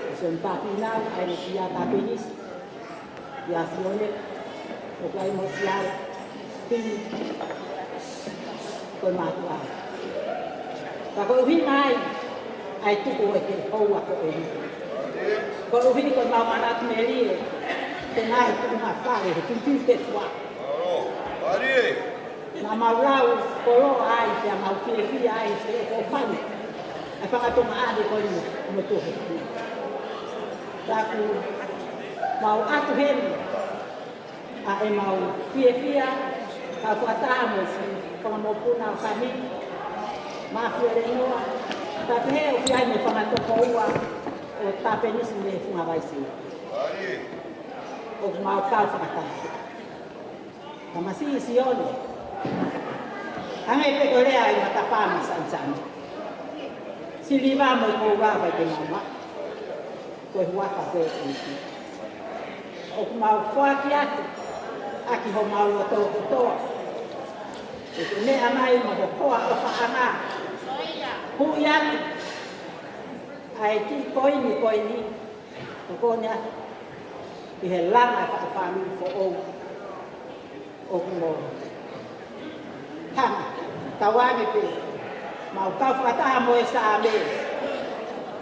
ʻa Sione Pāfinau, ʻa ʻEne Kia Tapenisi, ʻa Sione, ʻo kau ai mo Siale Fini, ko e mātuʻa. Ka ko e ʻuhinga ia ʻa e tuku ʻo e kiʻi houa ko eni, koeʻuhi ko ʻemau manatu melie ki he ngaahi tuʻunga fale he Tuʻi Tefua. Naʻa mau lau koloa ai pea mau fiefia ai he ʻoku fai ʻa e fanga toʻonga ʻanenai ko eni mo tuʻu he fua. Ka ʻoku mau ʻatu heni ʻa ʻemau fiefia, kau fakataha mo e siʻi fanga mokopuna ʻo Kami, Mafielenoa, pea pehē ʻoku ʻi ai mo e fanga tokoua ʻo Tapenisi mei he Funga Vaisi. ʻOku mau kau fakataha. Tamasiʻi Sione, hangē pē ko e lea ʻa e matapā masanisani, siliva mo e koula ʻoku ʻikai te mau maʻu, ko e huafa ko e ʻEiki. ʻOku mau foaki atu ʻaki homau loto kotoa ʻeku meʻa mai mo e hoa ʻofaʻanga, huʻi atu ʻa e kiʻi koini ko eni, ko e koini atu ʻi he langa ʻa e faʻu fāmili foʻou. ʻOku mau tanga, tauange pē, mau kau fakataha mo e Saame,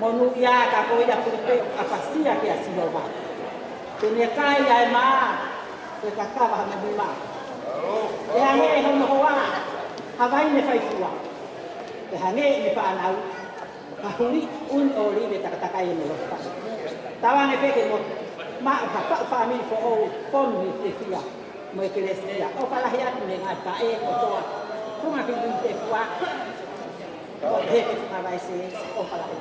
monūʻia ka ko ia fuli pē ʻo ʻapasia kia Sihova. Te ne kai ʻa e mā, ke kakava hano nima. ʻE hangē ʻe hono hoa ha vaine faifua, ʻe hangē ʻene fānau ha huli ʻuuni ʻōlive takatakai ʻi hono loto fale. Tauange pē ke mo maʻu ha faʻu fāmili foʻou fonu he fiefia mo e kelesiʻia. ʻOfa lahi atu mei he ngaahi faʻē kotoa, Funga Tuʻi Tefua, ʻo e Funga Vaisi, ʻofa lahi.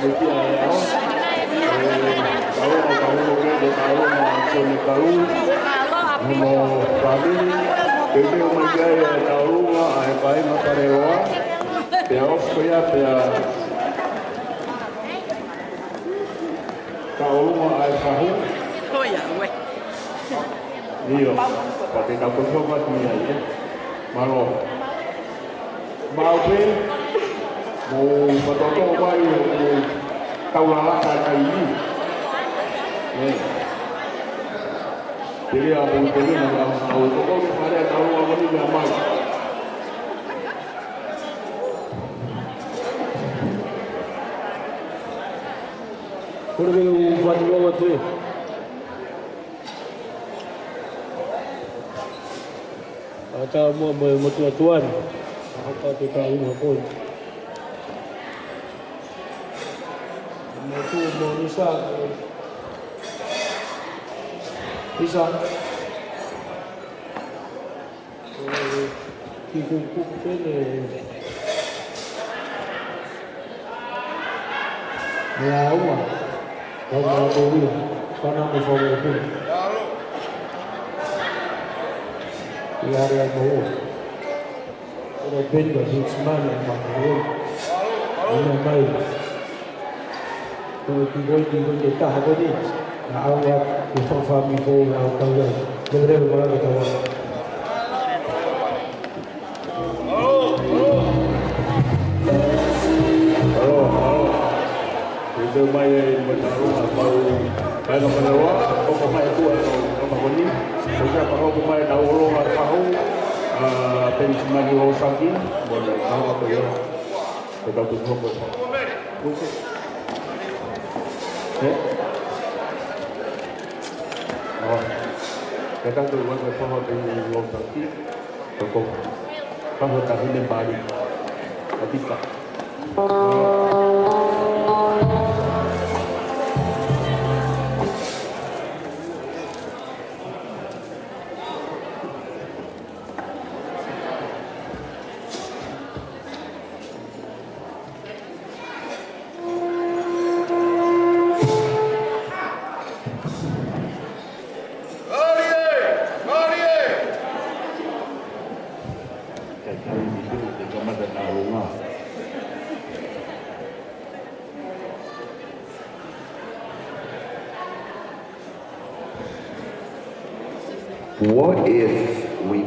Kia e ao, e, tau ō, tau ō ke, ke tau ō ma Sione Kalu, mo hono fāmili, ke ke ō mai ki ai e tauʻolunga ʻa e kāinga Faleloa, pea ʻosi ko ia, pea tauʻolunga ʻa e fahu. Ko ia, ue. ʻIo, pea te tau kotoa atu ia, ē. Mālō. Mau pē, mou fakatoka mai ʻo mou tau lalaka kai ni. Ē. Pele a mou pele na la, au toko ni fale a tau a mani na mai. Kore ke u fani wawa te. ʻA tā mua mo e motuʻa tuʻa ni. ʻA haka te tā uma koi. Mo tu mo nisa. Nisa. Ki kuku pene. Mea ua. Kau mea tō ua. Kana mo fau o pene. Ia rea mo ua. Ora pene ka six man ma ko ua. Ina mai. Ko e kiʻi ko e kiʻi ko e taha ko eni. Naʻa au atu, ko e fakafaami ko e au kau ai. Leveleva malanga tau atu. Alo, alo. Ke tau mai e mataʻu a pau. Kai no manawa, ko ko mai tu a no, ko ko ni. Ko ia pau ko mai tauʻolunga fahu. A, Penisimani Losaki, mo na tau ko ia. Ko tau tu ko ko. Ē? ʻO. Ke tau ua ko e fahu Penisimani Losaki. Ko ko. Fahu Taʻahine Pali. Kapika. What if we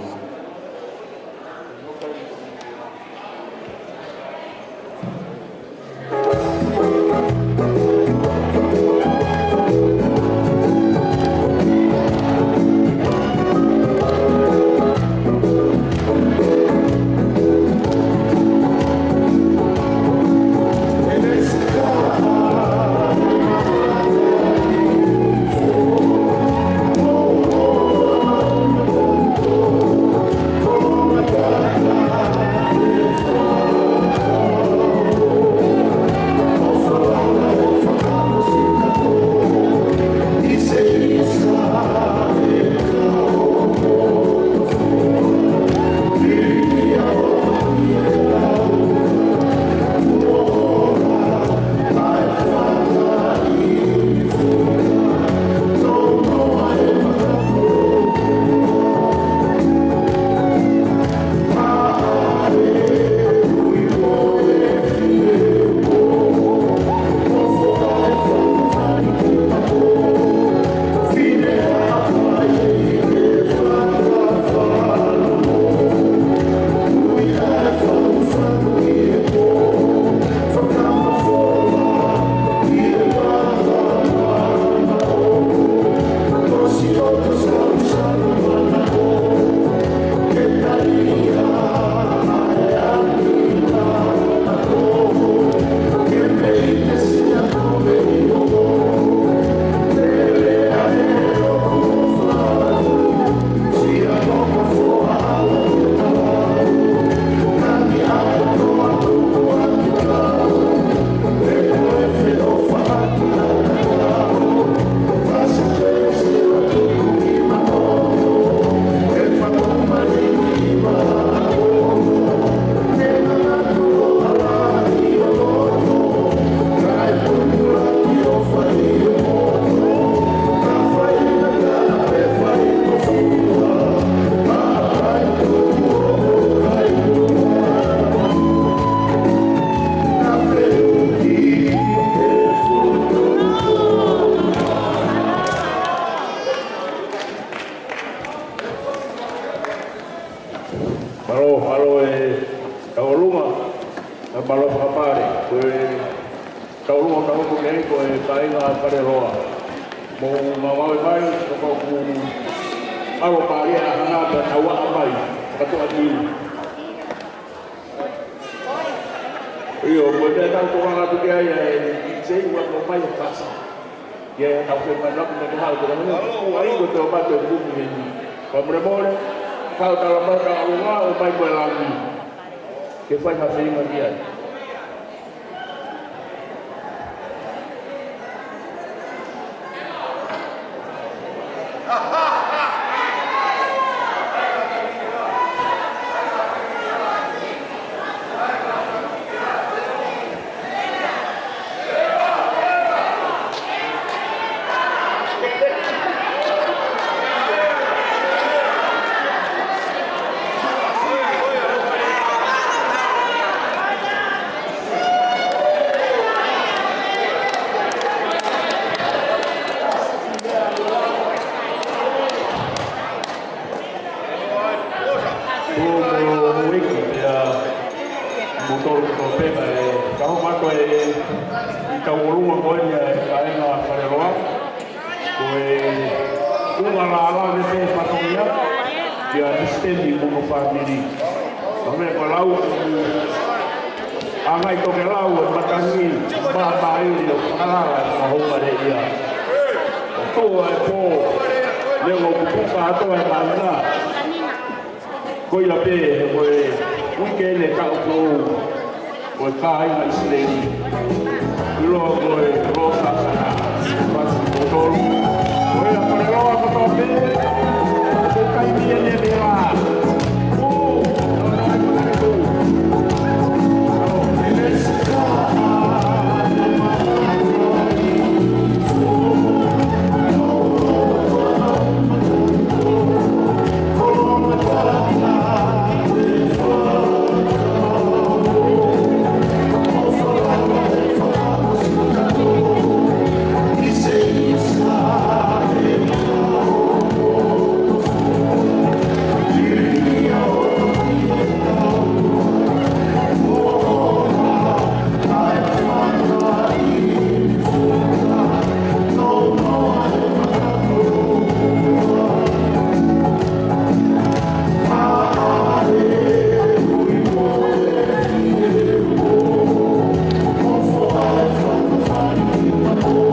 Mālō fakapale, ko e tau lua ka uku nei ko e kāinga Faleloa. Mou ngāue mai, ka ʻoku ʻalu pālia ʻa hangata tau aʻa mai, fakatoa ki. ʻIo, ko e meʻa tau tokanga atu ki ai, ʻa e D J ua ko mai o kasa. Ia, tau ke mana ku me ke hau, ko e hau, ʻo ai ko te o mate o kumi heni. Ka mole mole, kau tala mai ka ʻalu ngā, ʻo mai ko e langi. Ke fai ha feinga ki ai. Kuo mou ueʻi pea mou tolu kotoa pē, ʻe ka hoko atu e, ʻi he tau ʻolunga ko eni ʻa e kāinga Faleloa. Ko e ʻuhinga lālanga ʻo e fatongia, ʻia Pisiteni mo hono fāmili. Ka mea ko e lau, ʻa e ngaahi tokelau ʻo e matangi, māmālie ʻo fakalala ʻa e houʻeiki ia. ʻOtua e pō, leo ʻo pupuka atu e māmina. Ko ia pē, ko e uike eni ka ʻoku ou, ko e kāinga ʻIsileli. ʻIloa ko e Rosa Sana, Pasi Motolu. Ko ia Faleloa kotoa pē, ko e taimi eni ʻeni ʻa e lā. Ū, ʻo nai, ʻo nai, ū. ʻOku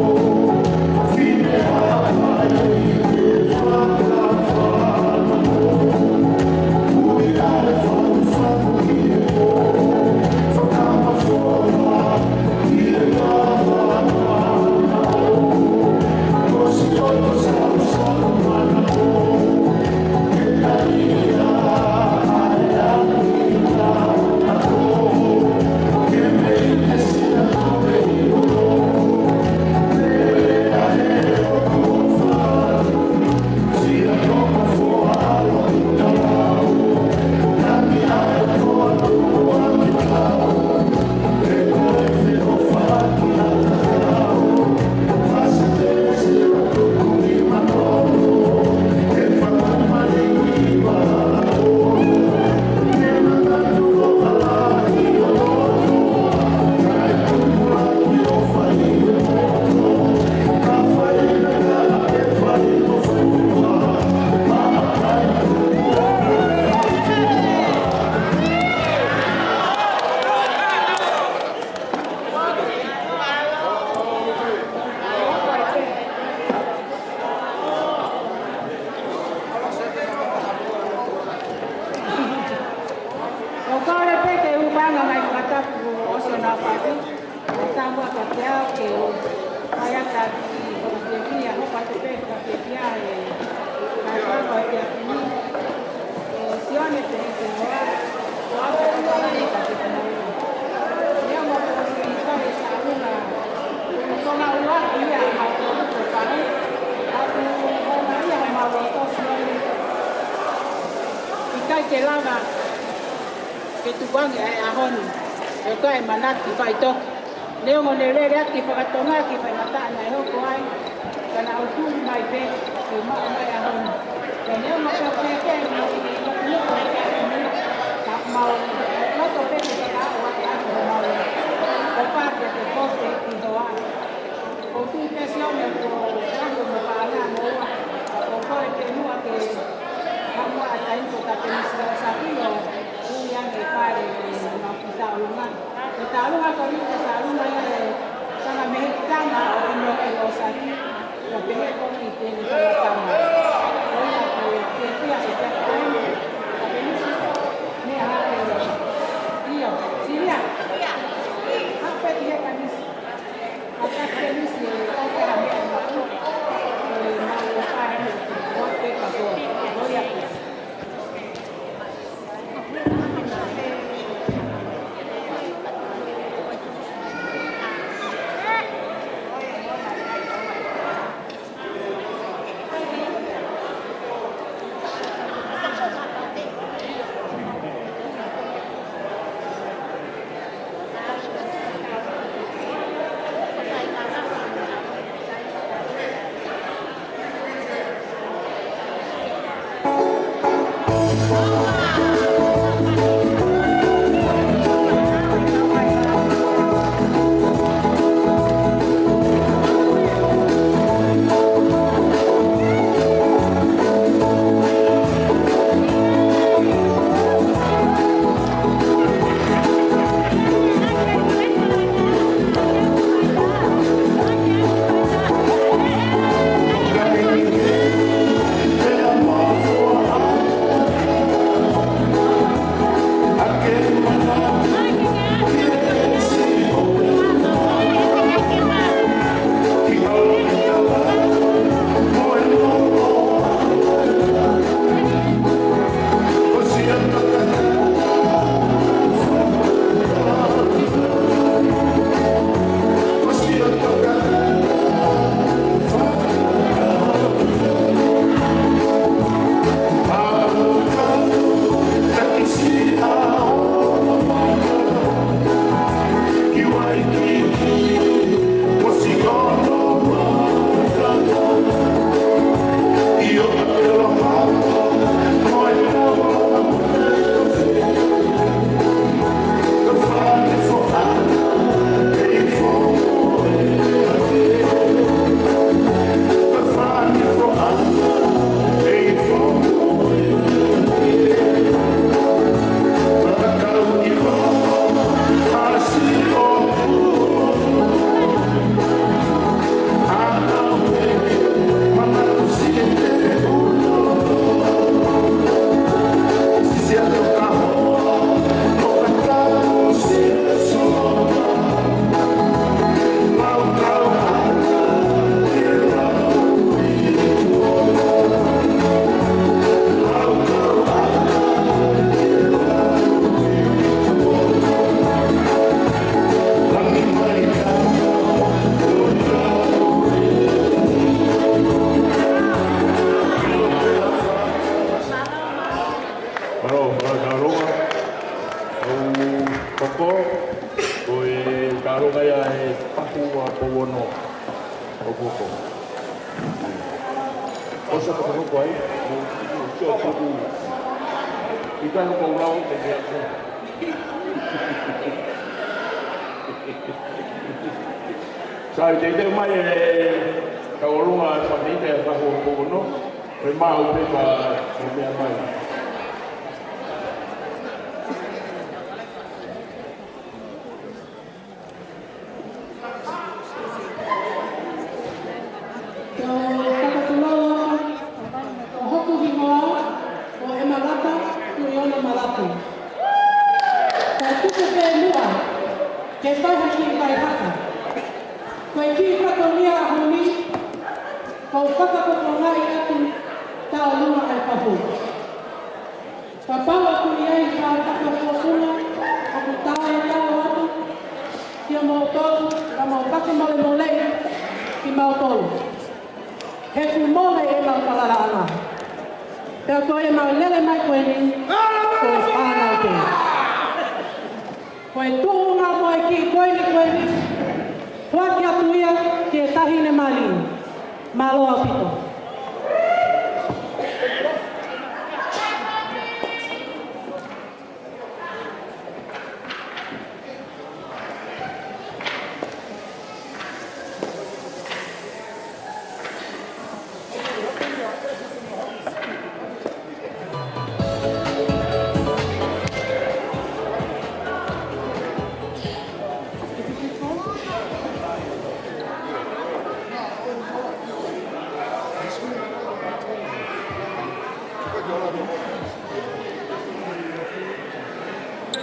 ou kole pē ke u hanga mai fakatapu ʻo ʻosi ʻo nau fatu. ʻO tāmua ka ke au ke u fai atu ki hoku fiefia, hoko atu pē ka ke kia e, ka e fanga o kia kini. ʻE Sione Perekeloa, ʻo ʻalu ka palani ka ke kina. Ia mo ko si sa e sa una. Ko nga ua ia ma ko ko pare. Aku o ma ia ma o ko Sione. ʻIkai ke lava ke tukuange ʻa e ʻaho ni, ʻe ʻikai manatu ki faʻitoka. Neongo ne lele atu ki fakatonga ki faingataʻa naʻe hoko ai, ka naʻa ku tuli mai pē ke maʻu mai ʻaho ni. Ka neongo ko e ke ke mau ki te ino ino ko e ke ino, ka mau loto pē ke fakaʻau ake atu mau Ko e pēsi ʻo e meʻa ko e ʻaho mo e fānau mo ua. ʻOku ou kole ke muʻa ke hanga ʻa e taimi ko ē ʻa Kenisi ʻo sāpio, ui ange e fale ke mau ki taulunga. Ko e taulunga ko eni ko e taulunga ia e tangata mehekitanga ʻo ʻInoke Losaki. Ko e pehē ko eni ki heʻene tama. Ko ia ko e fiefia ke takai. Ka Kenisi, meʻa hake. ʻIo, Silia. Hape ki he Kenisi. Mālō, mālō e kālunga. ʻOku hoko, ko e kālunga ia ʻa e Pahu ʻa Pouono. ʻOku hoko. ʻOsi ʻa e hoko ai, mo, mo, mo, mo, ʻikai hoko lau, te ke hoko. Sai, teitei mai e kau ʻolunga fāmili ʻa e Pahu ʻa Pouono, ʻe maʻu pē ka, ka meʻa mai. Ko e fakatulou atu, ko hoku hingoa, ko ʻEmalata Tuʻiʻono Malatu. Ko e tuku pē muʻa, ke fai ha kiʻi vaihaka. Ko e kiʻi fatongia ʻaho ni, ko e fakapotoʻi atu, taulunga ʻa e Pahu. Kapau ʻoku ʻi ai ha taha fakafofonga ʻoku taau ke tala atu kiate kimoutolu, ka mau fakamolemole kiate kimoutolu. He kuo mole ʻemau falalaʻanga. Pea ko ʻemau lele mai ko eni, ko e fānau pē. Ko e tuʻunga mo e kiʻi ko eni ko eni, foaki atu ia ki he taʻahine mali. Mālō ʻaupito. Te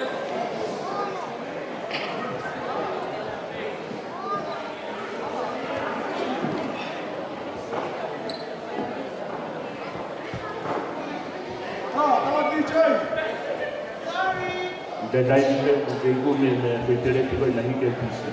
tai ni pe ko ke kumi me ke tele piko i na hike pisi.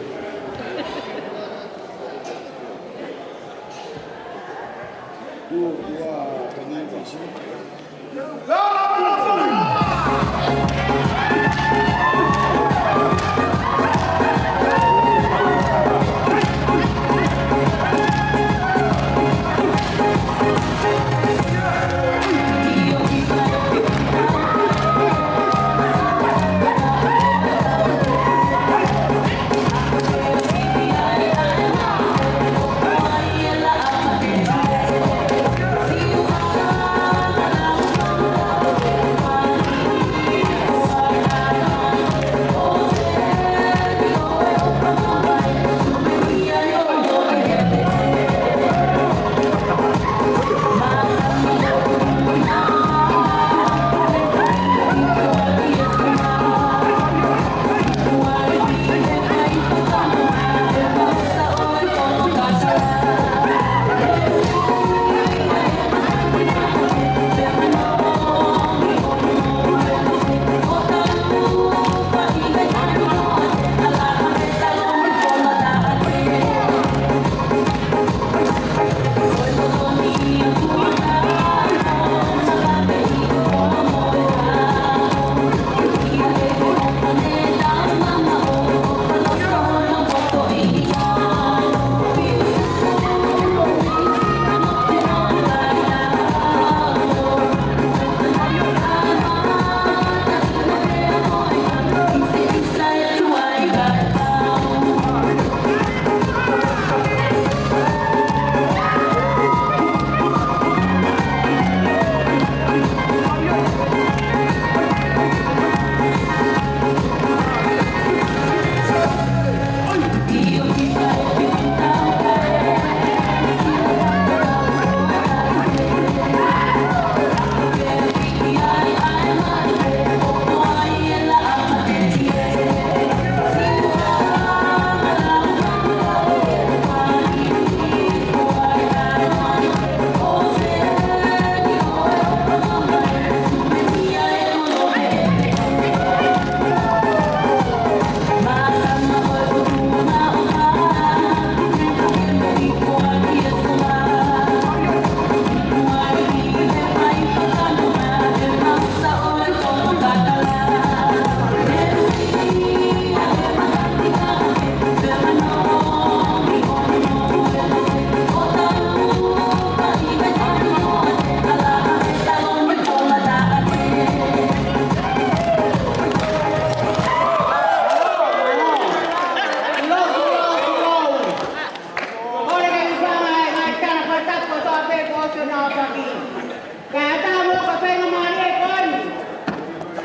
Kae ʻatā muʻa ko e faingamālie ko eni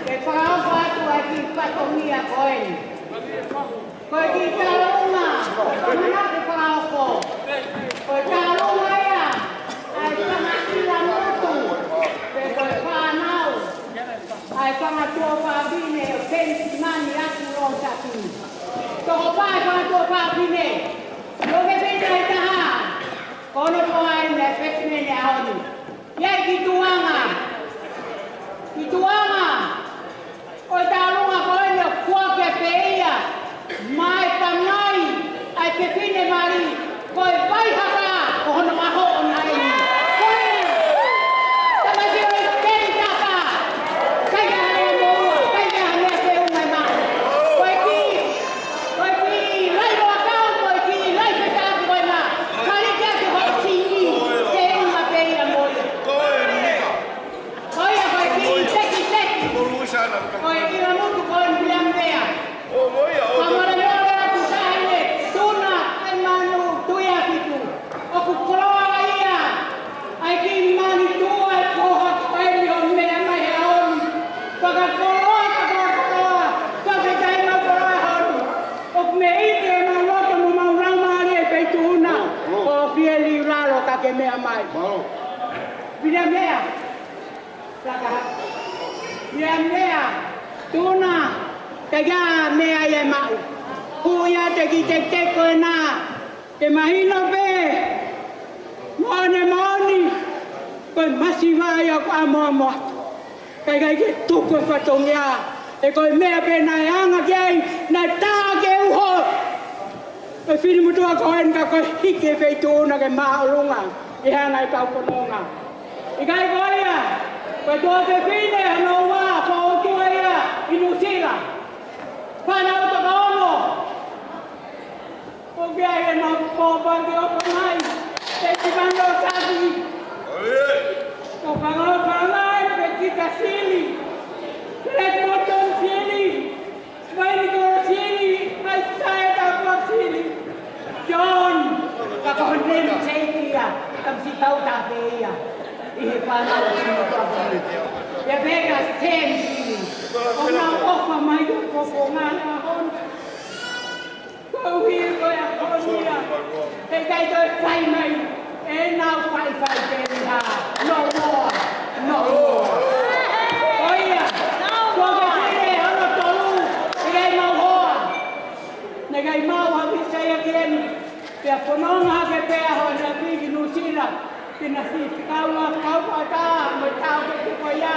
ke fakaʻofa atu ʻa e kiʻi fatongia ko eni. Ko e kiʻi tālunga, ko e mana ke fakaʻofa. Ko e tālunga ia ʻa e fanga ʻila motu, pe ko e fānau ʻa e fanga tuofāfine ʻo Penisimani Akulōsaki. Toko fā e fanga tuofāfine. Ko e fefine ʻe taha, ko hono foha eni ʻa e fefine ʻaho ni. ʻI ai ki tuʻunga, ki tuʻunga ʻo e tālunga ko eni ʻoku foaki pē ia maʻa e pangai ʻa e fefine mali, ko e vaihaka ʻo hono ʻaho ʻonaʻi. Ko e tamasiʻi ʻo e kei tapa, kai ha lea moua, kai ha lea feʻunga mai. Ko e kiʻi, ko e kiʻi lai loa kau, ko e kiʻi lai fetaki ko ena. Mali ke ake hoʻo sini, ke uma pē ia mo ia. Ko ia ko e kiʻi tekiteki. Ko e kiʻi Ka ʻi ai ha meʻa ia ʻe maʻu, hū ia te ki te te ko ena, ke mahino pē, moʻoni moʻoni, ko e masiva ia ko ʻamoamoa. Ka ʻikai ke tuku e fatongia, he ko e meʻa pē naʻe anga ki ai, naʻe tā ke uho. Ko e fili motuʻa ko eni ka ko e hiki e feituʻu na ke māʻolunga, ʻi he anga e kau fononga. ʻIkai ko ia, ko e tuofefine hono ua, ko e ʻOtua ia, ʻi Nuʻusila. Fānau toko ono. ʻOku ʻi ai ʻena pōpaki ʻofa mai, Penisimiano Saki. ʻOku fakaʻofa mai, Pekita Sili, Fred Morton Sili, Vaini Koro Sili, Aisaia Takua Sili. John, ka ko hono name sake ia, ka misi tau tā pē ia. ʻI he fānau ʻo Sili Takua. ʻIa pē ka Sam Sili. ʻOku nau ʻofa mai ʻo koko ngana hon. Ko e ʻuhi ko e ʻaho ni ia, heʻikai toe fai mai ʻenau faifai pē ni ha. No more, no more. ʻOiauē, ko e fefine hono tolu, heʻikai maʻu hoa. Naʻe ʻikai maʻu ha visa ia ki heni. Pea fononga hake pē ʻa hono ʻapi ki Nuʻusila, ke na siʻi fekau ʻa e kau ʻatā mo e taʻokete ko ia,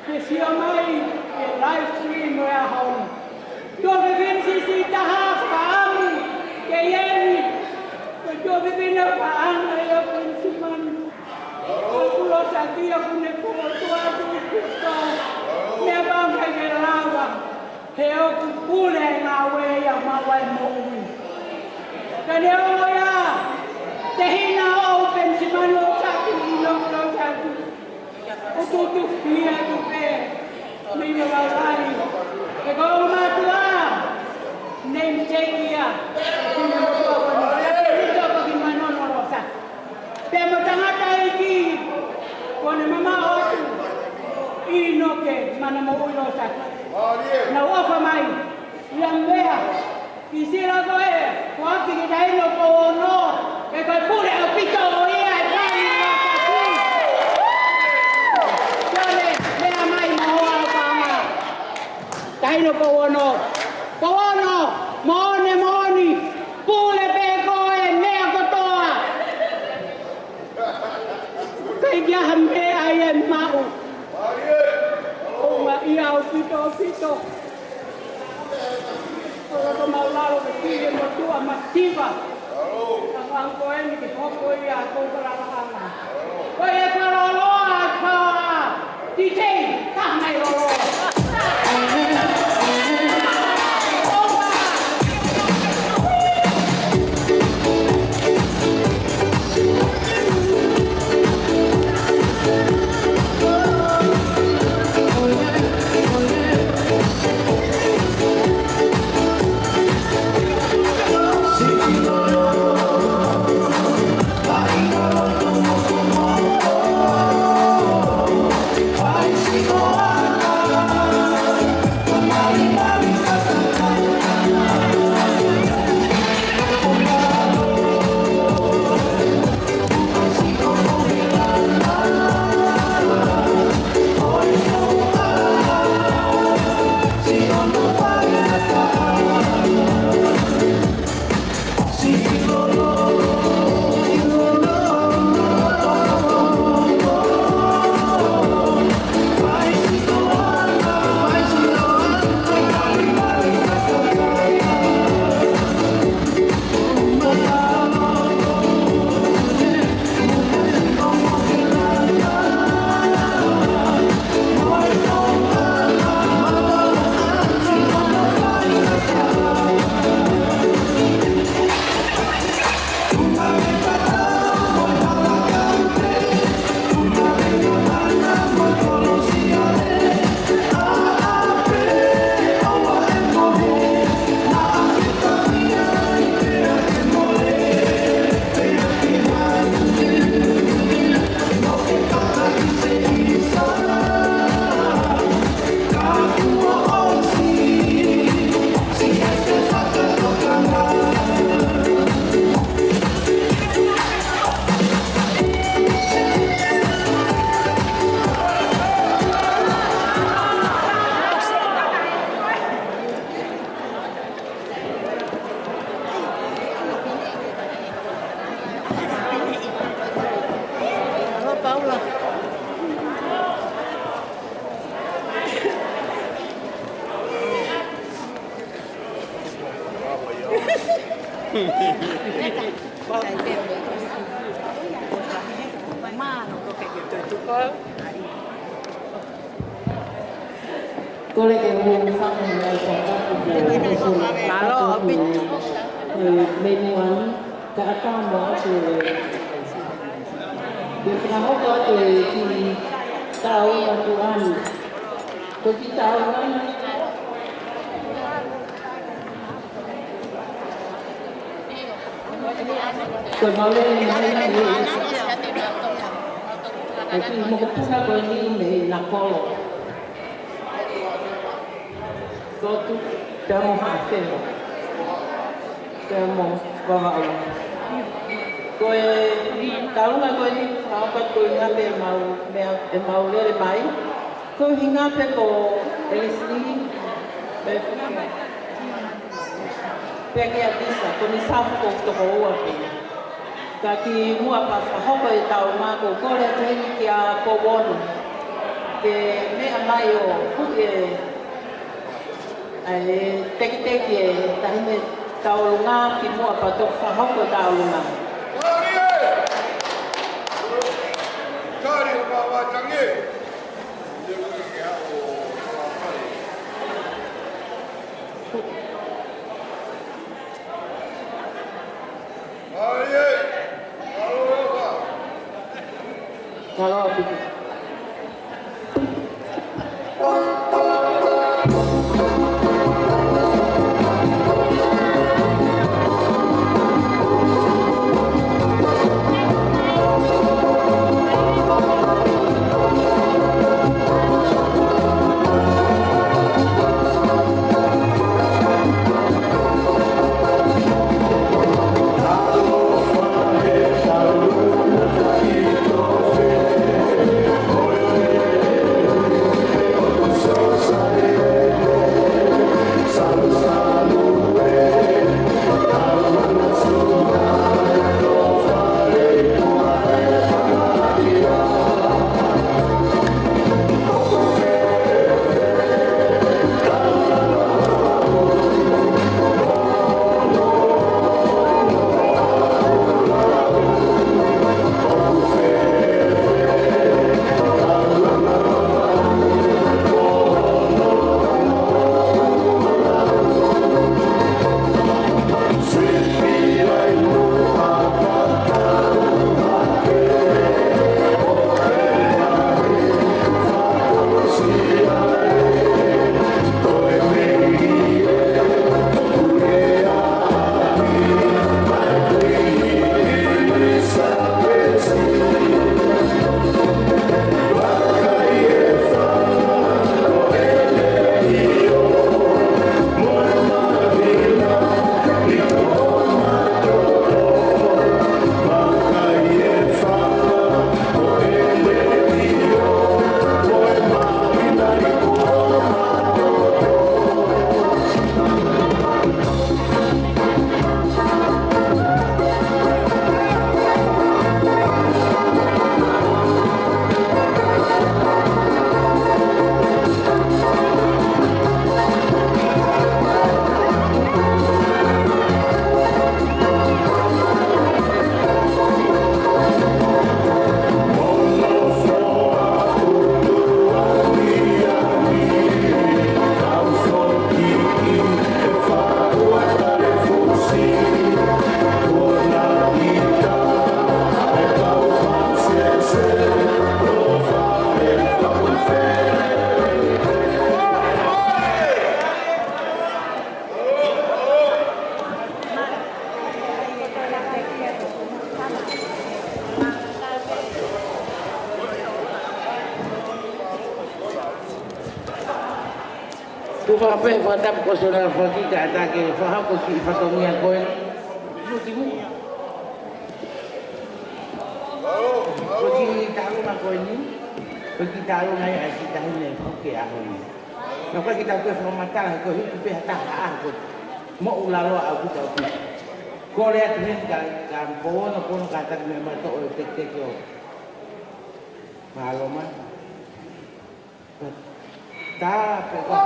ke sio mai ki he live stream ʻo e ʻaho ni. Tuofefine siʻisiʻi taha fakaʻamu ke ʻi heni. Ko e tuofefine fakaʻanga ia ʻo Penisimiano. ʻOku losaki ʻa e kune ko e ʻOtua ʻo Sīsū Kalaisi. Meʻapango ke lava, he ʻoku pule e ngāue ia maʻu ai e moʻui. Ka neongo ia, tehina ʻo Penisimiano Saki, ʻi no losaki. ʻO tutu fia tu pē, mei he laulai. He ko e mātuʻa, name sake ia, ʻi he motuʻa ko eni, ʻi he motuʻa ko eni Manono Losaki. Pea mo e tangataʻeiki, ko ʻene mamaʻo atu, ʻInoke Manamoʻui Losaki. Nau ʻofa mai, ia mea, ʻi Sila ko ē, ko ʻaki ki taʻahine pou ono, he ko e pule ʻaupito ia ʻe Pani Losaki. Kole, meʻa mai mo hoa ʻo Tonga. Taʻahine pou ono. Pou ono, moʻoni moʻoni, pule pē koe meʻa kotoa. ʻIkai ke ʻi ai ha meʻa ia ʻe maʻu. ʻOku ou ʻaʻia ʻaupito ʻaupito. ʻOku ou mālō ʻaupito ki he motuʻa masiva. Ka ko e ʻaho ko eni ke hoko ia ko e kalakalaka. Ko e kalakalaka. T J, taha mai lolo. Kole ke u fakamolemole atu ki he Mālō, ʻaupito. Meʻa ni, ka ʻatā mo atu e, ke fakahoko atu e kiʻi taʻu atu ʻani. Ko e kiʻi taʻu ʻani. Ko e maulele mai ʻa e kiʻi mokopuna ko eni mei Nakolo. Ko tu, te amo ha felo. Te amo Vavaʻu. Ko e taʻu ʻana ko eni, ʻoku ʻikai ko e ʻuhinga pē ʻemau, meʻa, ʻemau lele mai. Ko e ʻuhinga pē ko ʻElisi, pea kia Lisa, ko Lisa foki ʻoku toko ua pē. Ka kimuʻa pea fakahoko e taʻu ʻana, ʻoku ou kole atu heni kia Pouono ke meʻa mai ʻo huʻi e, ʻa e teketeke e taʻahine tauʻolunga kimuʻa pea toki fakahoko e taʻu ʻana. Tuku fakapē fakatapu ko Sonala Fakika ʻatā ke fakahoko e kiʻi fatongia ko ē. Tuku kimuʻa. Ko e kiʻi taʻu ʻana ko eni, ko e kiʻi taʻu ʻana ia ʻa e kiʻi taʻahine ʻoku ke ʻaho ni. Naʻe ʻikai ke tau toe fakamatala he ko e hiki pē ha taha ʻaho ko ē. Moʻulaloa ʻaupito ʻaupito. Kole atu heni kia, kia Pouono, Pouono kātaki meʻa mai toʻo e teketeke ʻo Mālō mai. Tā pē ko e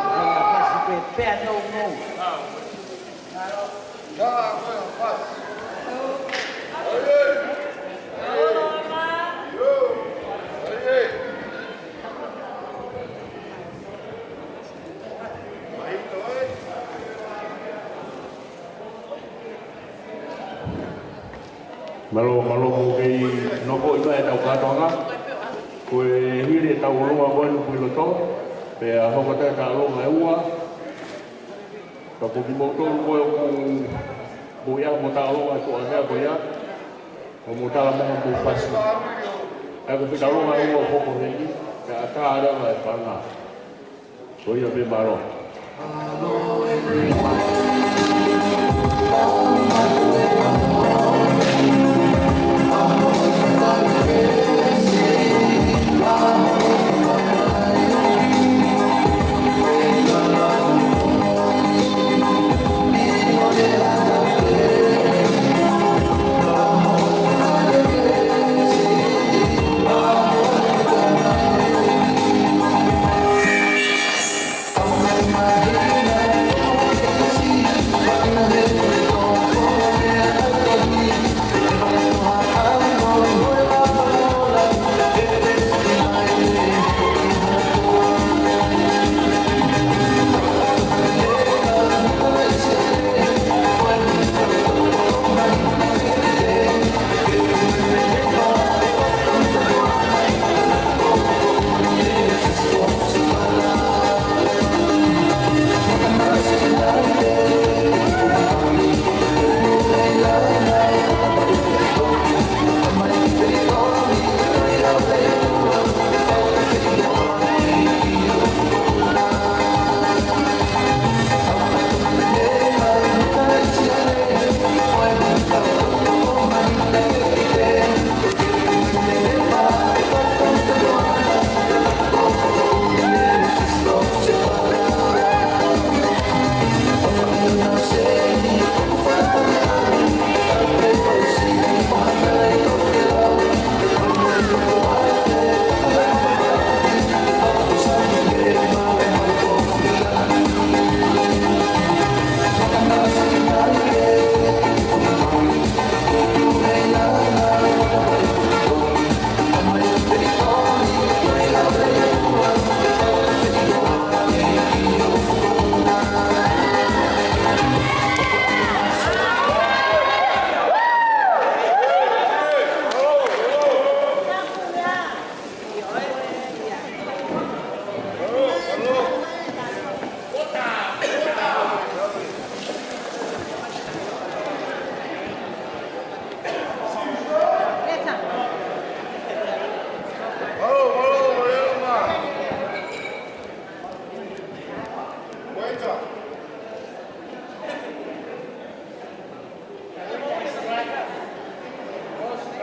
fasi pē pea nounou. Mālō, mālō hoʻomou kei nofo ʻi he ʻetau kātoanga. Ko e hili ʻetau ʻolunga ko eni ʻoku ʻi loto, pea hoko atu ʻetau ʻolunga ʻe ua. Ka ko kimoutolu ko ē ʻoku mou ʻi ai mo e ʻolunga ʻe tuʻa hea ko ia, ʻoku mou tala mai hoʻomou fasi. ʻA ia ko e ʻolunga ʻe ua ʻoku hoko heni, pea ʻatā leva e fanga. Ko ia pē, mālō.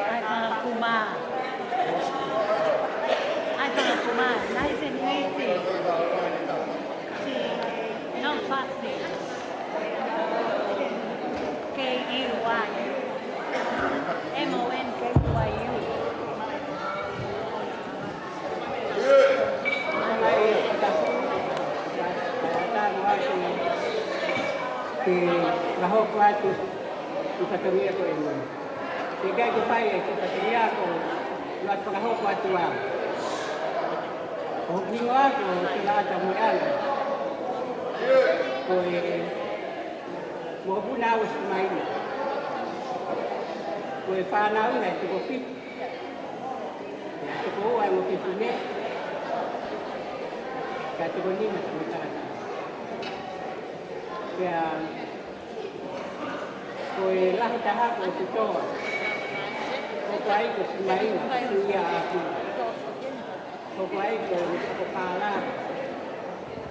ʻAi fanga kuma. ʻAi fanga kuma. Nice and easy. Sì, non fácil. K U I. M O N K U I U. Ke fakahoko atu ʻa e fatongia ko eni. Ke ʻikai ke fai ʻa e fatongia ko e ʻuluaki fakahoko atu ʻa e. Ko hoku hingoa ko Sila Atamueʻanga. Ko e mokopuna au ʻo Simaila. Ko e fānau ʻe toko fitu. Pea toko ua ʻa e ongo fefine, pea toko nima ʻa e ongo tangata. Pea ko e lahi taha ko ʻOtu Toa. Hoko ai ko Simaila, Tuʻiʻāpī. Hoko ai ko Motuʻa ko Pālala.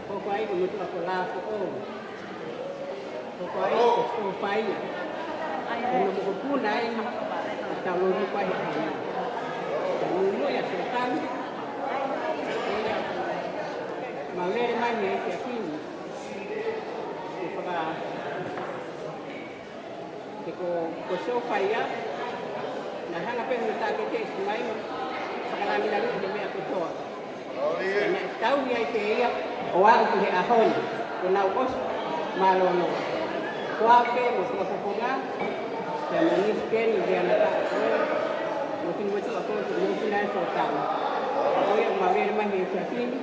Hoko ai ko Motuʻa ko Lafoʻou. Hoko ai ko Sofaia. Ko hono mokopuna ʻeni, ʻa Taulou Nukuahi ʻAna. Ko e muimui ʻa Sētane. Mau lele mai mei he efiafi ni. Ke faka-, ke ko, ko Sofaia, naʻe hanga pē ʻo tākeke ʻe Simaila, fakalangilangi he meʻa kotoa. Naʻe tauhi ai pē ia ʻo aʻu ki he ʻaho ni, kuo nau ʻosi mālōlō. Ko au pē mo e fakafofonga, pea mo Misi Keni, pea mo e tangata ko ē, mo e finemotuʻa ko ē, mo e finemotuʻa Sōtane. Ko ia ʻoku mau lele mai he efiafi ni,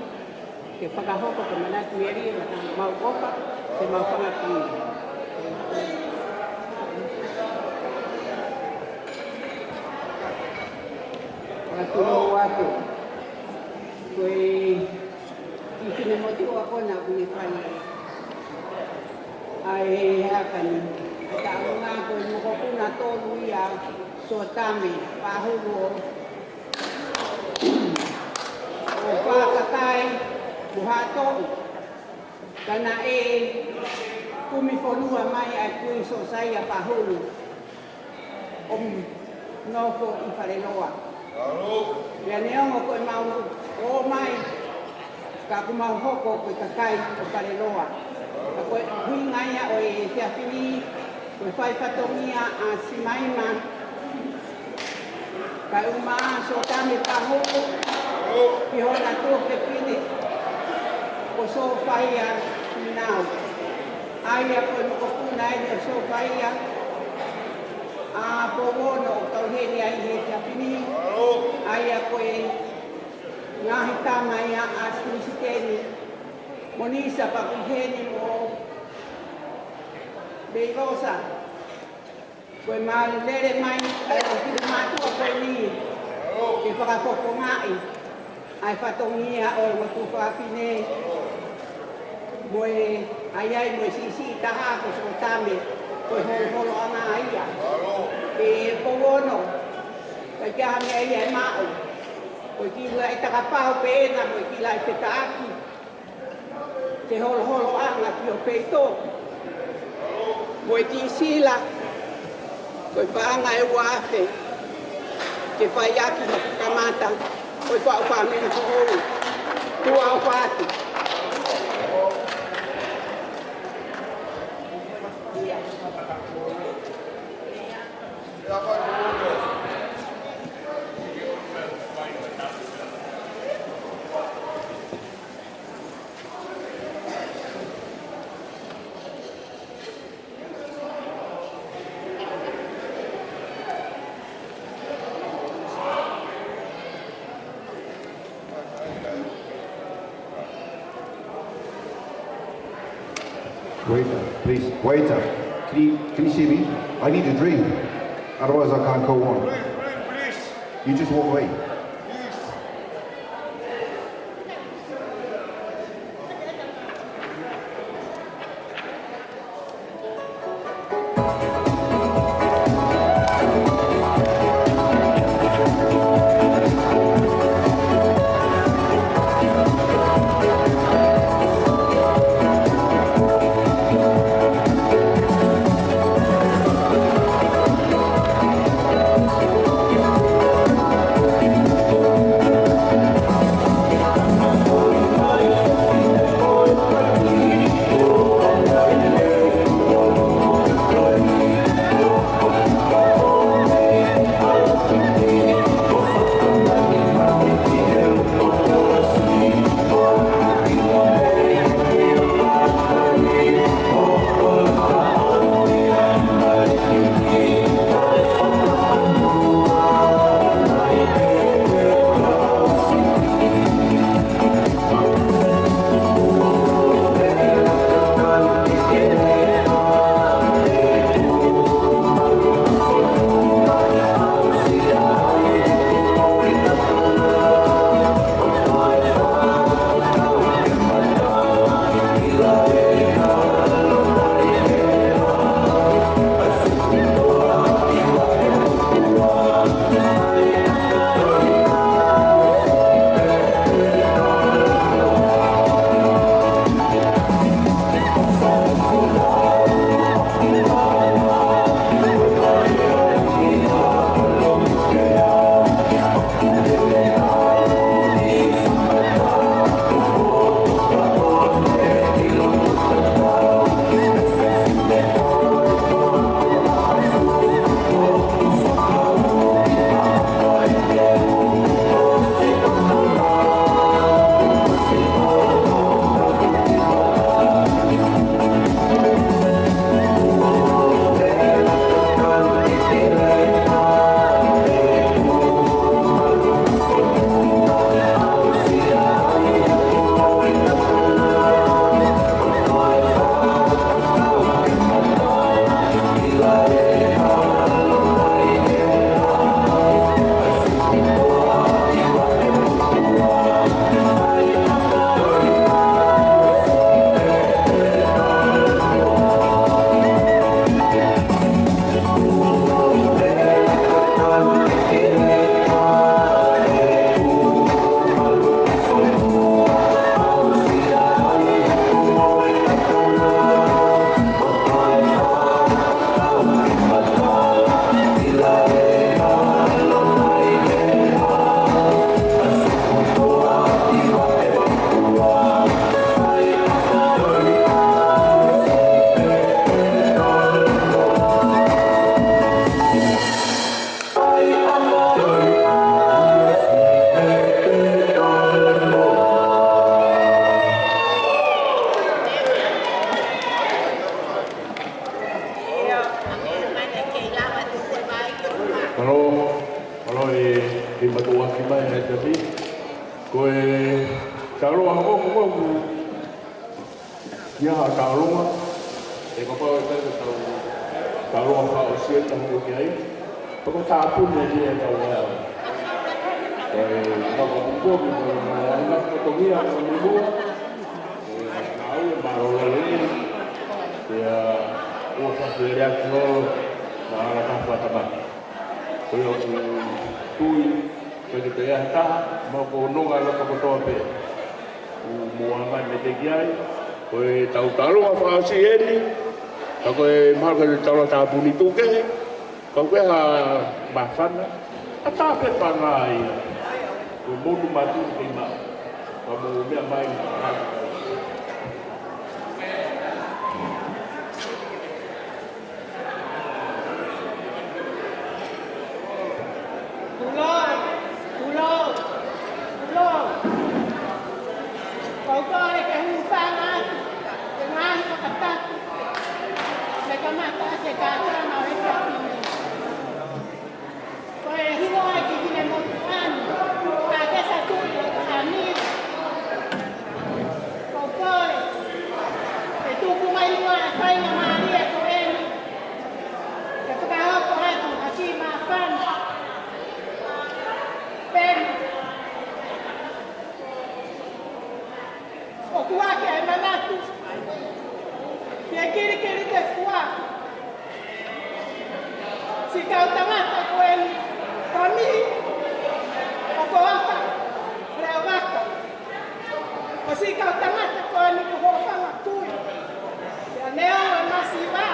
ke fakahoko ko e manatu melie maʻa homau ʻofa, ke mau fanga kui. Fakatulou atu. Ko e kiʻi finemotuʻa ko ena ʻoku ne fai ʻa e haka ni. ʻA e taʻu ngā ko e mokopuna tolu ia, Sōtane Pahulu ʻo, ʻo Fakakai mo Haʻatoʻu. Ka naʻe kumi fonua mai ʻa e kui Sōsaia Pahulu ʻo nofo ʻi Faleloa. Pea neongo ko ʻemau ō mai, ka ʻoku mau hoko ko e kakai ʻo Faleloa. Ka ko e ʻuhinga ia ʻo e efiafi ni, ko e fai fatongia ʻa Simaima Kaeʻumaʻā Sōtane Pahulu ki hona tuofefine ko Sōfaia Finau. ʻA ia ko e mokopuna eni ʻo Sōfaia, ʻa Pouono ʻoku tau ʻi heni ai he efiafi ni. ʻA ia ko e ngaahi tama ia ʻa Misi Keni mo Nisa pea ʻoku ʻi heni mo Meilosa. Ko e mau lele mai ʻa e finemotuʻa ko eni ke fakafofongaʻi ʻa e fatongia ʻo e ongo tuofefine mo e, ʻa ia mo e siʻisiʻi taha ko Sōtane, ko e holoholoʻanga ia. ʻE Pouono, ʻikai ke ʻi ai ha meʻa ia ʻe maʻu. Ko e kiʻi laʻi takapau pē ena mo e kiʻi laʻi fetaʻaki. Ke holoholoʻanga ki ho peito. Mo e kiʻi sila, ko e paʻanga ʻe ua afe, ke fai ʻaki hoʻo kamata, ko e paʻu fāmili foʻou. Tuʻa ʻofa atu. Waiter, please. Waiter, can you, can you see me? I need a drink. Otherwise, I can't go on. Drink, drink, please. You just walk away. Please. Matuʻaki mai he taimi. Ko e tāloa hoko ko ʻoku ʻi ai ha tāloa. ʻE kapau ʻe ʻikai ke tau tāloa fakaʻosi ʻe tau ki ai. Pea ko e tāpuni ʻe ia ʻe tau ʻai. Ko e maka pupo ki ko e maka pupo ki ko e maka pupo. Ko e maka pupo, mālō lelei. Pea ʻoku ou fakaʻamu atu holo, na ala ka fakatamaki. Ko ia ʻoku tui, ko e ke pea taha, mo ko nonga la ka kotoa pē. ʻOku mou ʻamanaki ki ai, ko e tau tāloa fakaʻosi eni, ka ko e mahalo ko e tāloa tāpuni tuʻu kehe, ka ko e ha māfana, ʻatā pē panga ia. Ko e motu matu ke mau, ka mou meʻa mai, Kulo, kulo, kulo. Ko e kole ke hūfanga atu, ke ngaahi fakatapu. Me kamata ke kātana ʻo e fafine. Ko e hingoa ki finemotuʻa ni, ka ke sa tui ʻo ka ni. Ko e kole, ke tuku mai muʻa e faingamālie ko eni. Ke fakahoko atu ha kiʻi māfana. Peni. ʻOku ʻi ai e manatu. Ke kilikili ke fua. Siʻi kau tangata ko eni, Kami, ʻo ko aka, Leovaka. Ko siʻi kau tangata ko eni ko Hofanga Kui. ʻIa Neo ʻa Masiva.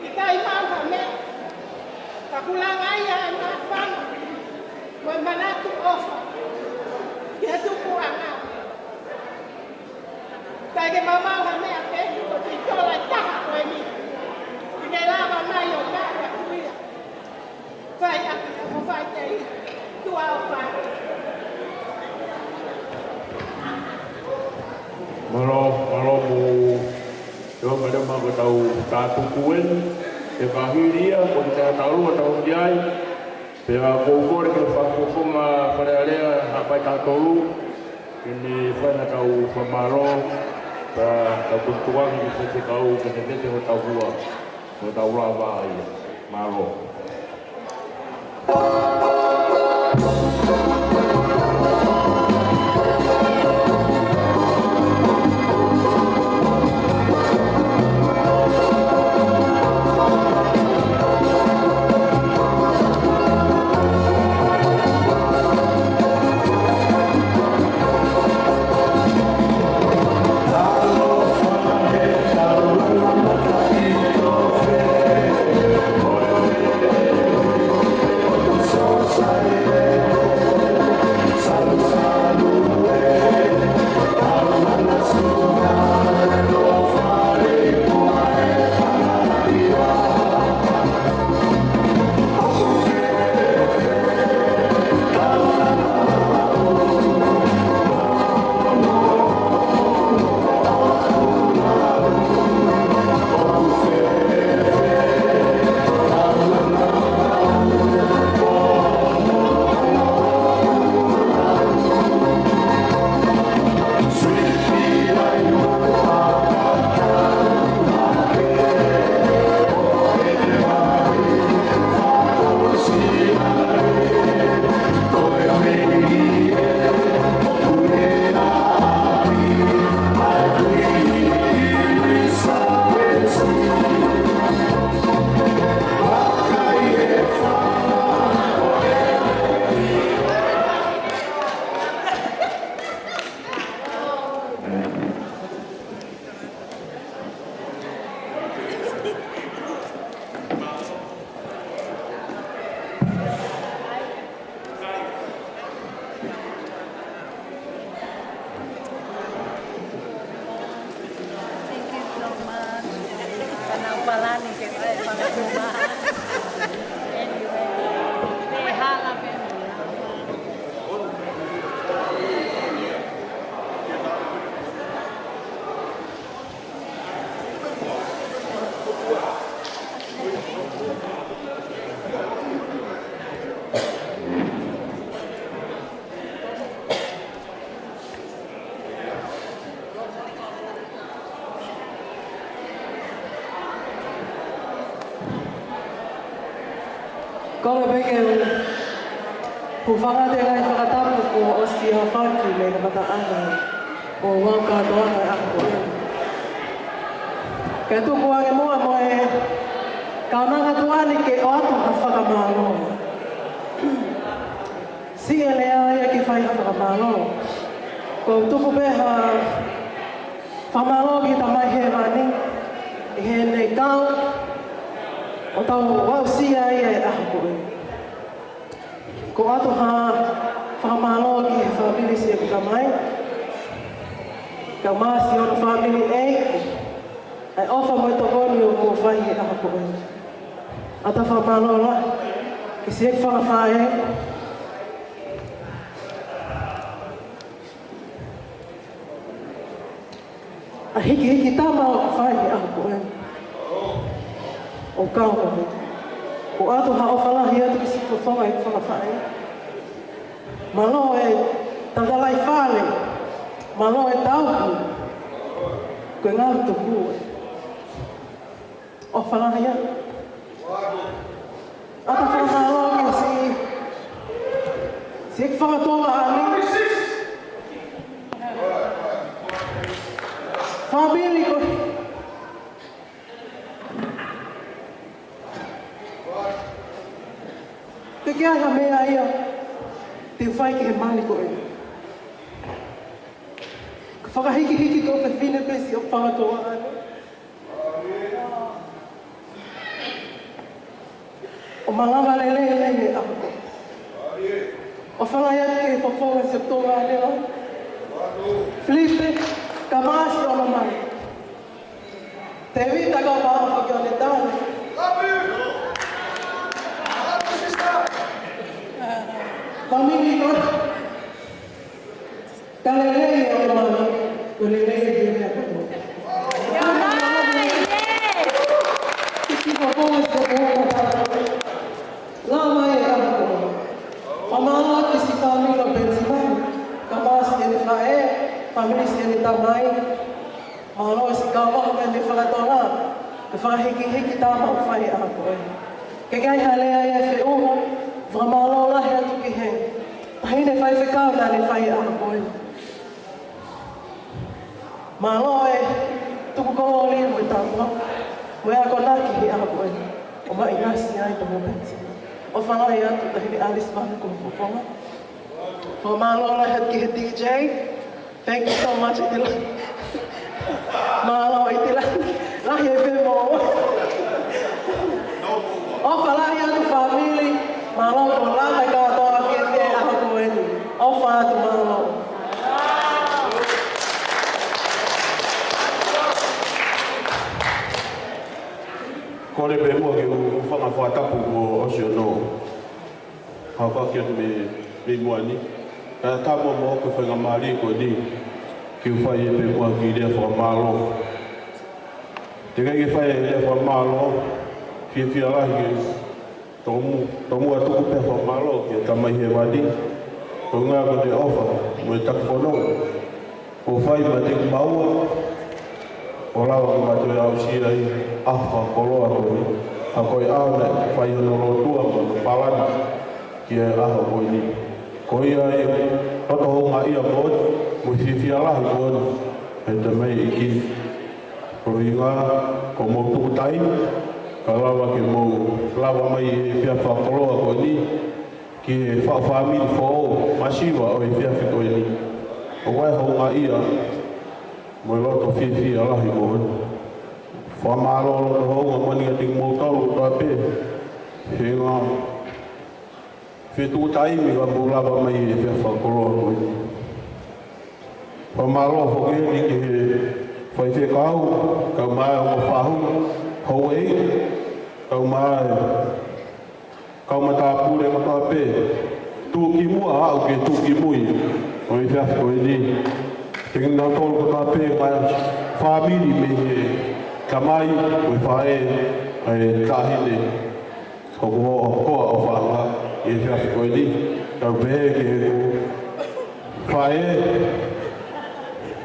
ʻIkai mau ha meʻa. Ka kulanga ia ʻa e māfana. Mo e manatu ʻofa. Ki he tupuʻanga. ʻIkai ke mau maʻu ha meʻa pē, ko e kiʻi tola ʻe taha ko eni. ʻIkai lava mai ʻo maʻu ʻa Kuia. Fai ʻaki, mo fai teʻia. Tuʻa ʻo fai. Mālō, mālō mo e ʻofa leva ko e tau tātuku eni. ʻE ka hili ia, ko e tau tālua tau ki ai. Pea ʻoku ou kole ke fakafofonga Fale Alea, Haʻapai taha tolu, ke ne fai ʻetau fakamālō, pea tau tukuange ki he faifekau, ke ne vete hotau hua, hotau lava ia. Mālō. Thank you so much. Kana palani ke kai pala kuma. Anyway, te hala pē. Kole pē ke u hūfanga he ngaahi fakatapu kuo ʻosi ʻafaki mei he kamataʻanga ʻo e ʻaho kātoanga ʻo e ʻaho ko eni. Kae tuku ange muʻa mo e kaunanga tuʻa ni ke ʻoatu ha fakamālō. Siʻi lea ia ke fai ha fakamālō. ʻOku ou tuku pē ha fakamālō ki he Tamai Hēvani, ʻi heʻene kau ʻo tau aʻusia ai e ʻaho ko eni. ʻOku ou ʻoatu ha fakamālō ki he fāmili siʻeku tamai, kae ʻumaʻā siʻono fāmili ʻeiki, ʻa e ʻofa mo e tokoni ʻoku mou fai he ʻaho ko eni. ʻOatu ha fakamālō lahi ki siʻeku fanga faʻē, ʻa e hikihiki tama ʻoku fai he ʻaho ko eni. ʻOku ou kau mo ia. ʻOku ou ʻoatu ha ʻofa lahi atu ki siʻi fofonga ʻeku fanga faʻē. Mālō e tatalaifale, mālō e tauhi, ko e ngaahi tuku ē. ʻOfa lahi atu. ʻOatu ha fakamālō ki siʻi, siʻi fanga tuongaʻane, fāmili ko ē. Ke ke ʻai ha meʻa ia te u fai ki he mali ko ē. Ka fakahikihiki tuofefine pē siʻo fanga tuongaʻane. ʻO malava lelei ai e ʻaho. ʻOfa lahi atu ki he fofonga siʻo tuongaʻane lahi, Filipe, kae ʻumaʻā siʻono mali. Tēvita kae ʻumaʻā foki ʻene tane. Fāmili ko ē. Ka lelei ʻa e mali, ko e lelei ʻa e meʻa kotoa. Ki siʻi fofonga siʻo tuongaʻane. Lava e ʻaho ko eni. Fakamālō ki siʻi fāmili ʻo Penisimani, kae ʻumaʻā siʻene faʻē, fāmili siʻene tamai. Mālō siʻi kau ʻaho mei he fakatonga, ke fakahikihiki tama ʻoku fai he ʻaho ko eni. Ke ke ʻai ha lea ia ʻe feʻunga, fakamālō lahi atu ki he taʻahine faifekau naʻa ne fai he ʻaho ko eni. Mālō e tuku kolōlia mo e tapuhā, mo e akonaki he ʻaho ko eni. ʻO maʻinasi ai pē mo Penisimani. ʻOfa lahi atu taʻahine Alice Manu ko e fofonga. Fakamālō lahi atu ki he D J. Thank you so much, ʻItila. Mālō, ʻItila. Lahi e pē mo. ʻOfa lahi atu fāmili. Mālō ko lava e kātoa ke te ʻaho ko eni. ʻOfa atu, mālō. Kole pē muʻa ke u hūfanga he fakatapu kuo ʻosi hono hafaki atu mei, mei muʻa ni. Kae ʻatā muʻa mo hoku faingamālie ko eni ke u fai pē muʻa ha kiʻi lea fakamālō. Teʻeki ai ke fai e lea fakamālō, fiefia lahi ke tomu-, tomuʻa tuku pē ha fakamālō ki he Tamai Hēvani, ko e ʻuhinga ko ʻene ʻofa mo e taki fononga kuo fai maʻa kimaua, ʻo lava ke ma toe aʻusia ai e ʻaho fakakoloa ko eni. Ka ko e ʻaho naʻe fai hono lotua mo hono palani ki he ʻaho ko eni. Ko ia ai e loto houngaʻia moʻoni, mo e fiefia lahi moʻoni, ʻe Tamai ʻEiki. Ko e ʻuhinga, ko hoʻomou tuku taimi, kae lava ke mou lava mai he efiafi fakakoloa ko eni, ki he faʻu fāmili foʻou masiva ʻo e efiafi ko eni. ʻOku ʻi ai e houngaʻia mo e loto fiefia lahi moʻoni. Fakamālō loto houngaʻia moʻoni kiate kimoutolu kotoa pē, he ngaahi fetuku taimi ka mou lava mai he efiafi fakakoloa ko eni. Fakamālō foki heni ki he faifekau, kae ʻumaʻā e ongo fahu, houʻeiki, kae ʻumaʻā e kau matāpule kotoa pē, tuʻukimuʻa aʻu ki he tuʻukimui ʻo e efiafi ko eni. Kiate kinautolu kotoa pē, mo e fāmili mei he tamai, mo e faʻē, ʻa e taʻahine, ʻoku hokohoko ʻo fānau ʻi he efiafi ko eni. Kau pehē ki heʻeku faʻē,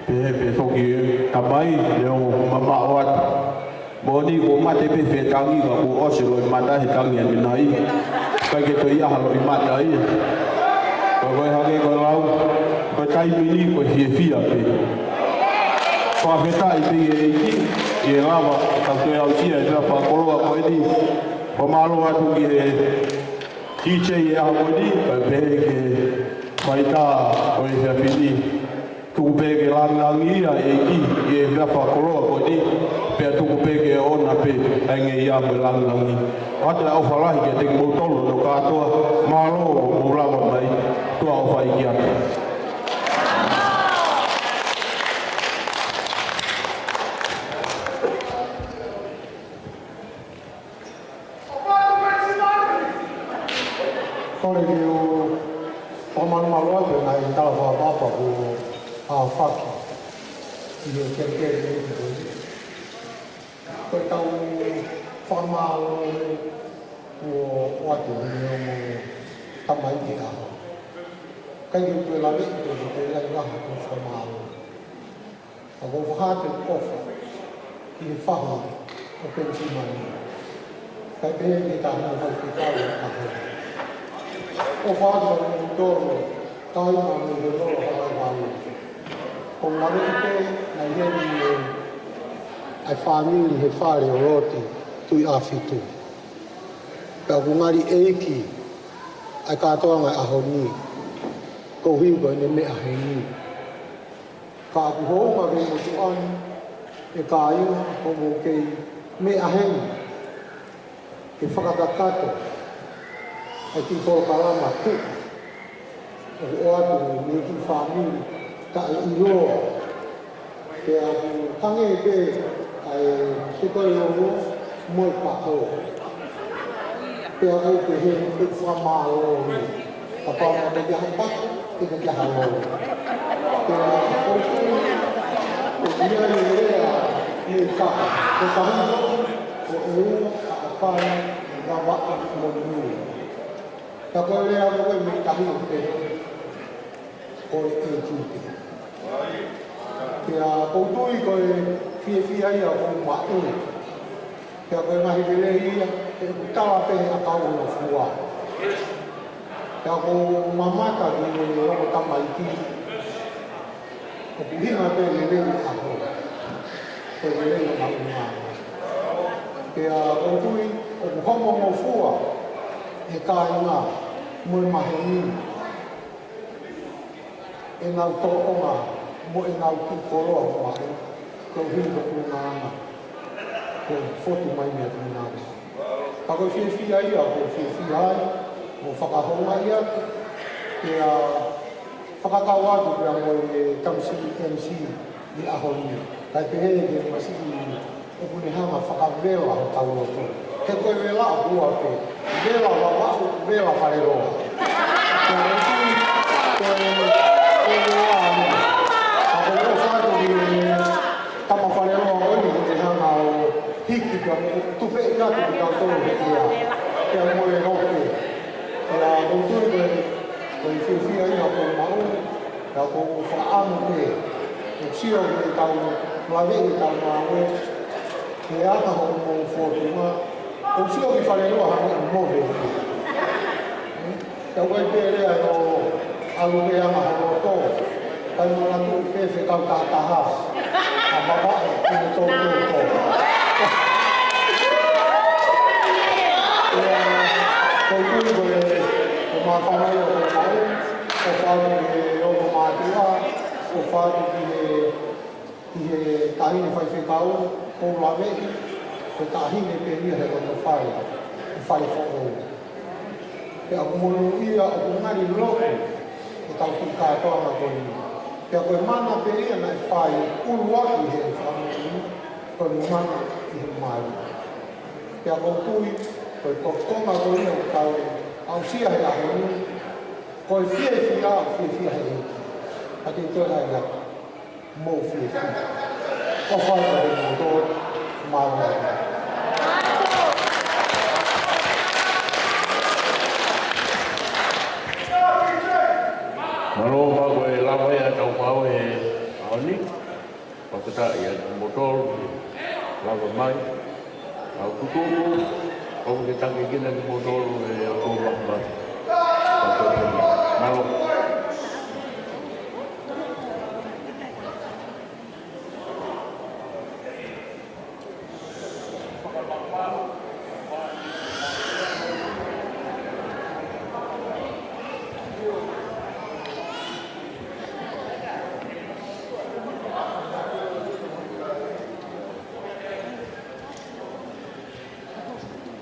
pehē pē foki ki he tamai, neongo ʻoku mamaʻo atu. Moʻoni kuo mate pē fetangi ka kuo ʻosi loʻimata he tangi ʻanenai. ʻIkai ke toe ʻi ai ha loʻimata ia. Ka ko e hangē ko e lau, ko e taimi ni ko e fiefia pē. Fakafetaʻi pē ki he ʻEiki, ʻi he lava, tau toe aʻusia e fakakoloa ko eni. Fakamālō atu ki he D J ʻi he ʻaho ko eni, kae pehē ki he faitā ʻo e efiafi ni. Tuku pē ke langilangiʻia e ʻEiki ʻi he fakakoloa ko eni, pea tuku pē ke ʻoʻona pē ʻa e ngeia mo e langilangi. ʻOatu e ʻofa lahi kiate kimoutolu hono kātoa, mālō hoʻomou lava mai, tuʻa ʻofa ʻeiki atu. Kole ke u fakamalumalu atu e ngaahi tala fakatapu kuo aofaki ʻi he kelekele ni. Ko e tau fakamālō kuo ʻoatu ʻe he ongo tamaiki ʻaho. ʻIkai ke u toe lave, ʻikai ke u toe lave lahi, ko e fakamālō. Ka ʻoku ou fakahā atu e ʻofa ki he fahu ʻo Penisimani, kae pehē ki he tangataʻeiki faifekau ʻo e ʻaho. ʻOfa atu kiate kimoutolu kāinga mei he lolo Haʻapai Valu. ʻOku ou lave pē naʻe ʻi heni ʻa e fāmili he fale ʻo Loti Tuʻiʻāfitu. Pea ʻoku ngali ʻeiki ʻa e kātoanga e ʻaho ni, koeʻuhi ko ʻene meʻa heni. Ka ʻoku hounga ke motuʻa ni e kāinga ʻoku mou kei meʻa heni ke fakakakato e kiʻi polokalama tuʻa ʻoku ʻoatu mei he kiʻi fāmili taʻeʻiloa. Pea ʻoku hangē pē ʻa e sekoe lolo mo e paʻo. Pea ʻoku ou pehē ʻoku fakamālō ia. Kapau naʻe ʻikai ke ʻi ai ha paʻo, ʻikai ke ʻi ai ha lolo. Pea ʻoku ou tui ʻoku ʻi ai e lea mei ka, ko e tahi, ko e ua, Haʻapai, Vavaʻu mo Niue. Ka ko e lea ko ē mei tahi ʻoku pehē, ko e ʻEiki pē. Pea ʻoku ou tui ko e fiefia ia ʻoku ou maʻu. Pea ko e ngaahi lelei ia, ʻoku tala pē he ʻakau hono fua. Pea ʻoku ou mamata ki he ongo tamaiki, ʻoku ʻuhinga pē lelei ʻaho, ko e lelei ʻo e ʻaho. Pea ʻoku ou tui ʻoku homo ngofua e kāinga mo e maheni ʻenau tōʻonga mo ʻenau kiʻi koloa ʻoku maʻu, koeʻuhi ko e ʻulungaanga kuo fotu mai meiate kinautolu. Ka ko e fiefia ia ʻoku ou fiefia ai, ʻo fakahoungaʻi atu, pea fakakau atu pea mo e tauhi M C ʻi he ʻaho ni. Kae pehē ki he masiʻi ʻoku ne hanga fakavela hotau loto. He ko e vela ʻoku ua pē. Vela Vavaʻu, vela Faleloa. Ko e, ko e, ko e vela ni. Ka ko e ʻofa atu ki he tama Faleloa ko eni ʻoku ne hanga ʻo hiki pea mo tupeʻi atu kitautolu he ʻea. Pea mo e lope. Pea ʻoku ou tui ko e, ko e fiefia ia ʻoku ou maʻu, pea ʻoku ou fakaʻamu pē ke sio ki heʻetau laveʻi ʻetau ngāue, he anga hoʻomou fōtunga, ʻoku ou sio ki Faleloa hangē ʻoku move pē. Pea ʻoku ʻikai pē lea ʻo ʻalu pē anga hoʻo loto. Kae manatuʻi pē fekau tahataha. ʻA Vavaʻu, ʻoku ne tō tō tō. Pea, ʻoku ou tui ko e, ko e māfana ia ʻoku ou maʻu, ʻofa atu ki he ongo mātuʻa, ʻofa atu ki he, ki he taʻahine faifekau, ʻoku ou laveʻi, ko e taʻahine pē ia he loto fale, he fale foʻou. Pea ʻoku monūʻia, ʻoku ngali lotu ʻetau kiʻi kātoanga ko eni. Pea ko e mana pē ia naʻe fai ʻuluaki he fāmili, ko e mana ʻi he mali. Pea ʻoku ou tui, ko e tokonga ko ia ʻoku tau aʻusia he ʻaho ni, ko e fiefia, fiefia he ʻEiki. Ka te u toe ʻai atu. Mou fiefia. ʻOfa atu kiate kimoutolu, mālō. Mālō, pea ko e lava ia ʻetau ngāue he ʻaho ni. Fakafetaʻi atu kimoutolu. Lava mai, au kutuku, au ke taki kina ki motolo e au kō makamata. Mālō.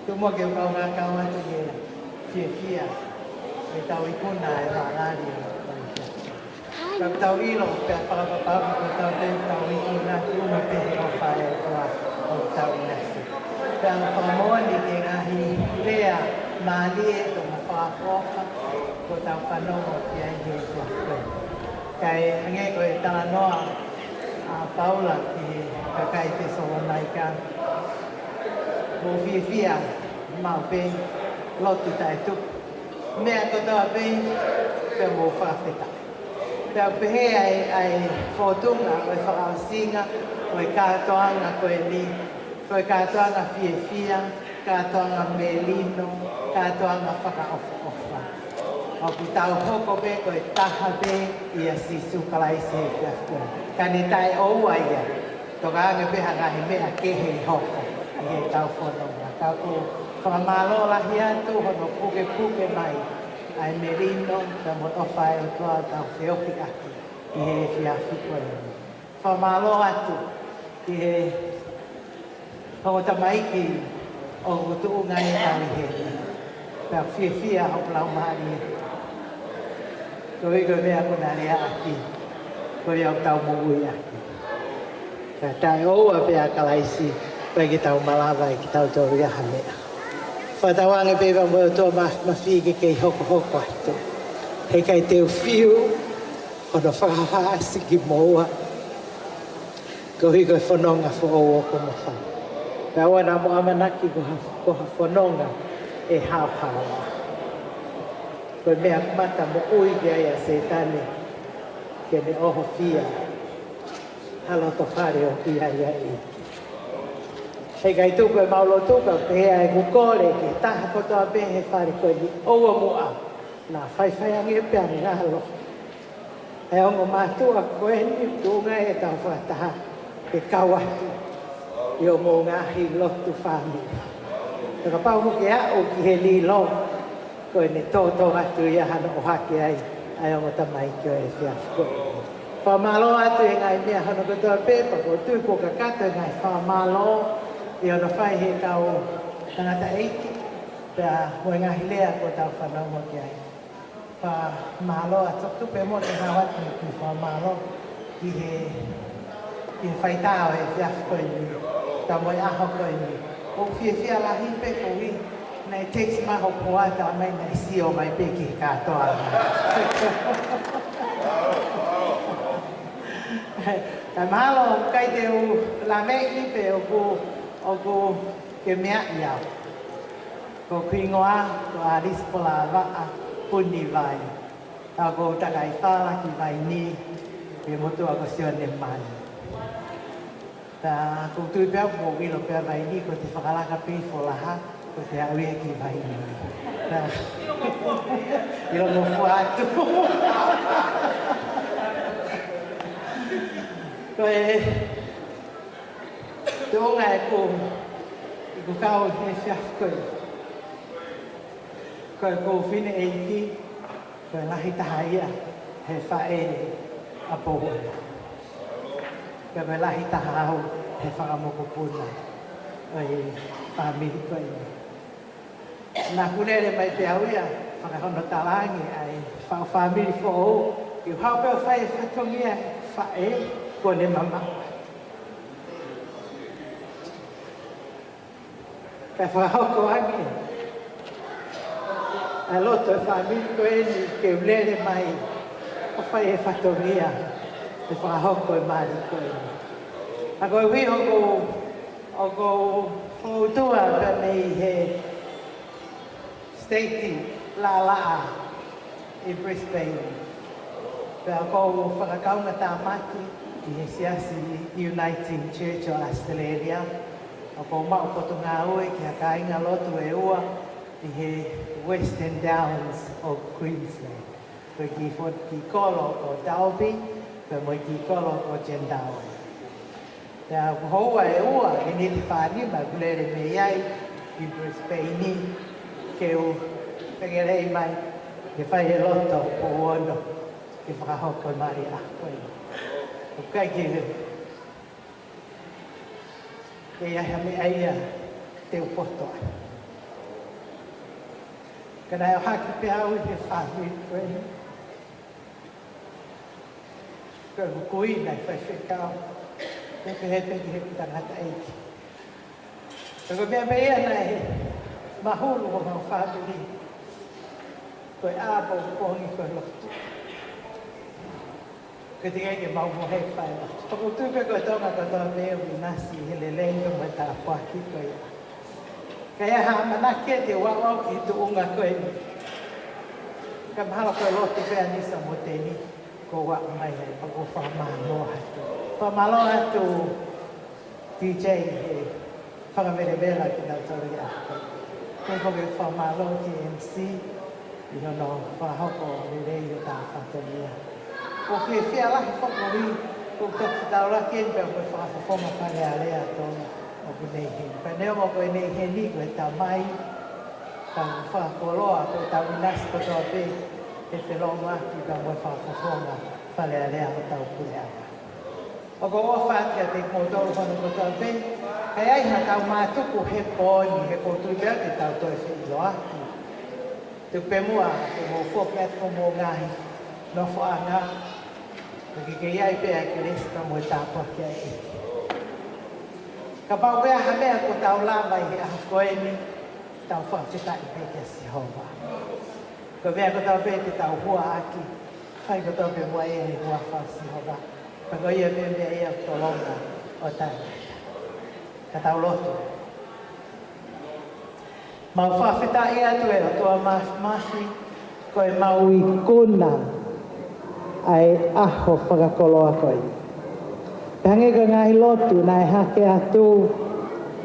Tuku muʻa ke u kaungā kau atu ke fiefia ʻi heʻetau ikuna e vālali ʻo e Ka tau ʻilo, pea fakapapau ko tau te tau ʻi na tuma pe he ʻofa ʻa e ʻOtua ʻoku tau ʻinasi. Pea fakamoʻoni ki he ngaahi lea mālie ʻoku fakaʻofoʻofa ʻoku tau fanongo ki ai he efiafi ko eni. Kae hangē ko e talanoa ʻa Paula ki he kakai Tesalonaika, mou fiefia maʻu pē, lotu taʻetuku, meʻa kotoa pē, pea mou fakafetaʻi. Pea pehē ai ʻa e fōtunga ʻo e fakaʻosinga ʻo e kātoanga ko eni, ko e kātoanga fiefia, kātoanga melino, kātoanga fakaʻofoʻofa. ʻOku tau hoko pē ko e taha pē ʻia Sīsū Kalaisi he efiafi ko eni. Ka ne taʻeʻoua ia. Tokanga pē ha ngaahi meʻa kehe ʻe hoko ʻi heʻetau fononga. Ka ʻoku ou fakamālō lahi atu hono pukepuke mai ʻa e melino, pea mo e ʻofa ʻa e ʻOtua ʻoku tau feohi ʻaki ʻi he efiafi ko eni. Fakamālō atu ki he ongo tamaiki ʻoku tuʻunga ʻi he tau ʻi heni. Pea fiefia hoku laumālie. Koeʻuhi ko e meʻa kuo na lea ʻaki, ko ia ʻoku tau moʻui ʻaki. Ka taʻeʻoua pē ʻa Kalaisi, ʻikai ke tau malava ʻe kitautolu ia ha meʻa. Fakatauange pē pea mo e ʻOtua ma, mafi ke kei hokohoko atu. Heʻikai te u fiu hono fakahaohaoa ʻasi kimoua. Koeʻuhi ko e fononga foʻou ʻoku mo fai. Pea ʻoua naʻa mo ʻamanaki ko ha, ko ha fononga ʻe haohaoa. Ko e meʻa ʻoku mata moʻui ki ai ʻa Sētane, ke ne ʻohofia ha loto fale ʻoku ʻi ai ʻa e ʻEiki. Heʻikai tuku ʻemau lotu ka pehē ʻa ʻeku kole ki he taha kotoa pē he fale ko eni, ʻoua muʻa naʻa faifai ange pea ngalo ʻa e ongo mātuʻa ko eni tuʻunga ʻi heʻetau fakataha ke kau atu ʻi hoʻomou ngaahi lotu fāmili. Pea kapau ʻoku ke aʻu ki he lilo, ko ʻene tōtō atu ia hano ʻohake ai ʻa e ongo tamaiki ʻo e efiafi ko eni. Fakamālō atu he ngaahi meʻa hono kotoa pē, pea ʻoku ou tui kuo kakato e ngaahi fakamālō ʻi hono fai ʻe he kau tangataʻeiki, pea mo e ngaahi lea kuo tau fanongo ki ai. Fakamālō atu, tuku pē muʻa ke hao atu e kiʻi fakamālō ki he, ki he faitā ʻo e efiafi ko eni, pea mo e ʻaho ko eni. ʻOku fiefia lahi pē koeʻuhi naʻe text mai hoku hoa, talamai naʻe sio mai pē ki he kātoanga. Kae mahalo ʻikai te u laveʻi pe ʻoku, ʻoku ke meaʻi au. Ko hoku hingoa ko ʻAlisi Polavaʻa Punivai. Ka ʻoku ou takai fala ki Vainī, ʻi he motuʻa ko Sione Mani. Ka ʻoku ou tui pē au ʻoku mou ʻilo pē ʻa Vainī, ko ʻete fakalaka pē ʻi Folaha, ko ʻete aʻu ia ki Vainī. Ka ʻilongofua atu. Ko e tuʻunga ʻeku, ʻeku kau he efiafi ko ē. Ko ʻeku fineʻeiki, ko e lahi taha ia he faʻē ʻa Pouana. Pea ko e lahi taha au he fanga mokopuna ʻo e fāmili ko eni. Naʻá ku lele mai pē au ia, fakahono talaange ʻa e faʻu fāmili foʻou, ke u haʻu pē ʻo fai e fatongia ʻa e faʻē kuo ne mamaʻo. Kae fakahoko ange ʻa e loto ʻo e fāmili ko eni ke u lele mai ʻo fai e fatongia ke fakahoko e mali ko eni. Ka koeʻuhi ʻoku ou, ʻoku ou foutua pē mei he siteiti laʻalaʻa ʻi Brisbane. Pea ʻoku ou fakakaungātāmaki ʻi he siasi Uniting Church of Australia, ʻOku ou maʻu potungāue ki ha kāingalotu ʻe ua ʻi he Western Downs ʻo Queensland. Ko e kiʻi fo-, kiʻi kolo ko Dalby, pea mo e kiʻi kolo ko Jandowae. Pea ʻoku houa ʻe ua miniti fā nima ʻeku lele mei ai ki Brisbane ni ke u fekeleʻi mai ke fai e lotu ʻo e pō ono ke fakahoko e mali ʻaho ko eni. ʻOku ʻikai ke ʻi ai ha meʻa ia te u poto ai. Ka naʻe ʻohake pē au ʻi he fāmili ko eni. Ko ʻeku kui naʻe faifekau, pea pehē pē ki heʻeku tangataʻeiki. Ka ko e meʻa pē ia naʻe mahulu ʻi homau fāmili, ko e ʻapongipongi ko e lotu. Ko e teʻeki ke mau mohe fai lotu. Pea ʻoku ou tui pē ko e Tonga kotoa pē ʻoku ʻinasi he lelei pea mo e tāpuaki ko ia. Ka ʻi ai ha ʻamanaki te u aʻu au ki he tuʻunga ko eni, ka mahalo ko e lotu pē ʻa Nisa mo Teni kuo u aʻu mai ai, pea ʻoku ou fakamālō atu. Fakamālō atu D J he fakavelavela kinautolu ia. Pea ʻoku ou fakamālō ki he M C ʻi hono fakahoko lelei ʻo tā fatongia. ʻOku ou fiefia lahi foki ʻi hoʻo toki fetaulaki eni pea mo e fakafofonga Fale Alea ʻo Tonga ʻoku ʻi Nei Heni. Pea neongo ko e Nei Heni ko e tamai, ka fakakoloa ko e tau ʻinasi kotoa pē he felōngoaki pea mo e fakafofonga Fale Alea ʻo hotau puleʻanga. ʻOku ou ʻofa atu kiate kimoutolu hono kotoa pē, ka ʻi ai ha tau mātuku he pō ni, he ʻoku ou tui pē te tau toe feʻiloaki. Tuku pē muʻa ke mou foki atu ki homou ngaahi nofoʻanga, ka ke kei ʻi ai pē ʻa e kelesi pea mo e tāpuaki ʻa e ʻEiki. Kapau ko ha meʻa kuo tau lava ʻi he ʻaho ko eni, tau fakafetaʻi pē kia Sihova. Ko e meʻa kotoa pē te tau hū ʻaki, fai kotoa pē muʻa ia ʻi he huafa ʻo Sihova. Pea ko ia pē meʻa ia ʻoku tolonga ʻo taʻengata. Ka tau lotu. Mau fakafetaʻi atu ʻe ʻOtua Māfimafi, ko e mau ikuna ʻa e ʻaho fakakoloa ko eni. Pea hangē ko e ngaahi lotu naʻe hake atu,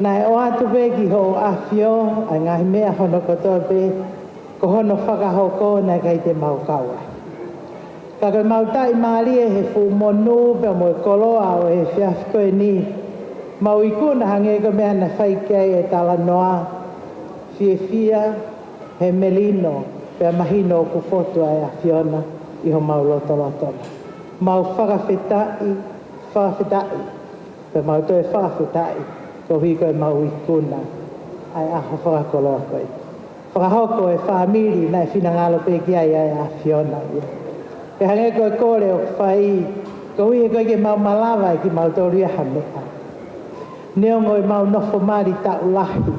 naʻe ʻoatu pē ki hoʻo ʻAfio ʻa e ngaahi meʻa hono kotoa pē, ko hono fakahoko naʻe ʻikai te mau kau ai. Ka ko e mau taʻimālie he fuʻu monū pea mo e koloa ʻo e efiafi ko eni, mau ikuna hangē ko e meʻa naʻe fai ki ai e talanoa, fiefia he melino, pea mahino ʻoku fotu ʻa e ʻAfiona ʻi homau lotolotonga. Mau fakafetaʻi, fakafetaʻi, pea mau toe fakafetaʻi, koeʻuhi ko e mau ikuna ʻa e ʻaho fakakoloa ko eni. Fakahoko e fāmili naʻe finangalo pē ki ai ʻa e ʻAfiona ia. Pea hangē ko e kole ʻoku fai, koeʻuhi he ʻikai ke mau malava ʻe kimautolu ia ha meʻa. Neongo ʻemau nofo mali taʻu lahi,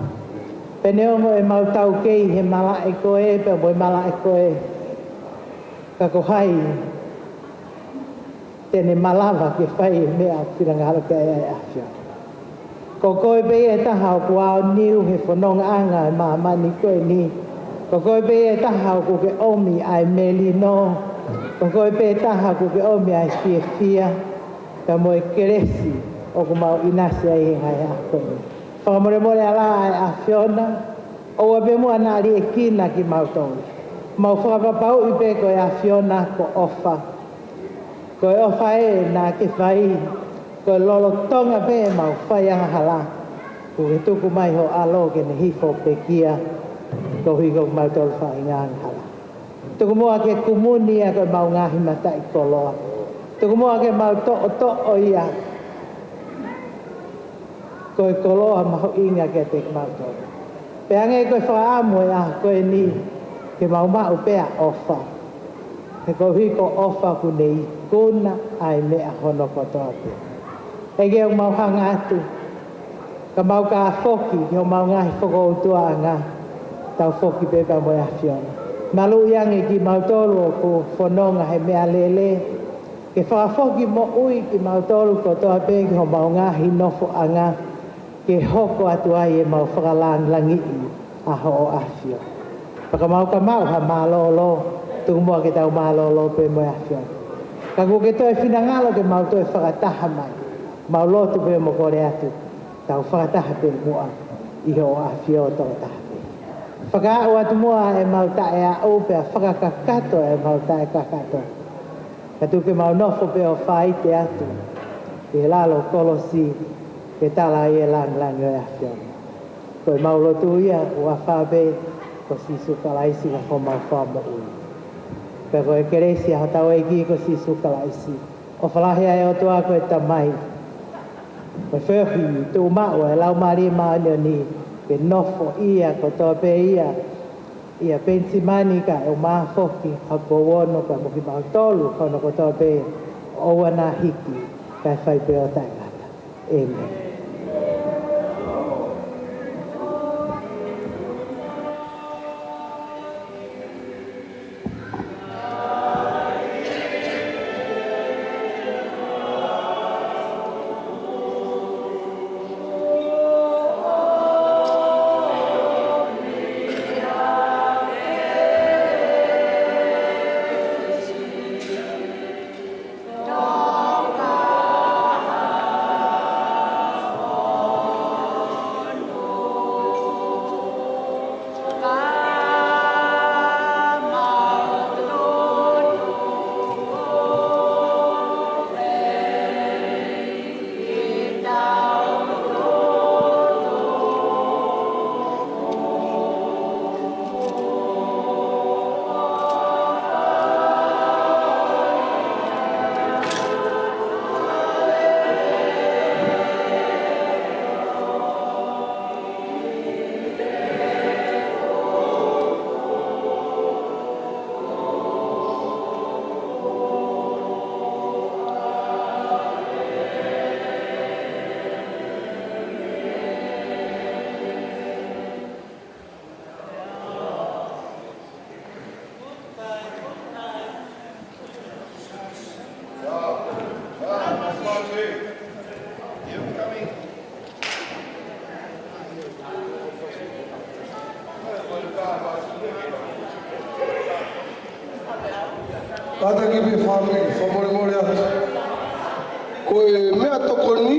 pea neongo ʻemau taukei he malaʻe ko ē pea mo e malaʻe ko ē, ka ko hai te ne malava ke fai e meʻa ʻoku finangalo ki ai ʻa e ʻAfiona. Ko koe pē ia ʻe taha ʻoku aoniu he fonongaʻanga ʻo e māmani ko eni. Ko koe pē ia ʻe taha ʻoku ke ʻomi ʻa e melino. Ko koe pē ʻe taha ʻoku ke ʻomi ʻa e fiefia pea mo e kelesi ʻoku mau ʻinasi ai he ngaahi ʻaho ko eni. Fakamolemole ā ʻa e ʻAfiona, ʻoua pē muʻa naʻa liʻekina kimautolu. Mau fakapapauʻi pē ko e ʻAfiona ko ʻofa. Ko e ʻofa ē naʻa ke fai, ko e lolotonga pē ʻemau fai angahala, kuo ke tuku mai ho ʻAlo ke ne hifo pekia, koeʻuhi ko kimautolu faʻahinga angahala. Tuku muʻa ke kumuni ia ko ʻemau ngaahi mataʻikoloa. Tuku muʻa ke mau toʻotoʻo ia ko e koloa mahuʻinga kiate kimautolu. Pea hangē ko e fakaʻamu ʻo e ʻaho ko eni, ke mau maʻu pē ʻa e ʻofa. He koeʻuhi ko e ʻofa ʻoku ne ikuna ʻa e meʻa hono kotoa pē. ʻEiki, ʻoku mau hanga atu, ka mau ka foki ki homau ngaahi fokoutuaʻanga, tau foki pē pea mo e ʻAfiona. Maluʻi ange kimautolu ʻoku fononga he meʻalele, ke fakafoki moʻui kimautolu kotoa pē ki homau ngaahi nofoʻanga, ke hoko atu ai ʻemau fakalāngilangiʻi ʻa hoʻo ʻAfio. Pea ka mau ka maʻu ha mālōlō, tuku muʻa ke tau mālōlō pē mo e ʻAfiona. Ka kuo ke toe finangalo ke mau toe fakataha mai, mau lotu pē mo kole atu. Tau fakataha pē muʻa ʻi hoʻo ʻAfio tokotaha pē. Fakaaʻu atu muʻa ʻemau taʻeaʻu pea fakakakato ʻemau taʻekakato. Ka tuku ke mau nofo pē ʻo faite atu ʻi he lalo kolosi ke tala ai e lāngilangi ʻo e ʻAfiona. Ko ʻemau lotu ia ʻi he huafa pē ʻo Sīsū Kalaisi ko homau Fakamoʻui. Pea ko e kelesi ʻa hotau ʻEiki ko Sīsū Kalaisi, ʻofa lahi ʻa e ʻOtua ko e Tamai, ko e feohi tuʻumaʻu ʻa e Laumālie Māʻoniʻoni, ke nofo ia kotoa pē ia ʻia Penisimani kae ʻumaʻā foki ʻa Pouono kae mo kimautolu hono kotoa pē, ʻo ʻoua naʻa hiki kae fai pē ʻo taʻengata. ʻĒmeni. Kātaki pē fāmili, fakamolemole atu. Ko e meʻatokoni,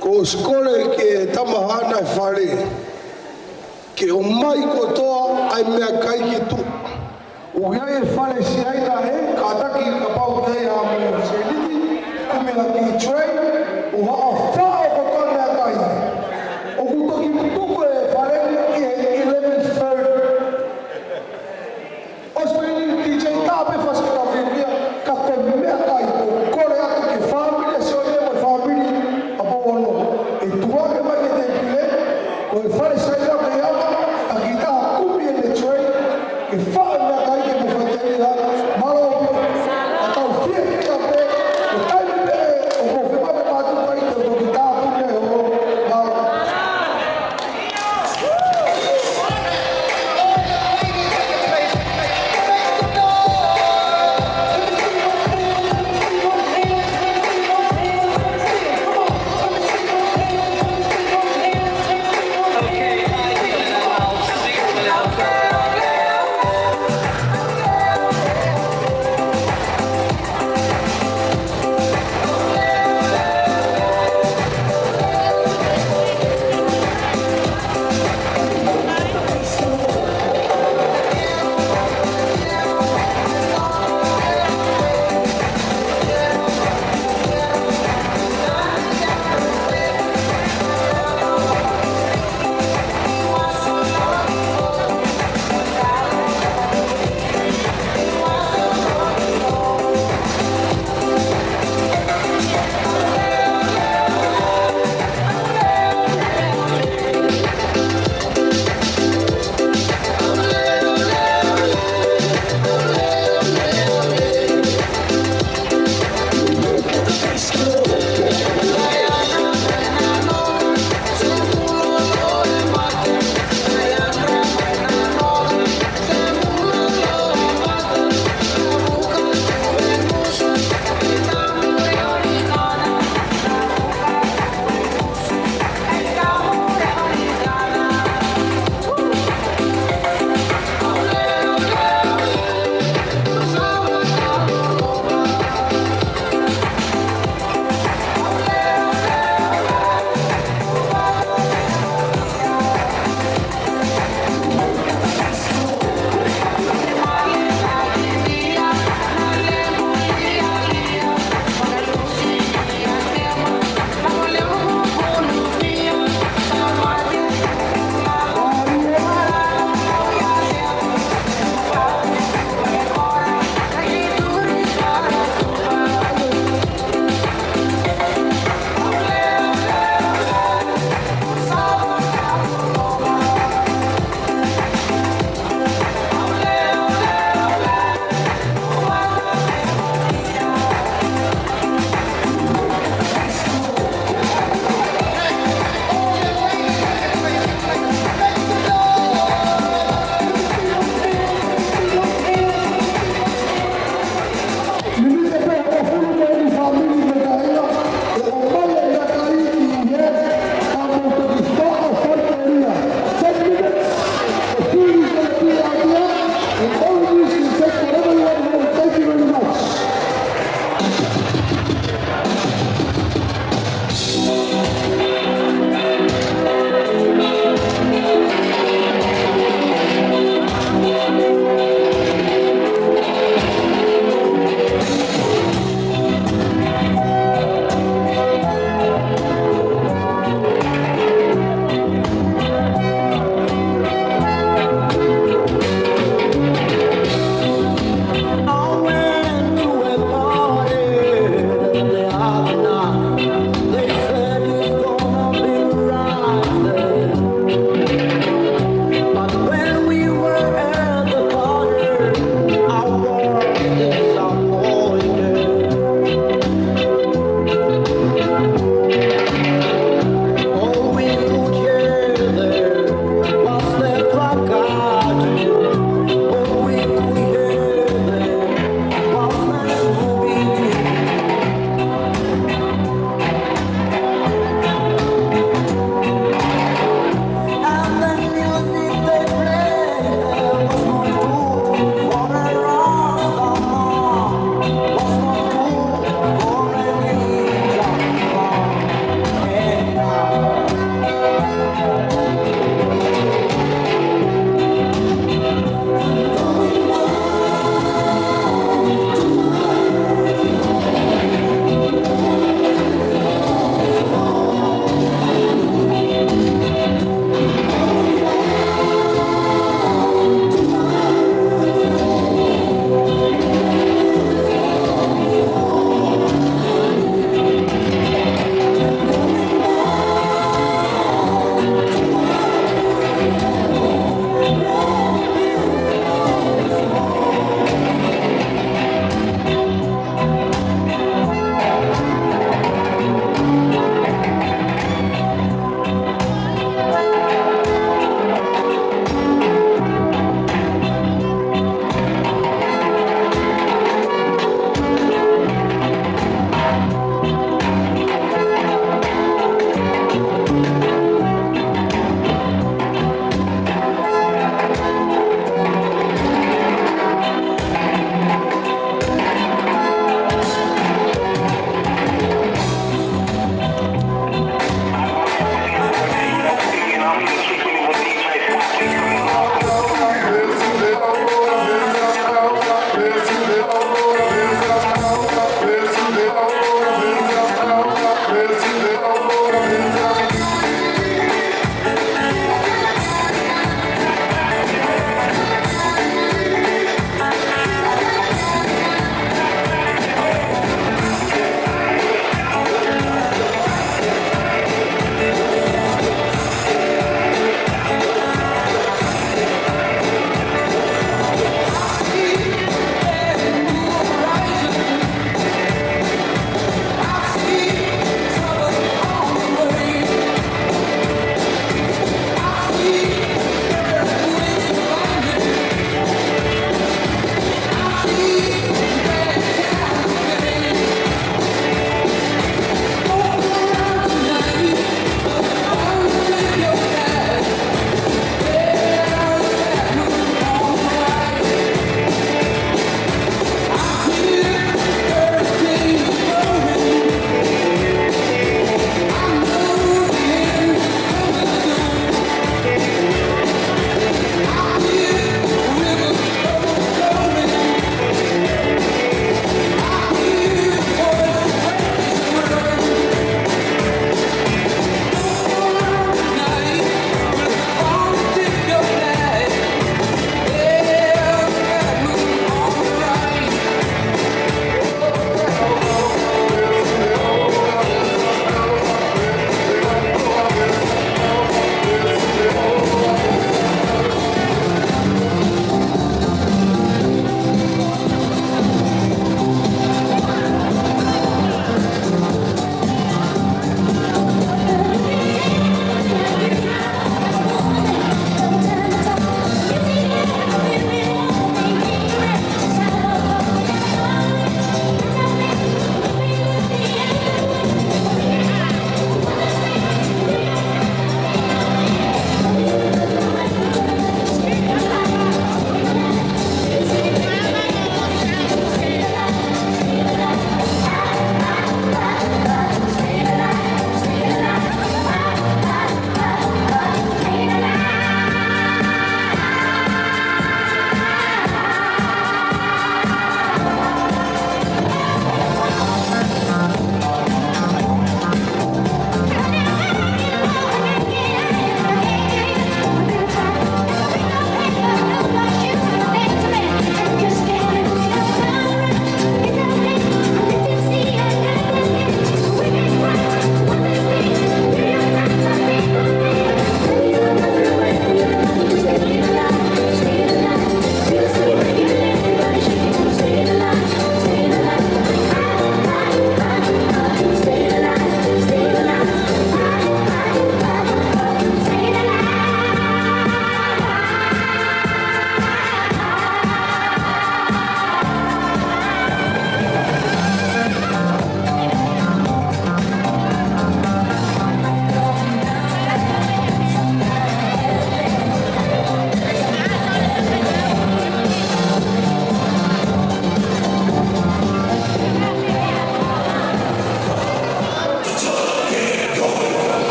kuo ʻosi kole ki he tama haʻana e fale ke ʻomai kotoa ʻa e meʻakai ke tuʻu. ʻOku ʻi ai e fale Siaina he kātaki, kapau ʻoku ʻi ai ha mou sēniti, kumi ha kiʻi tray, ʻo haʻu ʻo faʻo kotoa e meʻakai. ʻOku toki tuku e fale ni ʻi he eleven thirty. ʻOsi pē eni D J, tā pē fasi ke tau fiefia, ka ko e meʻakai, ʻoku ou kole atu ki he fāmili ʻa Sione mo e fāmili ʻa Pouono, ʻe tuku ange mai ki he tēpile, ko e fale Siaina ʻoku ʻi ai, ka kiʻi tā kumi ʻene tray, ke faʻo e meʻakai ke mou faʻiteliha. Mālō, ʻa tau fiefia pē, ko e taimi pē ʻoku mou fiemaʻu ke mou tuku ai, te u toki tā kumi ai holo. Mālō.